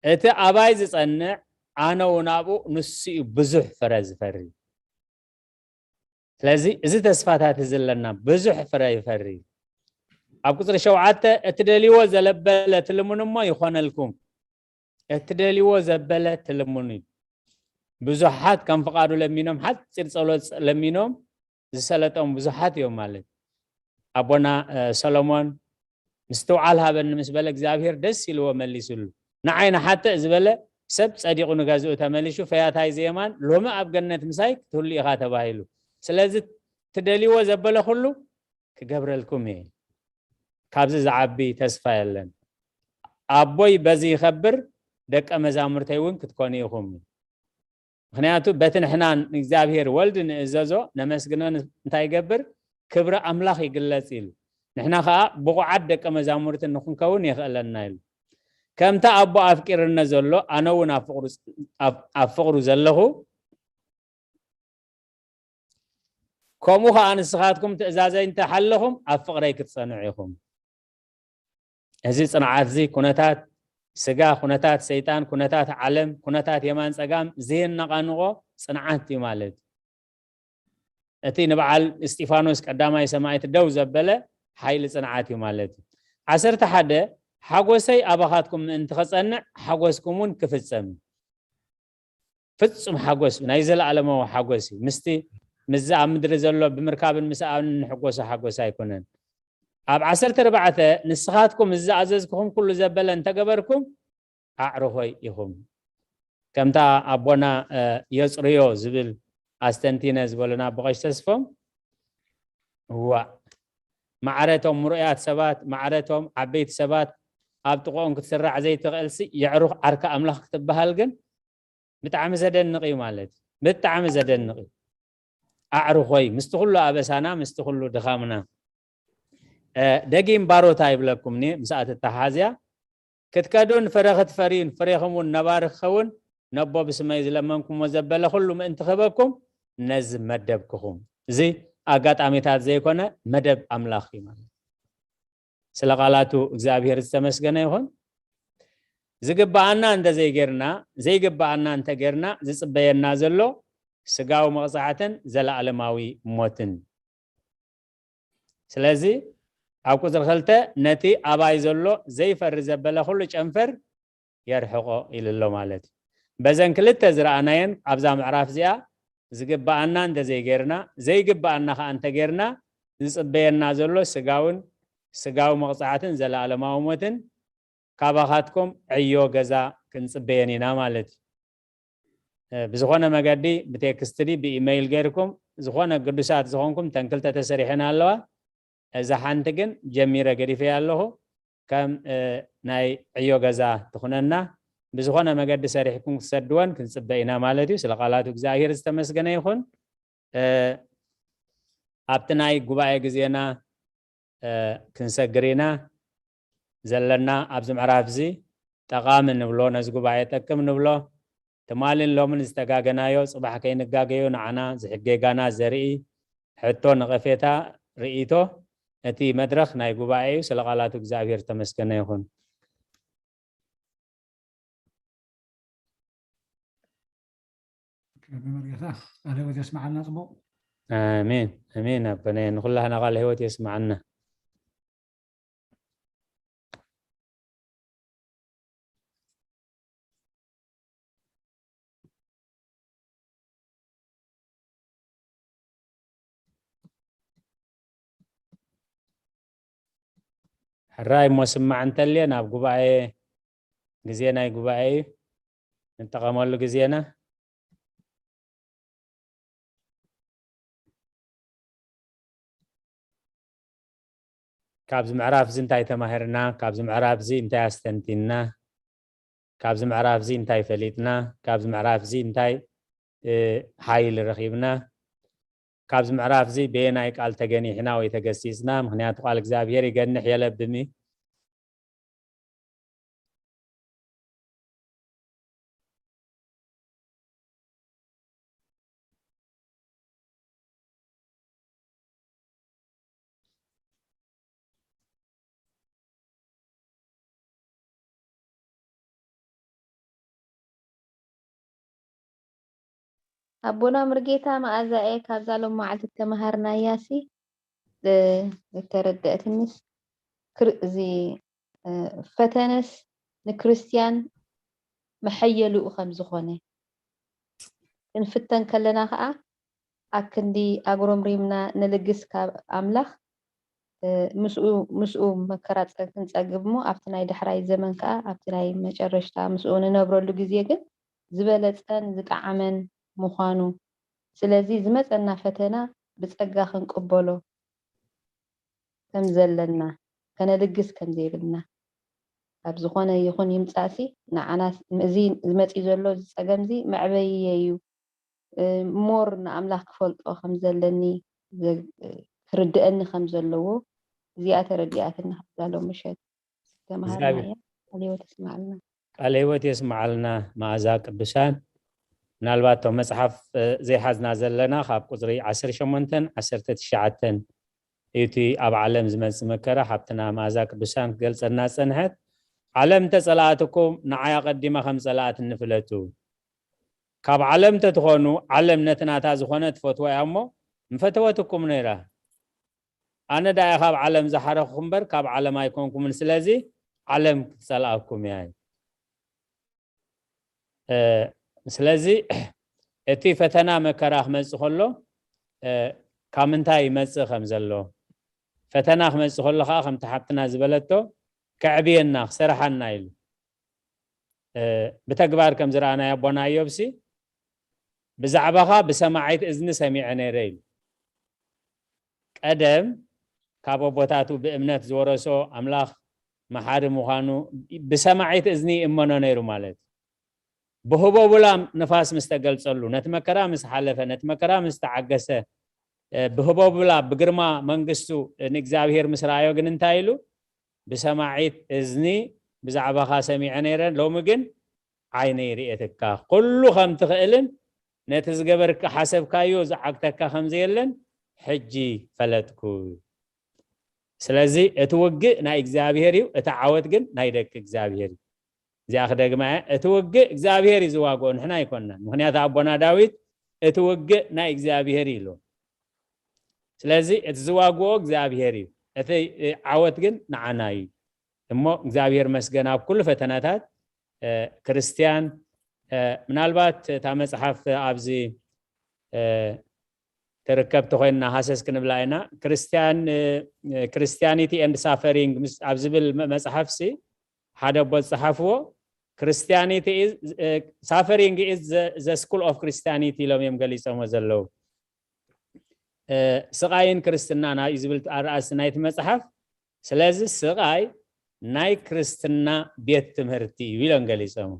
እቲ ኣባይ ዝጸንዕ ኣነ እውን ኣብኡ ንሱ እዩ ብዙሕ ፍረ ዝፈሪ። ስለዚ እዚ ተስፋታት እዚ ኣለና ብዙሕ ፍረ ይፈሪ። ኣብ ቁጽሪ ሸውዓተ እትደልይዎ ዘለበለ ትልምኑ እሞ ይኾነልኩም። እትደልይዎ ዘበለ ትልምኑ እዩ። ብዙሓት ከም ፍቓዱ ለሚኖም ሓጺር ጸሎት ለሚኖም ዝሰለጦም ብዙሓት እዮም ማለት። ኣቦና ሰሎሞን ምስትውዓል ሃበኒ ምስ በለ እግዚኣብሔር ደስ ኢልዎ መሊሱሉ። ንዓይ ንሓጥእ ዝበለ ሰብ ጸዲቑ ንገዝኡ ተመሊሹ ፈያታይ ዘየማን ሎሚ ኣብ ገነት ምሳይ ክትህሉ ኢኻ ተባሂሉ። ስለዚ ትደልይዎ ዘበለ ኩሉ ክገብረልኩም እየ። ካብዚ ዝዓቢ ተስፋ የለን። ኣቦይ በዚ ይኸብር፣ ደቀ መዛሙርተይ እውን ክትኮኑ ኢኹም። ምክንያቱ በቲ ንሕና ንእግዚኣብሔር ወልድ ንእዘዞ ነመስግኖ እንታይ ይገብር? ክብሪ ኣምላኽ ይግለጽ ኢሉ። ንሕና ኸዓ ብቑዓት ደቀ መዛሙርቲ ንክንከውን የኽእለና ኢሉ። ከምቲ ኣቦ ኣፍቂርነ ዘሎ ኣነ እውን ኣብ ፍቕሩ፣ ኣብ፣ ኣብ ፍቕሩ ዘለኹ፣ ከምኡ ኸዓ ንስኻትኩም ትእዛዘይ እንተሓለኹም ኣብ ፍቕረይ ክትጸንዑ ኢኹም። እዚ ጽንዓት እዚ ኩነታት ስጋ፣ ኩነታት ሰይጣን፣ ኩነታት ዓለም፣ ኩነታት የማን ጸጋም ዘየነቓንቖ ጽንዓት እዩ ማለት እዩ። እቲ ንበዓል እስጢፋኖስ ቀዳማይ ሰማዕት ደው ዘበለ ሓይሊ ጽንዓት እዩ ማለት እዩ። ዓሰርተ ሓደ ሓጎሰይ ኣባኻትኩም ምእንቲ ኸጸንዕ ሓጎስኩም እውን ክፍጸም እዩ። ፍጹም ሓጎስ ናይ ዘለኣለማዊ ሓጎስ እዩ። ምስቲ ምስዚ ኣብ ምድሪ ዘሎ ብምርካብን ምስኣብን ንሕጎሶ ሓጎስ ኣይኮነን። ኣብ ዓሰርተ ኣርባዕተ ንስኻትኩም እዚ ዝኣዘዝኩኹም ኩሉ ዘበለ እንተገበርኩም ኣዕሩኾይ ኢኹም። ከምታ ኣቦና የጽርዮ ዝብል ኣስተንቲነ ዝበሉና ኣቦ ቀሺ ተስፎም፣ እዋእ ማዕረቶም ምሩያት ሰባት፣ ማዕረቶም ዓበይቲ ሰባት ኣብ ጥቕኦም ክትስራዕ ዘይትኽእልሲ የዕሩኽ ዓርካ ኣምላኽ ክትበሃል ግን ብጣዕሚ ዘደንቕ እዩ ማለት እዩ። ብጣዕሚ ዘደንቕ እዩ። ኣዕሩኾይ ምስቲ ኩሉ ኣበሳና ምስቲ ኩሉ ድኻምና ደጊም ባሮታ ይብለኩም እኒ ምስኣ ትተሓዝያ ክትከዱን ፍረ ክትፈርዩን ፍሬኹም እውን ነባሪ ክኸውን ነቦ ብስመይ ዝለመንኩሞ ዘበለ ኩሉ ምእንቲ ክህበኩም ነዚ መደብክኹም። እዚ ኣጋጣሚታት ዘይኮነ መደብ ኣምላኽ እዩ ማለት። ስለ ቃላቱ እግዚኣብሔር ዝተመስገነ ይኹን። ዝግብኣና እንተዘይጌርና፣ ዘይግብኣና እንተጌርና ዝጽበየና ዘሎ ስጋዊ መቕጻዕትን ዘለኣለማዊ ሞትን። ስለዚ ኣብ ቁጽሪ ክልተ ነቲ ኣባይ ዘሎ ዘይፈሪ ዘበለ ኩሉ ጨንፈር የርሕቆ ኢሉ ኣሎ ማለት እዩ። በዘን ክልተ ዝረኣናየን ኣብዛ ምዕራፍ እዚኣ ዝግብኣና እንተዘይጌርና፣ ዘይግብኣና ከኣ እንተጌርና ዝጽበየና ዘሎ ስጋውን ስጋዊ መቕጻዕትን ዘለኣለማዊ ሞትን ካባኻትኩም ዕዮ ገዛ ክንጽበየን ኢና ማለት እዩ። ብዝኾነ መገዲ ብቴክስት ድዩ ብኢመይል ጌርኩም ዝኾነ ግዱሳት ዝኾንኩም ተን ክልተ ተሰሪሐን ኣለዋ። እዛ ሓንቲ ግን ጀሚረ ገዲፈያ ኣለኹ። ከም ናይ ዕዮ ገዛ ትኹነና ብዝኾነ መገዲ ሰሪሕኩም ክትሰድወን ክንጽበ ኢና ማለት እዩ። ስለ ቃላቱ እግዚኣብሔር ዝተመስገነ ይኹን። ኣብቲ ናይ ጉባኤ ግዜና ክንሰግር ኢና ዘለና። ኣብዚ ምዕራፍ እዚ ጠቓሚ ንብሎ፣ ነዚ ጉባኤ ጠቅም ንብሎ ትማልን ሎምን ዝተጋገናዮ ጽባሕ ከይንጋገዮ ንዓና ዝሕጌጋና ዘርኢ ሕቶ፣ ነቐፌታ፣ ርእይቶ፣ እቲ መድረኽ ናይ ጉባኤ እዩ። ስለ ቃላቱ እግዚኣብሔር ተመስገነ ይኹን። መርጌታ ቃለ ሕይወት የስምዓልና። ጽቡቕ። ኣሜን ኣሜን። ኣቦናየ ንኹላህና ቃለ ሕይወት የስምዓና። ሕራይ እሞ ስማዕ እንተልየ ናብ ጉባኤ፣ ግዜ ናይ ጉባኤ እዩ፣ ንጠቐመሉ ግዜና። ካብዚ ምዕራፍ እዚ እንታይ ተማሂርና? ካብዚ ምዕራፍ እዚ እንታይ ኣስተንቲንና? ካብዚ ምዕራፍ እዚ እንታይ ፈሊጥና? ካብዚ ምዕራፍ እዚ እንታይ ሓይሊ ረኺብና? ካብዚ ምዕራፍ እዚ በየናይ ቃል ተገኒሕና ወይ ተገሲጽና? ምኽንያቱ ቃል እግዚኣብሔር ይገንሕ የለብም እዩ። ኣቦና ምርጌታ መኣዛኤ ካብዛ ሎም መዓልቲ ተመሃርናያሲ እተረደእትንስ እዚ ፈተነስ ንክርስትያን መሐየልኡ ከም ዝኾነ ክንፍተን ከለና ከዓ ኣክንዲ ኣጉረምሪምና ንልግስ ካብ ኣምላኽ ምስኡ መከራ ክንጸግብ እሞ ኣብቲ ናይ ዳሕራይ ዘመን ከዓ ኣብቲ ናይ መጨረሽታ ምስኡ ንነብረሉ ግዜ ግን ዝበለጸን ዝጠዓመን ምዃኑ ስለዚ ዝመጸና ፈተና ብጸጋ ክንቅበሎ ከም ዘለና ከነልግስ ከም ዘይብልና ካብ ዝኾነ ይኹን ይምጻእሲ ንዓና እዚ ዝመጽእ ዘሎ እዚ ጸገምዚ መዕበይየ እዩ more ንኣምላኽ ክፈልጦ ከም ዘለኒ ክርድአኒ ከም ዘለዎ እዚኣ ተረዲኣትና ዛሎ ምሸት ተማሃርናያ ቃለ ህይወት የስማዓልና። ቃለ ህይወት የስማዓልና መኣዛ ቅዱሳን። ምናልባት እቶም መጽሓፍ ዘይሓዝና ዘለና ካብ ቁፅሪ ዓሰርተ ሸሞንተን ዓሰርተ ትሽዓተን እቲ ኣብ ዓለም ዝመፅእ መከራ ሓብትና መኣዛ ቅዱሳን ክገልፀልና ዝፀንሐት። ዓለም እንተፀላኣትኩም ንዓይ ኣቐዲማ ከም ዝፀላኣትኒ ፍለጡ። ካብ ዓለም እንተትኾኑ ዓለም ነቲ ናታ ዝኾነ ትፈትዎ እያ እሞ ምፈተወትኩም ነይራ። ኣነ ደኣ ካብ ዓለም ዝሓረኹ እምበር ካብ ዓለም ኣይኮንኩምን፣ ስለዚ ዓለም ክትጸልኣኩም እያ። ስለዚ እቲ ፈተና መከራ ክመጽእ ከሎ ካብ ምንታይ ይመጽእ ከም ዘሎ፣ ፈተና ክመጽእ ከሎ ከዓ ከምቲ ሓብትና ዝበለቶ ከዕብየና ክሰርሓና ኢሉ ብተግባር ከም ዝረኣናዮ ኣቦና እዮብሲ ብዛዕባኻ ብሰማዒት እዝኒ ሰሚዐ ነይረ ኢሉ። ቀደም ካብ ኣቦታቱ ብእምነት ዝወረሶ ኣምላኽ መሓሪ ምዃኑ ብሰማዒት እዝኒ ይእመኖ ነይሩ ማለት እዩ። ብህቦብላ ንፋስ ምስ ተገልጸሉ፣ ነቲ መከራ ምስ ሓለፈ፣ ነቲ መከራ ምስ ተዓገሰ፣ ብህቦብላ ብግርማ መንግስቱ ንእግዚኣብሔር ምስ ረኣዮ ግን እንታይ ኢሉ? ብሰማዒት እዝኒ ብዛዕባኻ ሰሚዐ ነይረ፣ ሎሚ ግን ዓይነይ ርእየትካ፣ ኩሉ ከም ትኽእልን ነቲ ዝገበርካ ሓሰብካዮ ዝዓግተካ ከም ዘየለን ሕጂ ፈለጥኩ። ስለዚ እቲ ውግእ ናይ እግዚኣብሔር እዩ፣ እቲ ዓወት ግን ናይ ደቂ እግዚኣብሔር እዩ። እዚኣ ክደግማ እየ፣ እቲ ውግእ እግዚኣብሔር እዩ ዝዋግኦ፣ ንሕና ኣይኮንናን። ምኽንያቱ ኣቦና ዳዊት እቲ ውግእ ናይ እግዚኣብሔር እዩ ኢሉ። ስለዚ እቲ ዝዋግኦ እግዚኣብሔር እዩ፣ እቲ ዓወት ግን ንዓና እዩ። እሞ እግዚኣብሔር መስገን ኣብ ኩሉ ፈተናታት ክርስትያን ምናልባት እታ መፅሓፍ ኣብዚ ትርከብ ተኮይንና ሃሰስ ክንብላ ኢና። ክርስትያን Christianity and Suffering ኣብ ዝብል መፅሓፍ ሲ ሓደ ኣቦ ዝፀሓፍዎ Christianity Suffering is the School of Christianity ኢሎም እዮም ገሊፆሞ ዘለዉ። ስቓይን ክርስትናን እዩ ዝብል ኣርእስቲ ናይቲ መፅሓፍ። ስለዚ ስቓይ ናይ ክርስትና ቤት ትምህርቲ እዩ ኢሎም ገሊፆም።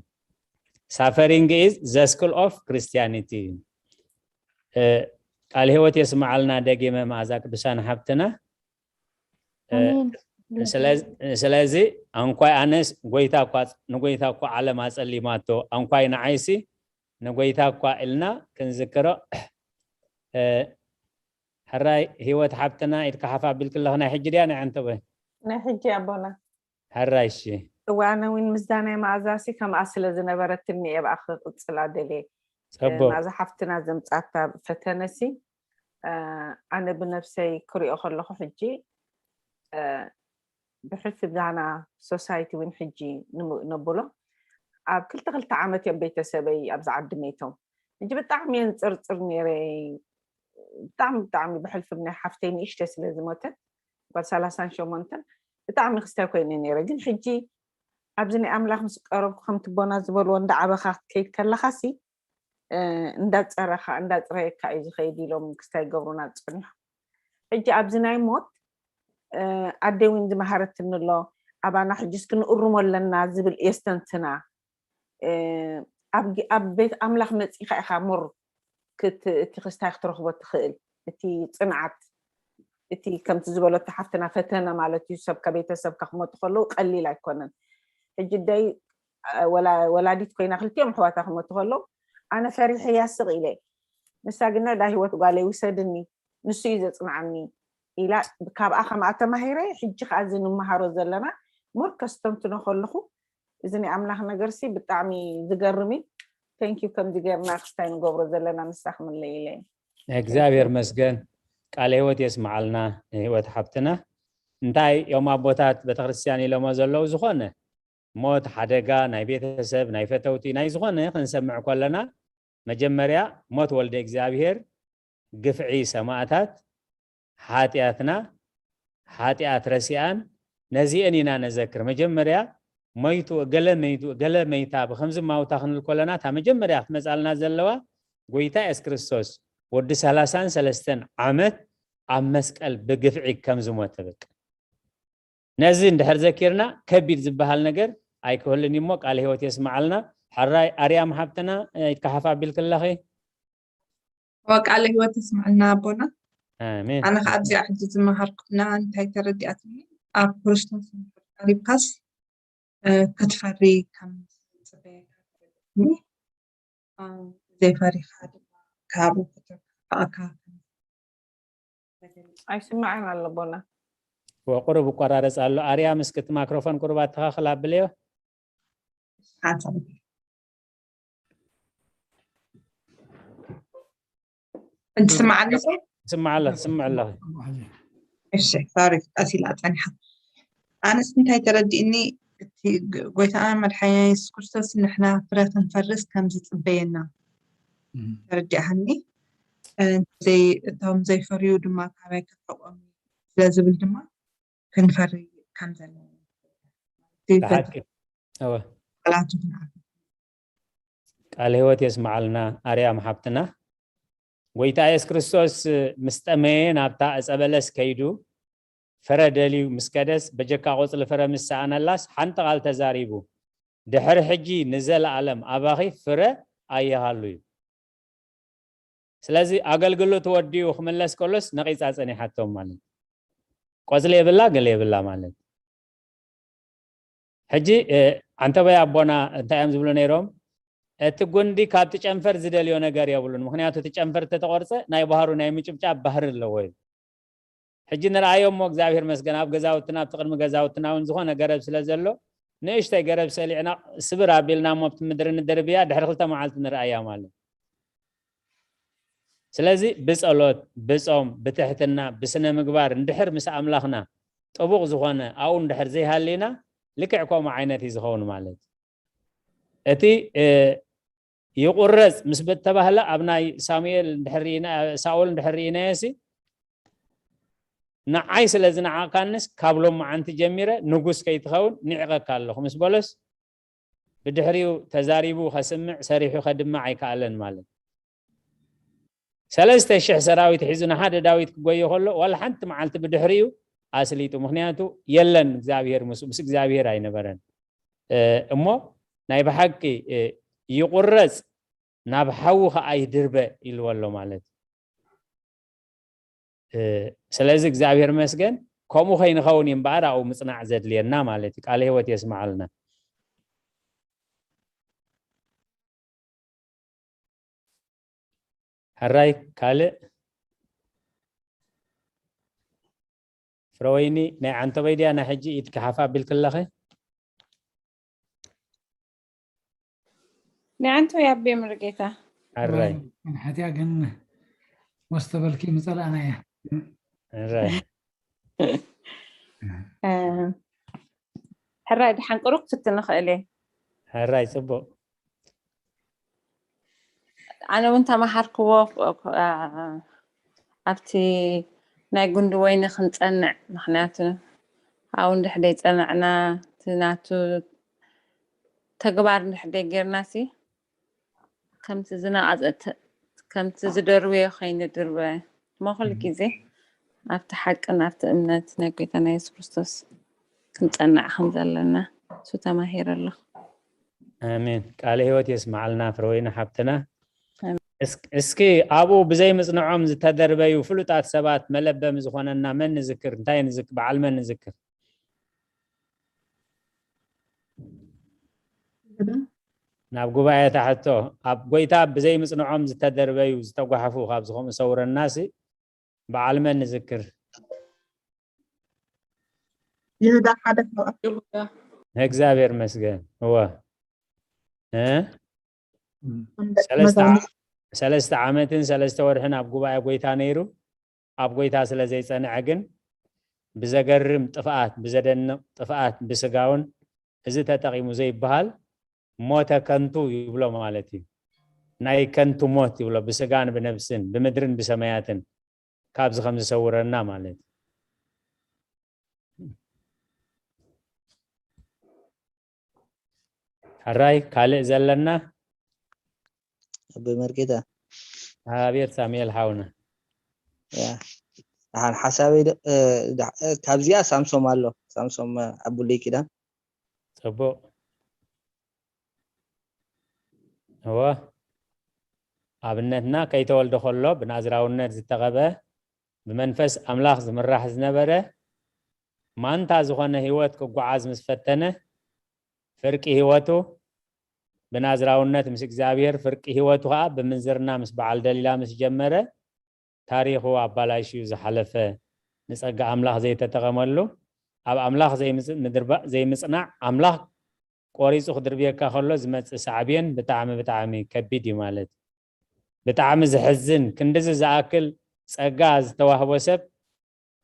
Suffering is the School of Christianity። ቃል ህይወት የስምዓልና ደጊመ መኣዛ ቅዱሳን ሓብትና። ስለዚ ኣንኳይ ኣነስ ጎይታ እኳ ንጎይታ እኳ ዓለም ኣጸሊማቶ፣ ኣንኳይ ንዓይሲ ንጎይታ እኳ ኢልና ክንዝክሮ። ሕራይ ህይወት ሓብትና፣ ኢድካ ሓፍ ኣቢልክለኽ፣ ናይ ሕጂ ድያ ናይ ዓንተቦ? ናይ ሕጂ ኣቦና። ሕራይ እሺ። እዋነ እውን ምስዳናይ መኣዛሲ ከምኣ ስለ ዝነበረትኒ እየ ብኣ ክቕጽላ ደልየ። ጸቦ መኣዛ ሓፍትና ዘምጻታ ፈተነሲ ኣነ ብነፍሰይ ክሪኦ ከለኹ ሕጂ ብሕልፊ ዳና ሶሳይቲ እውን ሕጂ ነብሎ ኣብ ክልተ ክልተ ዓመት እዮም ቤተሰበይ ኣብዚ ዓዲ መይቶም። ሕጂ ብጣዕሚ እየን ፅርፅር ነይረ። ብጣዕሚ ብጣዕሚ ብሕልፊ ናይ ሓፍተይ ንእሽተይ ስለ ዝሞተት ጓል ሰላሳን ሸሞንተን ብጣዕሚ ክስታይ ኮይነ ነይረ። ግን ሕጂ ኣብዚ ናይ ኣምላኽ ምስ ቀረብኩ ከምቲ ቦና ዝበልዎ እንዳዓበኻ ክትከይድ ከለኻሲ እንዳፀረኻ እንዳፅረየካ እዩ ዝኸይድ ኢሎም ክስታይ ገብሩና ፀኒሖም። ሕጂ ኣብዚ ናይ ሞት ኣደ እውን ዝመሃረትኒ ኣሎ። ኣባና ሕጂ እስኪ ንእርሞ ኣለና ዝብል የስተንትና። ኣብ ቤት ኣምላኽ መፂኻ ኢኻ ሞር እቲ ክስታይ ክትረኽቦ ትኽእል። እቲ ፅንዓት እቲ ከምቲ ዝበለቶ ሓፍትና ፈተነ ማለት እዩ። ሰብ ከቤተሰብካ ክመጡ ከለዉ ቀሊል ኣይኮነን። ሕጂ ደይ ወላዲት ኮይና ክልቲኦም ኣሕዋታ ክመጡ ከለዉ ኣነ ፈሪሐያ ስቕ ኢለ። ንሳ ግና ዳ ህይወት ጓለይ ውሰድኒ፣ ንሱ እዩ ዘፅንዓኒ ኢላ ካብኣ ከምኣ ተማሂረ። ሕጂ ከዓ እዚ ንመሃሮ ዘለና ሞር ከስተንትኖ ከለኹ እዚ ናይ ኣምላኽ ነገርሲ ብጣዕሚ ዝገርም እዩ። ቴንኪዩ ከምዚ ገርና ክስታይ ንገብሮ ዘለና ንሳ ክምለይ ኢለ። እግዚኣብሔር መስገን። ቃለ ህይወት የስምዓልና። ህይወት ሓብትና እንታይ እዮም ኣቦታት ቤተክርስትያን ኢሎሞ ዘለዉ? ዝኾነ ሞት፣ ሓደጋ፣ ናይ ቤተሰብ፣ ናይ ፈተውቲ፣ ናይ ዝኾነ ክንሰምዕ ከለና መጀመርያ ሞት ወልደ እግዚኣብሔር፣ ግፍዒ ሰማእታት፣ ሓጢኣትና፣ ሓጢኣት ረሲኣን ነዚአን ኢና ነዘክር። መጀመርያ መይቱ፣ ገለ መይቱ፣ ገለ መይታ ብከምዚ ማውታ ክንብል ከለና እታ መጀመርያ ክትመፃልና ዘለዋ ጎይታ የሱስ ክርስቶስ ወዲ ሰላሳን ሰለስተን ዓመት ኣብ መስቀል ብግፍዒ ከም ዝሞተ በቃ። ነዚ እንድሕር ዘኪርና ከቢድ ዝበሃል ነገር ኣይክህልን እዩ እሞ ቃለ ህይወት የስምዓልና። ሕራይ ኣርያም ሓብትና ኢድካ ሓፍ ኣቢልክለኺ። ቃለ ህይወት የስምዓልና ኣቦና። ኣሜን። ኣነ ከዓ ኣብዚኣ ሕጂ ዝመሃርኩትና እንታይ ተረዲኣትኒ ኣብ ክርስቶስ እንድሕር ቀሪብካስ ክትፈሪ ከም ዝፅበየካ ተረዲኣትኒ። ዘይፈሪኻ ድማ ካብኡ ክትርሕቕ ኣይስማዕን ኣሎ ቦና። ወቁሩብ ይቆራረፅ ኣሎ። ኣርያም እስኪ እቲ ማይክሮፎን ቁሩብ ኣተኻኽል ኣብልዮ። እንት ስማዕ ኣለኹ። ስማዕ ኣለኺ፣ ስምዕ ኣለኺ። እሺ፣ ሶሪ ቀሲላ ፀኒሓ። ኣነስ እንታይ ተረዲእኒ፣ እቲ ጎይታና መድሓኒና የሱስ ክርስቶስ ንሕና ፍረ ክንፈርስ ከም ዝፅበየና ተረዲኣኒ። እቶም ዘይፈርዩ ድማ ካባይ ክርሕቆም ስለ ዝብል ድማ ክንፈሪ ከም ዘለና ቃል ህይወት የስምዓልና ኣርያም ሓብትና። ጎይታ የሱስ ክርስቶስ ምስ ጠመየ ናብታ ዕፀ በለስ ከይዱ ፍረ ደልዩ ምስ ከደስ በጀካ ቆፅሊ ፍረ ምስ ሰኣነላስ ሓንቲ ቃል ተዛሪቡ፣ ድሕሪ ሕጂ ንዘለኣለም ኣባኺ ፍረ ኣየሃሉ እዩ። ስለዚ ኣገልግሎት ወዲኡ ክምለስ ከሎስ ነቒፃ ፀኒሓቶም ማለት እዩ። ቆፅሊ የብላ ገለ የብላ ማለት። ሕጂ ዓንተባይ ኣቦና እንታይ እዮም ዝብሉ ነይሮም? እቲ ጉንዲ ካብቲ ጨንፈር ዝደልዮ ነገር የብሉን፣ ምክንያቱ እቲ ጨንፈር ተተቆርፀ ናይ ባህሩ ናይ ምጭብጫብ ባህሪ ኣለዎ እዩ። ሕጂ ንርኣዮ እሞ እግዚኣብሔር መስገን ኣብ ገዛውትና ኣብቲ ቅድሚ ገዛውትና እውን ዝኾነ ገረብ ስለ ዘሎ ንእሽተይ ገረብ ሰሊዕና ስብር ኣቢልና እሞ ኣብቲ ምድሪ ንድርብያ ድሕሪ ክልተ መዓልቲ ንርኣያ ማለት። ስለዚ ብጸሎት ብጾም ብትሕትና ብስነ ምግባር እንድሕር ምስ ኣምላኽና ጥቡቕ ዝኾነ ኣብኡ እንድሕር ዘይሃሊና ልክዕ ከምኡ ዓይነት እዩ ዝኸውን ማለት። እቲ ይቁረጽ ምስ በተባህለ ኣብ ናይ ሳሙኤል እንድሕር ርኢና ሳኦል እንድሕር ርኢናዮ ሲ ንዓይ ስለ ዝነዓቕካንስ ካብ ሎማዓንቲ ጀሚረ ንጉስ ከይትኸውን ንዕቐካ ኣለኹ ምስ በሎስ ብድሕሪኡ ተዛሪቡ ከስምዕ ሰሪሑ ከድምዕ ኣይከኣለን ማለት። ሰለስተ ሽሕ ሰራዊት ሒዙ ንሓደ ዳዊት ክጎዮ ከሎ ዋላ ሓንቲ መዓልቲ ብድሕሪኡ ኣስሊጡ። ምክንያቱ የለን እግዚኣብሔር ምስ ምስ እግዚኣብሔር ኣይነበረን። እሞ ናይ ብሓቂ ይቁረጽ ናብ ሓዊ ከዓ ይድርበ ኢልዎ ኣሎ ማለት። ስለዚ እግዚኣብሔር መስገን ከምኡ ከይንኸውን እዩ እምበኣር ኣብኡ ምፅናዕ ዘድልየና ማለት እዩ። ቃለ ህይወት የስምዓልና። ሕራይ ካልእ? ፍረወይኒ ናይ ዓንተበይ ድያ ናይ ሕጂ ኢድኪ ሓፍ ኣቢልክለኺ? ንዓንቱ ያቤ ምርጌታ። ሕራይ ሓቲያ ግን ወስተበልኪ ምጸላእና እያ። ሕራይ ሕራይ ድሓን ቅሩብ ክትንኽእል እየ። ሕራይ ጽቡቕ። ኣነ እውን ተማሃርክዎ ኣብቲ ናይ ጉንዲ ወይኒ ክንፀንዕ። ምክንያቱ ኣብኡ እንድሕደይ ፀናዕና እቲ ናቱ ተግባር እንድሕደይ ጌርና ሲ ከምቲ ዝነቐፀ ከምቲ ዝደርብዮ ከይንድርበ እሞ ኩሉ ግዜ ኣብቲ ሓቅን ኣብቲ እምነት ናይ ጎይታና የሱስ ክርስቶስ ክንፀንዕ ከም ዘለና እሱ ተማሂረ ኣለኹ። ኣሜን። ቃለ ህይወት የስማዓልና ፍረወይኒ ሓብትና። እስኪ ኣብኡ ብዘይ ምጽንዖም ዝተደርበዩ ፍሉጣት ሰባት መለበሚ ዝኾነና መን ንዝክር? እንታይ ንዝክ በዓል መን ንዝክር? ናብ ጉባኤ ታሕቶ ኣብ ጎይታ ብዘይ ምጽንዖም ዝተደርበዩ ዝተጓሕፉ ካብዚ ከምኡ ሰውረናሲ በዓል መን ንዝክር? ይሁዳ ሓደ ካብኣቶም ይሁዳ እግዚኣብሔር መስገን እወ እ መንበ- ሰለስተ መዛሙር ዓ- ሰለስተ ዓመትን ሰለስተ ወርሕን ኣብ ጉባኤ ጎይታ ነይሩ። ኣብ ጎይታ ስለ ዘይጸንዐ ግን ብዘገርም ጥፍኣት ብዘደንቕ ጥፍኣት ብስጋውን እዚ ተጠቒሙ ዘይበሃል ሞተ ከንቱ ይብሎ ማለት እዩ። ናይ ከንቱ ሞት ይብሎ ብስጋን ብነብስን ብምድርን ብሰማያትን ካብዚ ከም ዝሰውረና ማለት ሕራይ ካልእ ዘለና ኣቦይ መርጌታ ኣብየት ሳሙኤል ሓውና ያ ደሓን ሓሳበይ ዶ- እ፣ ዳ- እ፣ ካብዚኣ ሳምሶም ኣሎ ሳምሶም እ፣ ዓቡለይ ኪዳን ጽቡቕ እወ ኣብነትና ከይተወልደ ከሎ ብናዝራውነት ዝተቐበ ብመንፈስ ኣምላኽ ዝምራሕ ዝነበረ ማንታ ዝኾነ ህይወት ክጓዓዝ ምስ ፈተነ ፍርቂ ህይወቱ ብናዝራውነት ምስ እግዚኣብሔር ፍርቂ ህይወቱ ከዓ ብምንዝርና ምስ በዓል ደሊላ ምስ ጀመረ ታሪኹ ኣባላሽዩ ዝሓለፈ ንጸጋ ኣምላኽ ዘይተጠቐመሉ ኣብ ኣምላኽ ዘይምጽ- ምድርባ- ዘይምጽናዕ ኣምላኽ ቆሪጹ ክድርብየካ ከሎ ዝመጽእ ሳዕቤን ብጣዕሚ ብጣዕሚ ከቢድ እዩ ማለት ብጣዕሚ ዝሕዝን ክንድዚ ዝኣክል ጸጋ ዝተዋህቦ ሰብ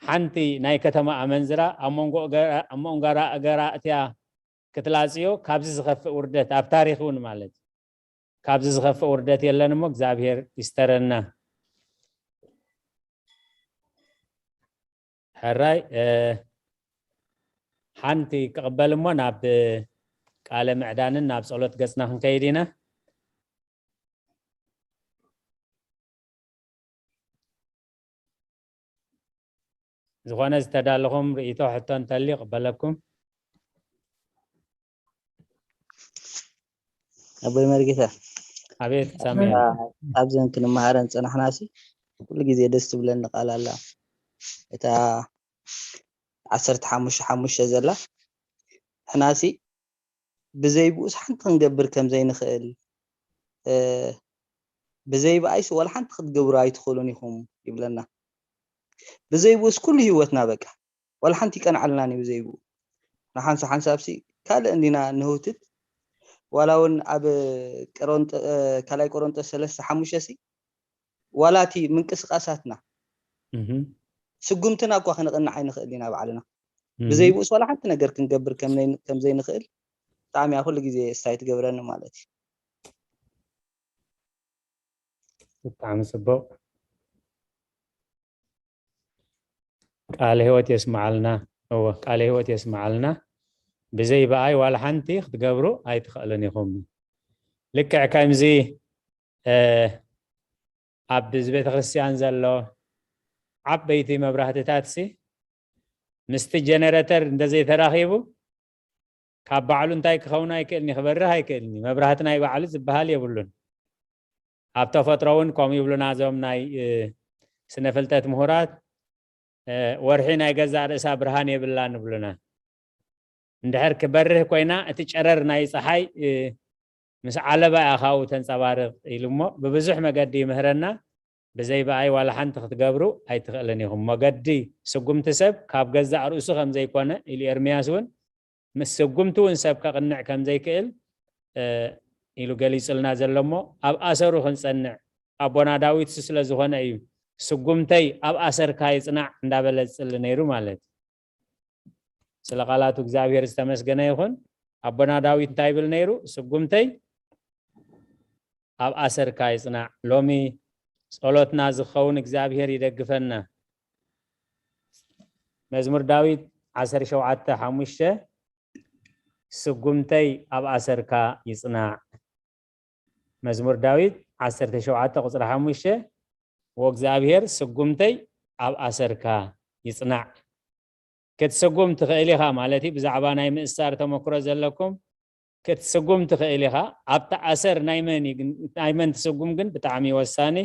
ሓንቲ ናይ ከተማ ኣመንዝራ ኣብ መንጎ ገራ- ኣብ መንጎ ገራ- ገራእትያ ክትላጽዮ ካብዚ ዝኸፍእ ውርደት ኣብ ታሪኽ እውን ማለት እዩ። ካብዚ ዝኸፍእ ውርደት የለን እሞ እግዚኣብሔር ይስተረና። ሕራይ እ፣ ሓንቲ ክቕበል እሞ ናብ ቃለ ምዕዳንን ናብ ጸሎት ገጽና ክንከይድ ኢና። ዝኾነ ዝተዳለኹም ርእይቶ ሕቶ እንተልዩ ይቕበለኩም። ኣቦይ መርጌታ ኣቤት ሳሙኤል። ካብዘን ክንመሃረን ዝፀናሕናሲ ኩሉ ግዜ ደስ ትብለኒ ቃል ኣላ እታ ዓሰርተ ሓሙሽተ ሓሙሽተ ዘላ ንሕናሲ ብዘይ ብኡስ ሓንቲ ክንገብር ከም ዘይንኽእል እ፣ ብዘይ ብኣይስ ዋላ ሓንቲ ክትገብሩ ኣይትኽእሉን ኢኹም ይብለና። ብዘይ ብኡስ ኩሉ ህይወትና በቃ ዋላ ሓንቲ ይቀንዓልናን እዩ ብዘይ ብኡ። ንሓንሳ ሓንሳብሲ ካልእ እንዲና ንህውትት ዋላ እውን ኣብ ቀሮንጦ- እ፣ ካልኣይ ቆሮንጦስ ሰለስተ ሓሙሽተ ሲ ዋላ እቲ ምንቅስቃሳትና እህ፣ ስጉምትና እኳ ክንቕንዕ ኣይንኽእል ኢና ባዕልና። እህ። ብዘይ ብኡስ ዋላ ሓንቲ ነገር ክንገብር ከም ነይ- ከም ዘይንኽእል ብጣዕሚ እያ ኩሉ ግዜ ስታይ ትገብረኒ ማለት እዩ። ብጣዕሚ ጽቡቕ። ቃለ ህይወት የስምዓልና። እወ፣ ቃለ ህይወት የስምዓልና። ብዘይ ብኣይ ዋላ ሓንቲ ክትገብሩ ኣይትኽእሉን ኢኹም። ልክዕ ከምዚ እ፣ ኣብ እዚ ቤተክርስትያን ዘሎ ዓበይቲ መብራህትታት ሲ ምስቲ ጀነረተር እንተዘይተራኺቡ ካብ ባዕሉ እንታይ ክኸውን ኣይክእልን እዩ፣ ክበርህ ኣይክእልን እዩ። መብራህቲ ናይ ባዕሉ ዝበሃል የብሉን። ኣብ ተፈጥሮ እውን ከምኡ ይብሉና እዞም ናይ እ፣ ስነ ፍልጠት ምሁራት እ፣ ወርሒ ናይ ገዛእ ርእሳ ብርሃን የብላን ይብሉና። እንድሕር ክበርህ ኮይና እቲ ጨረር ናይ ፀሓይ እ፣ ምስ ዓለባ እያ ካብኡ ተንፀባርቕ ኢሉ እሞ ብብዙሕ መገዲ ይምህረና። ብዘይ ብኣይ ዋላ ሓንቲ ክትገብሩ ኣይትኽእልን ኢኹም። መገዲ ስጉምቲ ሰብ ካብ ገዛእ ርእሱ ከም ዘይኮነ ኢሉ ኤርምያስ እውን፣ ምስ ስጉምቲ እውን ሰብ ከቕንዕ ከም ዘይክእል፣ እ፣ ኢሉ ገሊጹልና ዘሎ እሞ፣ ኣብ ኣሰሩ ክንጸንዕ ኣቦና ዳዊት እሱ ስለ ዝኾነ እዩ፣ "ስጉምተይ ኣብ ኣሰርካ ይጽናዕ" እንዳበለ ዝጽሊ ነይሩ ማለት እዩ። ስለ ቃላቱ እግዚኣብሔር ዝተመስገነ ይኹን። ኣቦና ዳዊት እንታይ ይብል ነይሩ? "ስጉምተይ ኣብ ኣሰርካ ይጽናዕ።" ሎሚ ጸሎትና ዝኸውን እግዚኣብሔር ይደግፈና። መዝሙር ዳዊት ዓሰርተ ሸውዓተ ሓሙሽተ፣ "ስጉምተይ ኣብ ኣሰርካ ይጽናዕ።" መዝሙር ዳዊት ዓሰርተ ሸውዓተ ቁጽሪ ሓሙሽተ፣ "ወእግዚኣብሔር ስጉምተይ ኣብ ኣሰርካ ይጽናዕ።" ክትስጉም ትኽእል ኢኻ ማለት እዩ። ብዛዕባ ናይ ምእሳር ተመክሮ ዘለኩም ክትስጉም ትኽእል ኢኻ። ኣብቲ ኣሰር ናይ መን እዩ ግን፣ ናይ መን ትስጉም ግን ብጣዕሚ ወሳኒ።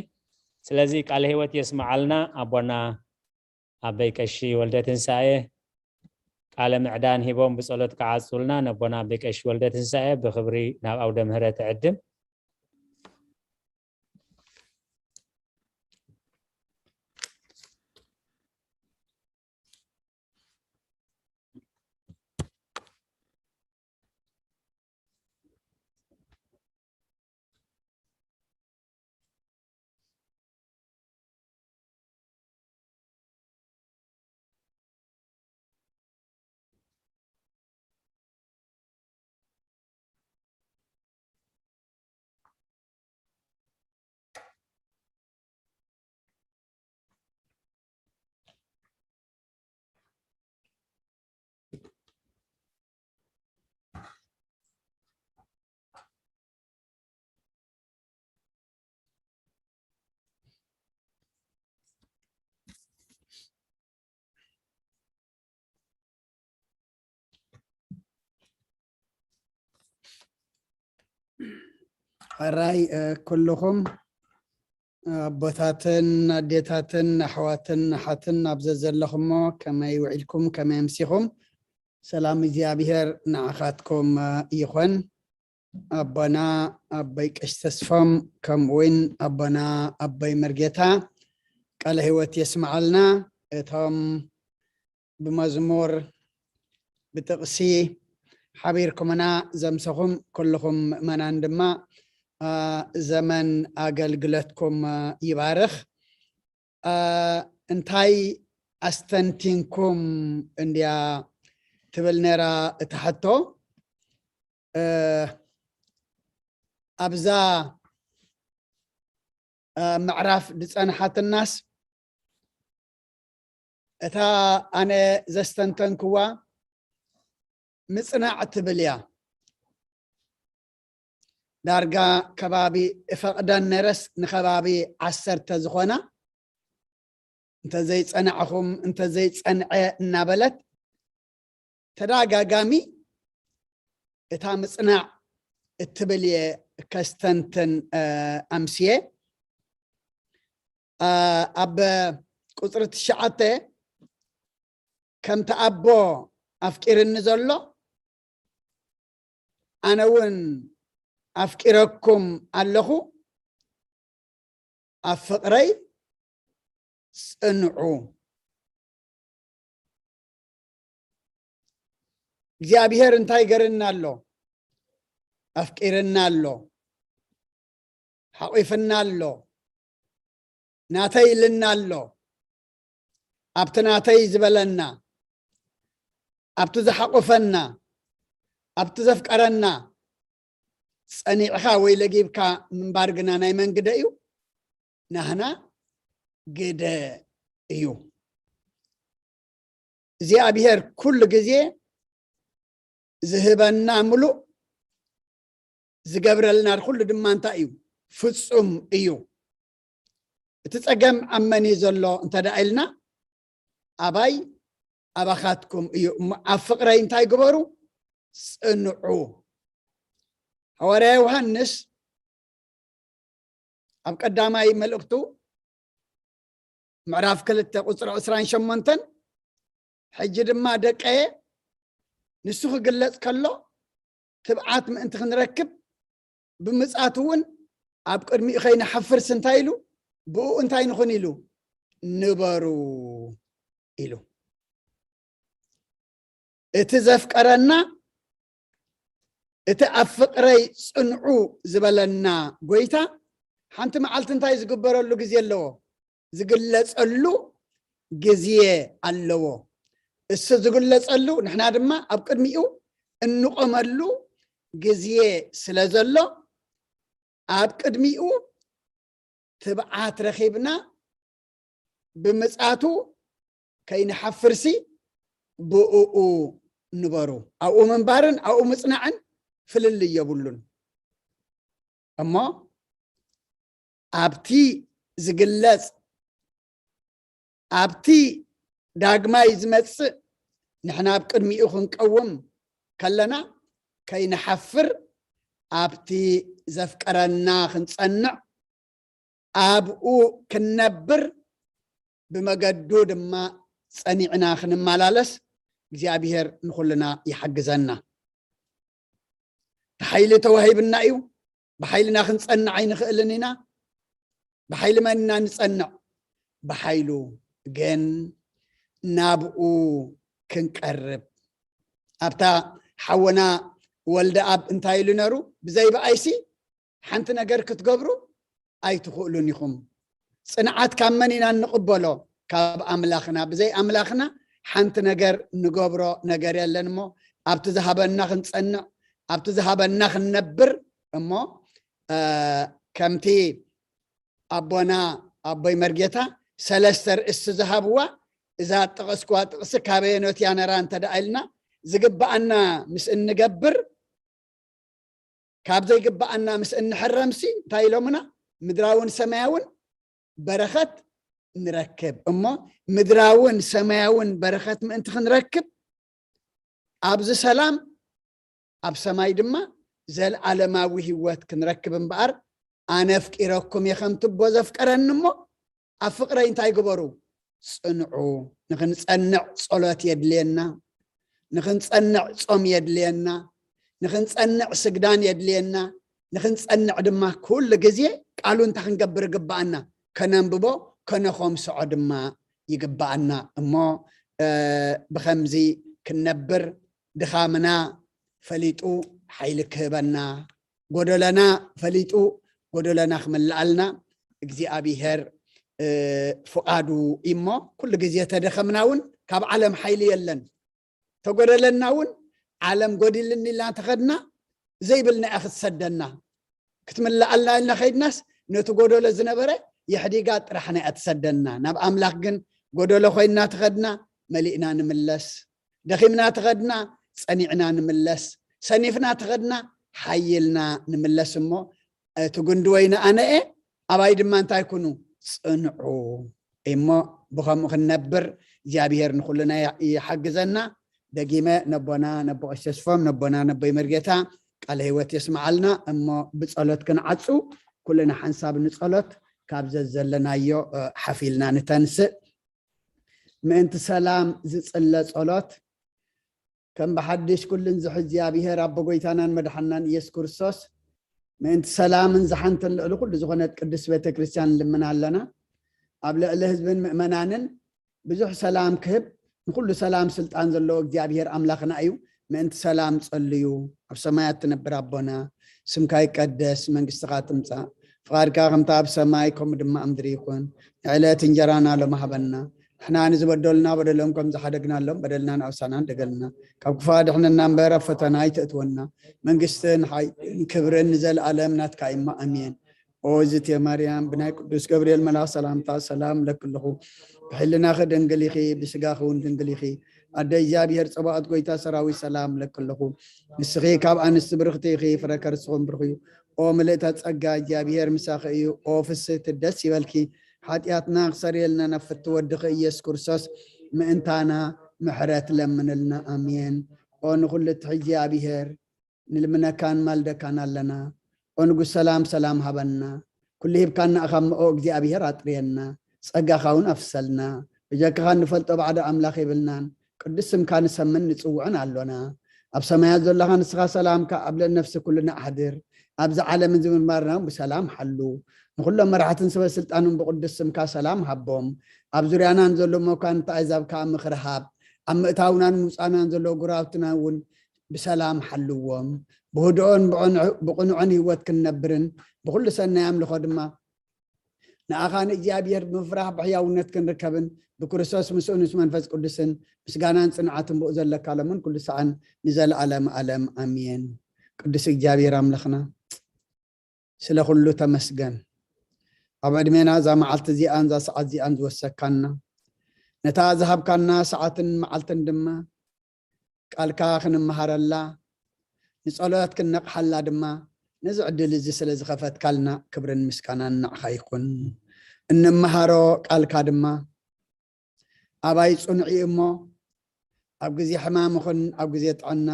ስለዚ ቃለ ህይወት የስምዓልና ኣቦና ኣበይ ቀሺ ወልደ ትንሳኤ። ቃለ ምዕዳን ሂቦም ብጸሎት ክዓጹልና ነቦና ኣበይ ቀሺ ወልደ ትንሳኤ ብኽብሪ ናብ ኣውደ ምህረት እዕድም። ሕራይ፣ እ፣ ኩልኹም ኣቦታትን ኣዴታትን ኣሕዋትን ኣሓትን ኣብ ዘዘለኹሞ ከመይ ውዒልኩም፣ ከመይ ኣምሲኹም? ሰላም እግዚኣብሔር ንዓኻትኩም፣ እ፣ ይኹን። ኣቦና ኣቦይ ቀሺ ተስፎም፣ ከምኡውን ኣቦና ኣቦይ መርጌታ ቃለ ህይወት የስምዓልና። እቶም ብመዝሙር ብጥቕሲ ሓቢርኩምና ዘምሰኹም ኩልኹም ምእመናን ድማ፣ አ፣ ዘመን ኣገልግሎትኩም፣ አ፣ ይባርኽ። አ፣ እንታይ ኣስተንቲንኩም እንድያ ትብል ነይራ እታ ሕቶ። እ፣ ኣብዛ፣ እ፣ ምዕራፍ ዝጸንሓትናስ እታ ኣነ ዘስተንተንክዋ ምጽናዕ ትብል እያ። ዳርጋ ከባቢ እፈቕደን ነረስ ንከባቢ ዓሰርተ ዝኾና፣ "እንተዘይጸናዕኹም፣ እንተዘይጸንዐ" እናበለት ተደጋጋሚ እታ ምጽናዕ እትብል እየ ከስተንትን፣ እ፣ ኣምስየ። እ፣ ኣብ ቁጽሪ ትሽዓተ፣ "ከምቲ ኣቦ ኣፍቂርኒ ዘሎ፣ ኣነ እውን ኣፍቂረኩም ኣለኹ፣ ኣብ ፍቕረይ ጽንዑ።" እግዚኣብሔር እንታይ ገርና ኣሎ? ኣፍቂርና ኣሎ፣ ሓቂፍና ኣሎ፣ ናተይ ኢልና ኣሎ። ኣብቲ ናተይ ዝበለና፣ ኣብቲ ዝሓቆፈና፣ ኣብቲ ዘፍቀረና ጸኒዕኻ ወይ ለጊብካ ምንባር ግና ናይ መን ግደ እዩ? ናህና ግደ እዩ። እግዚኣብሔር ኩሉ ግዜ ዝህበና ምሉእ፣ ዝገብረልና ኩሉ ድማ እንታይ እዩ? ፍጹም እዩ። እቲ ጸገም ኣብ መን እዩ ዘሎ እንተ ደኣ ኢልና፣ ኣባይ ኣባኻትኩም እዩ። እሞ ኣብ ፍቕረይ እንታይ ግበሩ? ጽንዑ። ሃዋርያ ዮሃንስ ኣብ ቀዳማይ መልእኽቱ ምዕራፍ ክልተ ቁጽሪ ዕስራን ሸሞንተን፣ "ሕጂ ድማ ደቀየ፣ ንሱ ክግለጽ ከሎ ትብዓት ምእንቲ ክንረክብ፣ ብምጽኣቱ እውን ኣብ ቅድሚኡ ከይንሓፍርስ" እንታይ ኢሉ? ብኡ እንታይ ንኹን ኢሉ? ንበሩ ኢሉ። እቲ ዘፍቀረና፣ እቲ ኣብ ፍቕረይ ጽንዑ ዝበለና ጎይታ፣ ሓንቲ መዓልቲ እንታይ ዝግበረሉ ግዜ ኣለዎ? ዝግለጸሉ ግዜ ኣለዎ። እሱ ዝግለጸሉ፣ ንሕና ድማ ኣብ ቅድሚኡ እንቆመሉ ግዜ ስለ ዘሎ፣ ኣብ ቅድሚኡ ትብዓት ረኺብና፣ ብምጻቱ ከይንሓፍርሲ ብእኡ ንበሩ። ኣብኡ ምንባርን ኣብኡ ምጽናዕን ፍልልይ የብሉን። እሞ ኣብቲ ዝግለጽ፣ ኣብቲ ዳግማይ ዝመጽእ፣ ንሕና ኣብ ቅድሚኡ ክንቀውም ከለና ከይንሓፍር፣ ኣብቲ ዘፍቀረና ክንጸንዕ፣ ኣብኡ ክንነብር፣ ብመገዱ ድማ ጸኒዕና ክንመላለስ እግዚኣብሔር ንኹልና ይሓግዘና። እቲ ሓይሊ ተዋሂብና እዩ። ብሓይልና ክንጸንዕ ኣይንኽእልን ኢና። ብሓይሊ መን ኢና ንጸንዕ? ብሓይሉ ግን ናብኡ ክንቀርብ። ኣብታ ሓወና ወልደ ኣብ እንታይ ኢሉ ነሩ? ብዘይ ብኣይሲ ሓንቲ ነገር ክትገብሩ ኣይትኽእሉን ኢኹም። ጽንዓት ካብ መን ኢና እንቕበሎ? ካብ ኣምላኽና። ብዘይ ኣምላኽና ሓንቲ ነገር ንገብሮ ነገር የለን። እሞ ኣብቲ ዝሃበና ክንጸንዕ፣ ኣብቲ ዝሃበና ክንነብር። እሞ እ፣ ከምቲ ኣቦና ኣቦይ መርጌታ ሰለስተ ርእሲ ዝሃብዋ፣ እዛ ጠቐስኩዋ ጥቕሲ ካበየኖት እያ ነራ እንተ ደኣ ኢልና፣ ዝግብኣና ምስ እንገብር፣ ካብ ዘይግብኣና ምስ እንሕረምሲ እንታይ ኢሎምና? ምድራውን ሰማያውን በረኸት ንረክብ። እሞ ምድራውን ሰማያውን በረኸት ምእንቲ ክንረክብ፣ ኣብዚ ሰላም ኣብ ሰማይ ድማ ዘልኣለማዊ ህይወት ክንረክብ እምበኣር፣ ኣነ ኣፍቂረኩም እየ ከምቲ ኣቦ ዘፍቀረኒ። እሞ ኣብ ፍቕረይ እንታይ ግበሩ? ጽንዑ። ንኽንጸንዕ ጸሎት የድልየና፣ ንኽንጸንዕ ጾም የድልየና፣ ንኽንጸንዕ ስግዳን የድልየና፣ ንኽንጸንዕ ድማ ኩሉ ግዜ ቃሉ እንታይ ክንገብር ይግብኣና? ከነንብቦ፣ ከነኾምስዖ ድማ ይግብኣና። እሞ፣ እ፣ ብኸምዚ ክንነብር ድኻምና ፈሊጡ ሓይሊ ክህበና፣ ጎደለና ፈሊጡ ጎደለና ክምልኣልና እግዚኣብሔር፣ እ፣ ፍቓዱ እሞ፣ ኩሉ ግዜ ተደኸምና እውን ካብ ዓለም ሓይሊ የለን። ተጎደለና እውን ዓለም ጎዲልኒ ኢልና ተኸድና ዘይብልና እያ ክትሰደና። ክትምልኣልና ኢልና ኸይድናስ ነቲ ጎደሎ ዝነበረ የሕዲጋ ጥራሕና እያ ትሰደና። ናብ ኣምላኽ ግን ጎደሎ ኮይንና ተኸድና መሊእና ንምለስ። ደኺምና ተኸድና ጸኒዕና ንምለስ። ሰኒፍና ተኸድና ሓይልና ንምለስ። እሞ እቲ ጉንዲ ወይኒ ኣነ እየ፣ ኣባይ ድማ እንታይ ኩኑ? ጽንዑ። እሞ ብኸምኡ ክንነብር እግዚኣብሔር ንኹልና ይሓ-፣ ይሓግዘና። ደጊመ ነቦና ነቦ ቀሺ ተስፎም፣ ነቦና ነቦይ መርጌታ ቃለ ህይወት የስምዓልና። እሞ ብጸሎት ክንዓጹ፣ ኩልና ሓንሳብ ንጸሎት፣ ካብ ዘዘለናዮ፣ እ፣ ሓፊልና ንተንስእ። ምእንቲ ሰላም ዝጽለ ጸሎት። ከም ብሓድሽ ኩሉን ዝሕዝ እግዚኣብሔር ኣቦ ጎይታናን መድሓናን ኢየሱስ ክርስቶስ፣ ምእንቲ ሰላምን ዝሓንትን ልዕሊ ኩሉ ዝኾነት ቅድስት ቤተ ክርስቲያን ንልምን ኣለና። ኣብ ልዕሊ ህዝብን ምእመናንን ብዙሕ ሰላም ክህብ፣ ንኩሉ ሰላም ስልጣን ዘለዎ እግዚኣብሔር ኣምላኽና እዩ። ምእንቲ ሰላም ጸልዩ። ኣብ ሰማያት ትነብር ኣቦና፣ ስምካ ይቀደስ፣ መንግስትኻ ትምጻእ፣ ፍቓድካ ከምታ ኣብ ሰማይ ከምኡ ድማ ኣብ ምድሪ ይኹን። ንዕለት እንጀራና ሎሚ ሃበና። ንሕና ንዝበደሉና በደሎም ከም ዝሓደግናሎም በደልና ንኣውሳና እንደገልና። ካብ ክፉእ ኣድሕነና እምበር ኣብ ፈተና ኣይተእትወና። መንግስትን ሓይልን ክብርን ንዘለኣለም ናትካ እማ። ኣሜን። ኦ ዝትየ ማርያም፣ ብናይ ቅዱስ ገብርኤል መልኣኽ ሰላምታ ሰላም እለኪ ኣለኹ። ብሕልናኺ ድንግል ኢኺ፣ ብስጋኺ እውን ድንግል ኢኺ። ኣደ እግዚኣብሔር ጸባኦት ጎይታ ሰራዊት ሰላም እለኪ ኣለኹ። ንስኺ ካብ ኣንስቲ ብርኽቲ ኢኺ፣ ፍረ ከርስኹም ብሩኽ እዩ። ኦ ምልእተ ጸጋ፣ እግዚኣብሔር ምሳኺ እዩ። ኦ ፍስህቲ ደስ ይበልኪ፣ ሓጢኣትና ክሰርየልና ናብ ፍትው ወድኺ ኢየሱስ ክርስቶስ ምእንታና ምሕረት ለምንልና። ኣሜን። ኦ ንኹሉ እትሕዚ እግዚኣብሔር፣ ንልምነካን ማልደካን ኣለና። ኦ ንጉስ ሰላም፣ ሰላም ሃበና። ኩሉ ሂብካና እኻ እሞ ኦ እግዚኣብሔር ኣጥርየና። ጸጋኻ እውን ኣፍሰልና። ብጀካኻ እንፈልጦ ባዕዶ ኣምላኽ የብልናን። ቅዱስ ስምካ ንሰምን ንጽውዕን ኣሎና። ኣብ ሰማያት ዘሎኻ ንስኻ ሰላምካ ኣብ ልዕሊ ነፍሲ ኩልና ኣሕድር። ኣብዚ ዓለም እዚ ምንባርና እውን ብሰላም ሓሉ። ንኹሎም መራሕትን ሰበ ስልጣንን ብቕዱስ ስምካ ሰላም ሃቦም። ኣብ ዙርያና ንዘሎ መኳንንቲ ኣሕዛብ ከኣ ምኽሪ ሃብ። ኣብ ምእታውናን ምውጻእናን ዘሎ ጉራብትና እውን ብሰላም ሓልዎም። ብህድኦን ብቕንዑ-፣ ብቕኑዕን ህይወት ክንነብርን ብኹሉ ሰናይ ኣምልኾ ድማ ንኣኻ ንእግዚኣብሔር ብምፍራሕ ብሕያውነት ክንርከብን ብክርስቶስ ምስኡ ምስ መንፈስ ቅዱስን ምስጋናን ጽንዓትን ብኡ ዘለካ ሎምን ኩሉ ሰዓን ንዘለኣለም ኣለም ኣሜን። ቅዱስ እግዚኣብሔር ኣምላኽና ስለ ኩሉ ተመስገን። ኣብ ዕድሜና እዛ መዓልቲ እዚኣን እዛ ሰዓት እዚኣን ዝወሰካና፣ ነታ ዝሃብካና ሰዓትን መዓልትን ድማ ቃልካ ክንመሃረላ፣ ንጸሎት ክንነቕሓላ ድማ ነዚ ዕድል እዚ ስለ ዝኸፈትካልና ክብርን ምስጋናን ንዓኻ ይኹን። እንመሃሮ ቃልካ ድማ ኣባይ ጽኑዕ እዩ እሞ፣ ኣብ ግዜ ሕማም ይኹን ኣብ ግዜ ጥዕና፣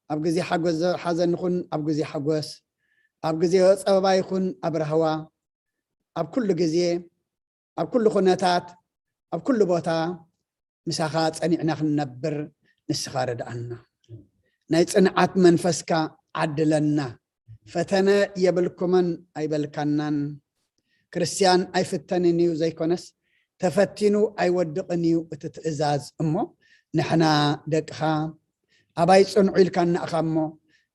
ኣብ ግዜ ሓጎስ፣ ሓዘን ይኹን ኣብ ግዜ ሓጎስ፣ ኣብ ግዜ ጸበባ ይኹን ኣብ ራህዋ፣ ኣብ ኩሉ ግዜ፣ ኣብ ኩሉ ኩነታት፣ ኣብ ኩሉ ቦታ ምሳኻ ጸኒዕና ክንነብር ንስኻ ርድኣና። ናይ ጽንዓት መንፈስካ ዓድለና። ፈተነ የብልኩምን ኣይበልካናን። ክርስትያን ኣይፍተንን እዩ ዘይኮነስ፣ ተፈቲኑ ኣይወድቕን እዩ እቲ ትእዛዝ። እሞ ንሕና ደቅኻ ኣባይ ጽንዑ ኢልካና ኢኻ እሞ፣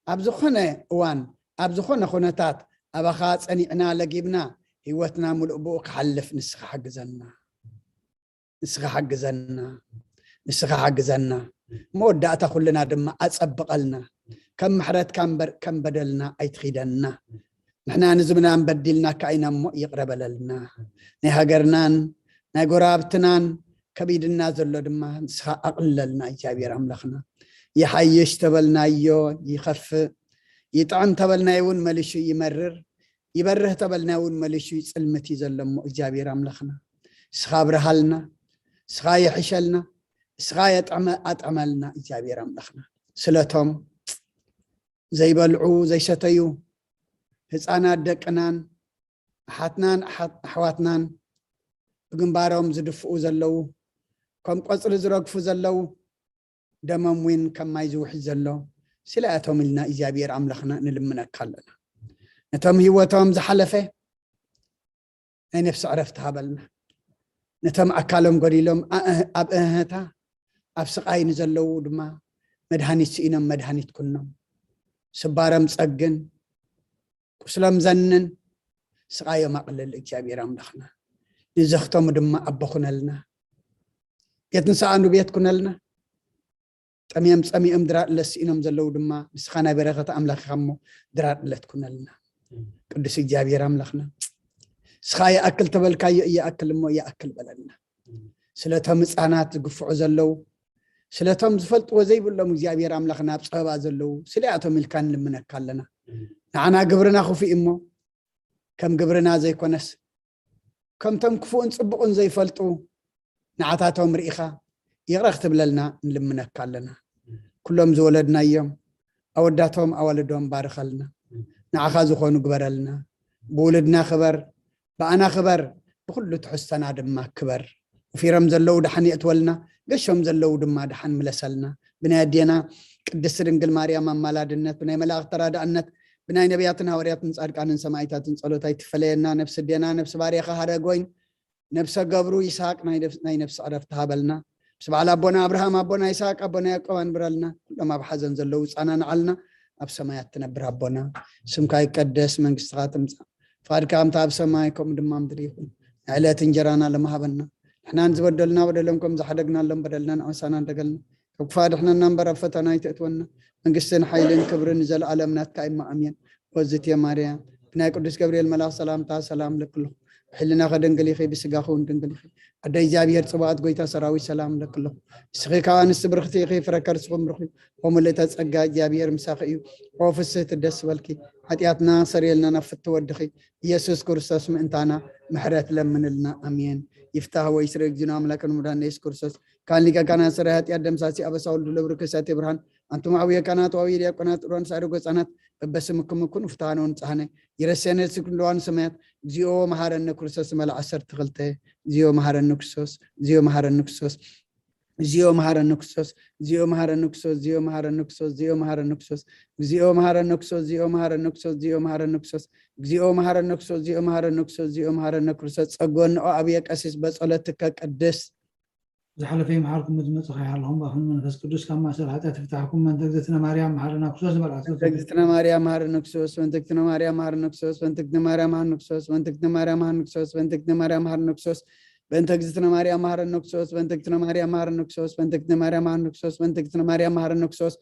ኣብ ዝኾነ እዋን፣ ኣብ ዝኾነ ኩነታት ኣባኻ ጸኒዕና ለጊብና፣ ህይወትና ምሉእ ብኡ ክሓልፍ ንስኻ ሓግዘና። ንስኻ ሓግዘና። ንስኻ ሓግዘና። መወዳእታ ኩልና ድማ ኣጸብቐልና። ከም ምሕረትካ እምበር ከም በደልና ኣይትኺደና። ንሕና ንዝብናን በዲልናካ ኢና እሞ ይቕረ በለልና። ናይ ሃገርናን ናይ ጎረባብትናን ከቢድና ዘሎ ድማ ንስኻ ኣቕልለልና እግዚኣብሔር ኣምላኽና። ይሓይሽ ተበልናዮ ይኸፍእ፣ ይጥዕም ተበልናዮ እውን መሊሹ ይመርር፣ ይበርህ ተበልናዮ እውን መሊሹ ይጽልምት እዩ ዘሎ እሞ እግዚኣብሔር ኣምላኽና። ንስኻ ኣብርሃልና፣ ንስኻ የሕሸልና፣ ንስኻ የጥዕመ-፣ ኣጥዕመልና እግዚኣብሔር ኣምላኽና። ስለቶም ዘይበልዑ ዘይሰተዩ ህፃናት ደቅናን ኣሓትናን ኣሓት-፣ ኣሕዋትናን ብግንባሮም ዝድፍኡ ዘለዉ፣ ከም ቆፅሊ ዝረግፉ ዘለዉ፣ ደሞም እውን ከም ማይ ዝውሕዝ ዘሎ፣ ስለኣቶም ኢልና እግዚኣብሔር ኣምላኽና ንልምነካ ኣለና። ነቶም ህይወቶም ዝሓለፈ ናይ ነፍሲ ዕረፍቲ ሃበልና። ነቶም ኣካሎም ጎዲሎም ኣእ-፣ ኣብ እህህታ ኣብ ስቓይ ንዘለዉ ድማ መድሃኒት ስኢኖም መድሃኒት ኩኖም። ስባሮም ጸግን፣ ቁስሎም ዘንን፣ ስቓዮም ኣቕልል እግዚኣብሔር ኣምላኽና። ንዘኽተሙ ድማ ኣቦ ኩነልና። ቤት ንስኣኑ ቤት ኩነልና። ጠምዮም ጸሚኦም ድራር ዕለት ስኢኖም ዘለዉ ድማ ንስኻ ናይ በረኸት ኣምላኽ ኢኻ እሞ ድራር ዕለት ኩነልና። ቅዱስ እግዚኣብሔር ኣምላኽና፣ ንስኻ ይኣክል ተበልካዮ ይኣክል እሞ ይኣክል በለልና። ስለቶም ህፃናት ዝግፍዑ ዘለዉ፣ ስለቶም ዝፈልጥዎ ዘይብሎም እግዚኣብሔር ኣምላኽና ኣብ ጸበባ ዘለዉ፣ ስለኣቶም ኢልካ ንልምነካ ኣለና። ንዓና ግብርና ክፉእ እሞ ከም ግብርና ዘይኮነስ፣ ከምቶም ክፉእን ጽቡቕን ዘይፈልጡ ንዓታቶም ርኢኻ ይቕረ ክትብለልና ንልምነካ ኣለና። ኩሎም ዝወለድናዮም ኣወዳቶም ኣዋልዶም ባርኸልና። ንዓኻ ዝኾኑ ግበረልና። ብውሉድና ክበር፣ ብኣና ክበር፣ ብኹሉ ትሕዝቶና ድማ ክበር። ወፊሮም ዘለዉ ደሓን የእትወልና፣ ገሾም ዘለዉ ድማ ደሓን ምለሰልና። ብናይ ኣዴና ቅድስቲ ድንግል ማርያም ኣማላድነት፣ ብናይ መላእኽቲ ተራዳእነት፣ ብናይ ነቢያትን ሃዋርያትን ጻድቃንን ሰማዕታትን ጸሎት ኣይትፈለየና። ነፍሲ ኣዴና፣ ነፍሲ ባርያኻ ሃረጎይን፣ ነፍሰ ገብሩ ይስሐቅ ናይ ነፍስ-፣ ናይ ነፍሲ ዕረፍቲ ሃበልና። ምስ በዓል ኣቦና ኣብርሃም፣ ኣቦና ይስሐቅ፣ ኣቦና ያዕቆብ ኣንብረልና። ኩሎም ኣብ ሓዘን ዘለዉ ጻናንዓልና። ኣብ ሰማያት ትነብር ኣቦና፣ ስምካ ይቀደስ፣ መንግስትኻ ትምጻእ፣ ፍቓድካ ከምታ ኣብ ሰማይ ከምኡ ድማ ኣብ ምድሪ ይኹን። ናይ ዕለት እንጀራና ሎሚ ሃበና። ንሕና ንዝበደሉና በደሎም ከም ዝሓደግናሎም በደልና ንኣሳና እንደገልና። ካብ ክፋ ድሕነና እምበር ኣብ ፈተና ኣይተእትወና። መንግስትን ሓይልን ክብርን ንዘለኣለም ናትካ እማ ኣሜን። ወዝትየ ማርያም፣ ብናይ ቅዱስ ገብርኤል መልኣኽ ሰላምታ ሰላም እለኪ ኣለኹ። ብሕልናኺ ድንግል ኢኺ፣ ብስጋኺ እውን ድንግል ኢኺ። ኣደ እግዚኣብሔር ጽባኦት፣ ጎይታ ሰራዊት ሰላም እለኪ ኣለኹ። ንስኺ ካብ ኣንስቲ ብርኽቲ ኢኺ፣ ፍረ ከርስኺ እውን ብሩኽ እዩ። ኦ ምልእተ ጸጋ፣ እግዚኣብሔር ምሳኺ እዩ። ኦ ፍስህቲ ደስ በልኪ፣ ሓጢኣትና ሰርየልና ናብ ፍትወ ወድኺ ኢየሱስ ክርስቶስ ምእንታና ምሕረት ለምንልና። ኣሜን። ይፍታህ ወይስረ እግዚእነ ኣምላክን መድኃኒነ ኢየሱስ ክርስቶስ ካን ሊቀ ካህናት ሠራይ ኃጢአት ደምሳሲ ኣበሳ ወልዱ ለብሩ ክሳቴ ብርሃን ኣንቱም አቡየ ካህናት ወአቡየ ዲያቆናት ጥሩዋን ሳዕሪ ጎጻናት በበስምክም ኩኑ ፍትሐነ ወንጽሐነ ይረሴነ ስክንድዋን ሰማያት እግዚኦ መሐረነ ክርስቶስ መለ ዓሰርተ ክልተ እግዚኦ መሐረነ ክርስቶስ እግዚኦ መሐረነ ክርስቶስ እግዚኦ መሐረነ ክርስቶስ፣ እግዚኦ መሐረነ ክርስቶስ፣ እግዚኦ መሐረነ ክርስቶስ፣ እግዚኦ መሐረነ ክርስቶስ፣ እግዚኦ መሐረነ ክርስቶስ፣ እግዚኦ መሐረነ ክርስቶስ፣ እግዚኦ መሐረነ ክርስቶስ፣ እግዚኦ መሐረነ ክርስቶስ፣ እግዚኦ መሐረነ ክርስቶስ፣ እግዚኦ መሐረነ ክርስቶስ። ጸጎ እንኦ ኣብየ ቀሲስ በጸሎትከ ቅድስት። ዝሓለፈ ይምሓርኩም፣ ዝመጽእ ከይሓልኹም፣ ብኣፍን መንፈስ ቅዱስ ካብ ማእሰር ሓጢኣት ይፍታሕኩም። በእንተ እግዝእትነ ማርያም መሓረና ክርስቶስ ንበል። ኣስገድቱ በእንተ እግዝእትነ ማርያም መሐረነ ክርስቶስ፣ በእንተ እግዝእትነ ማርያም መሐረነ ክርስቶስ፣ በእንተ እግዝእትነ ማርያም መሐረነ ክርስቶስ፣ በእንተ እግዝእትነ ማርያም መሐረነ ክርስቶስ፣ በእንተ እግዝእትነ ማርያም መሐረነ ክርስቶስ፣ በእንተ እግዝእትነ ማርያም መሐረነ ክርስቶስ፣ በእንተ እግዝእትነ ማርያም መሐረነ ክርስቶስ፣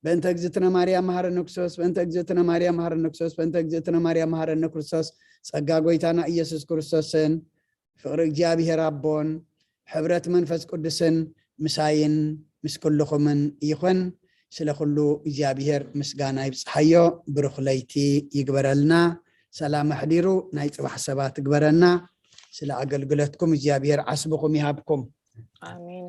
በእንተ እግዝእትነ ማርያም መሐረነ ክርስቶስ፣ በእንተ እግዝእትነ ማርያም መሐረነ ክርስቶስ፣ በእንተ እግዝእትነ ማርያም መሐረነ ክርስቶስ። ጸጋ ጎይታና ኢየሱስ ክርስቶስን ፍቕሪ እግዚኣብሔር ኣቦን ሕብረት መንፈስ ቅዱስን ምሳይን ምስ ኩልኹምን ይኹን። ስለ ኩሉ እግዚኣብሔር ምስጋና ይብጽሓዮ። ብሩኽ ለይቲ ይግበረልና። ሰላም ኣሕዲሩ ናይ ጽባሕ ሰባት ይግበረና። ስለ ኣገልግሎትኩም እግዚኣብሔር ዓስብኹም ይሃብኩም። ኣሜን።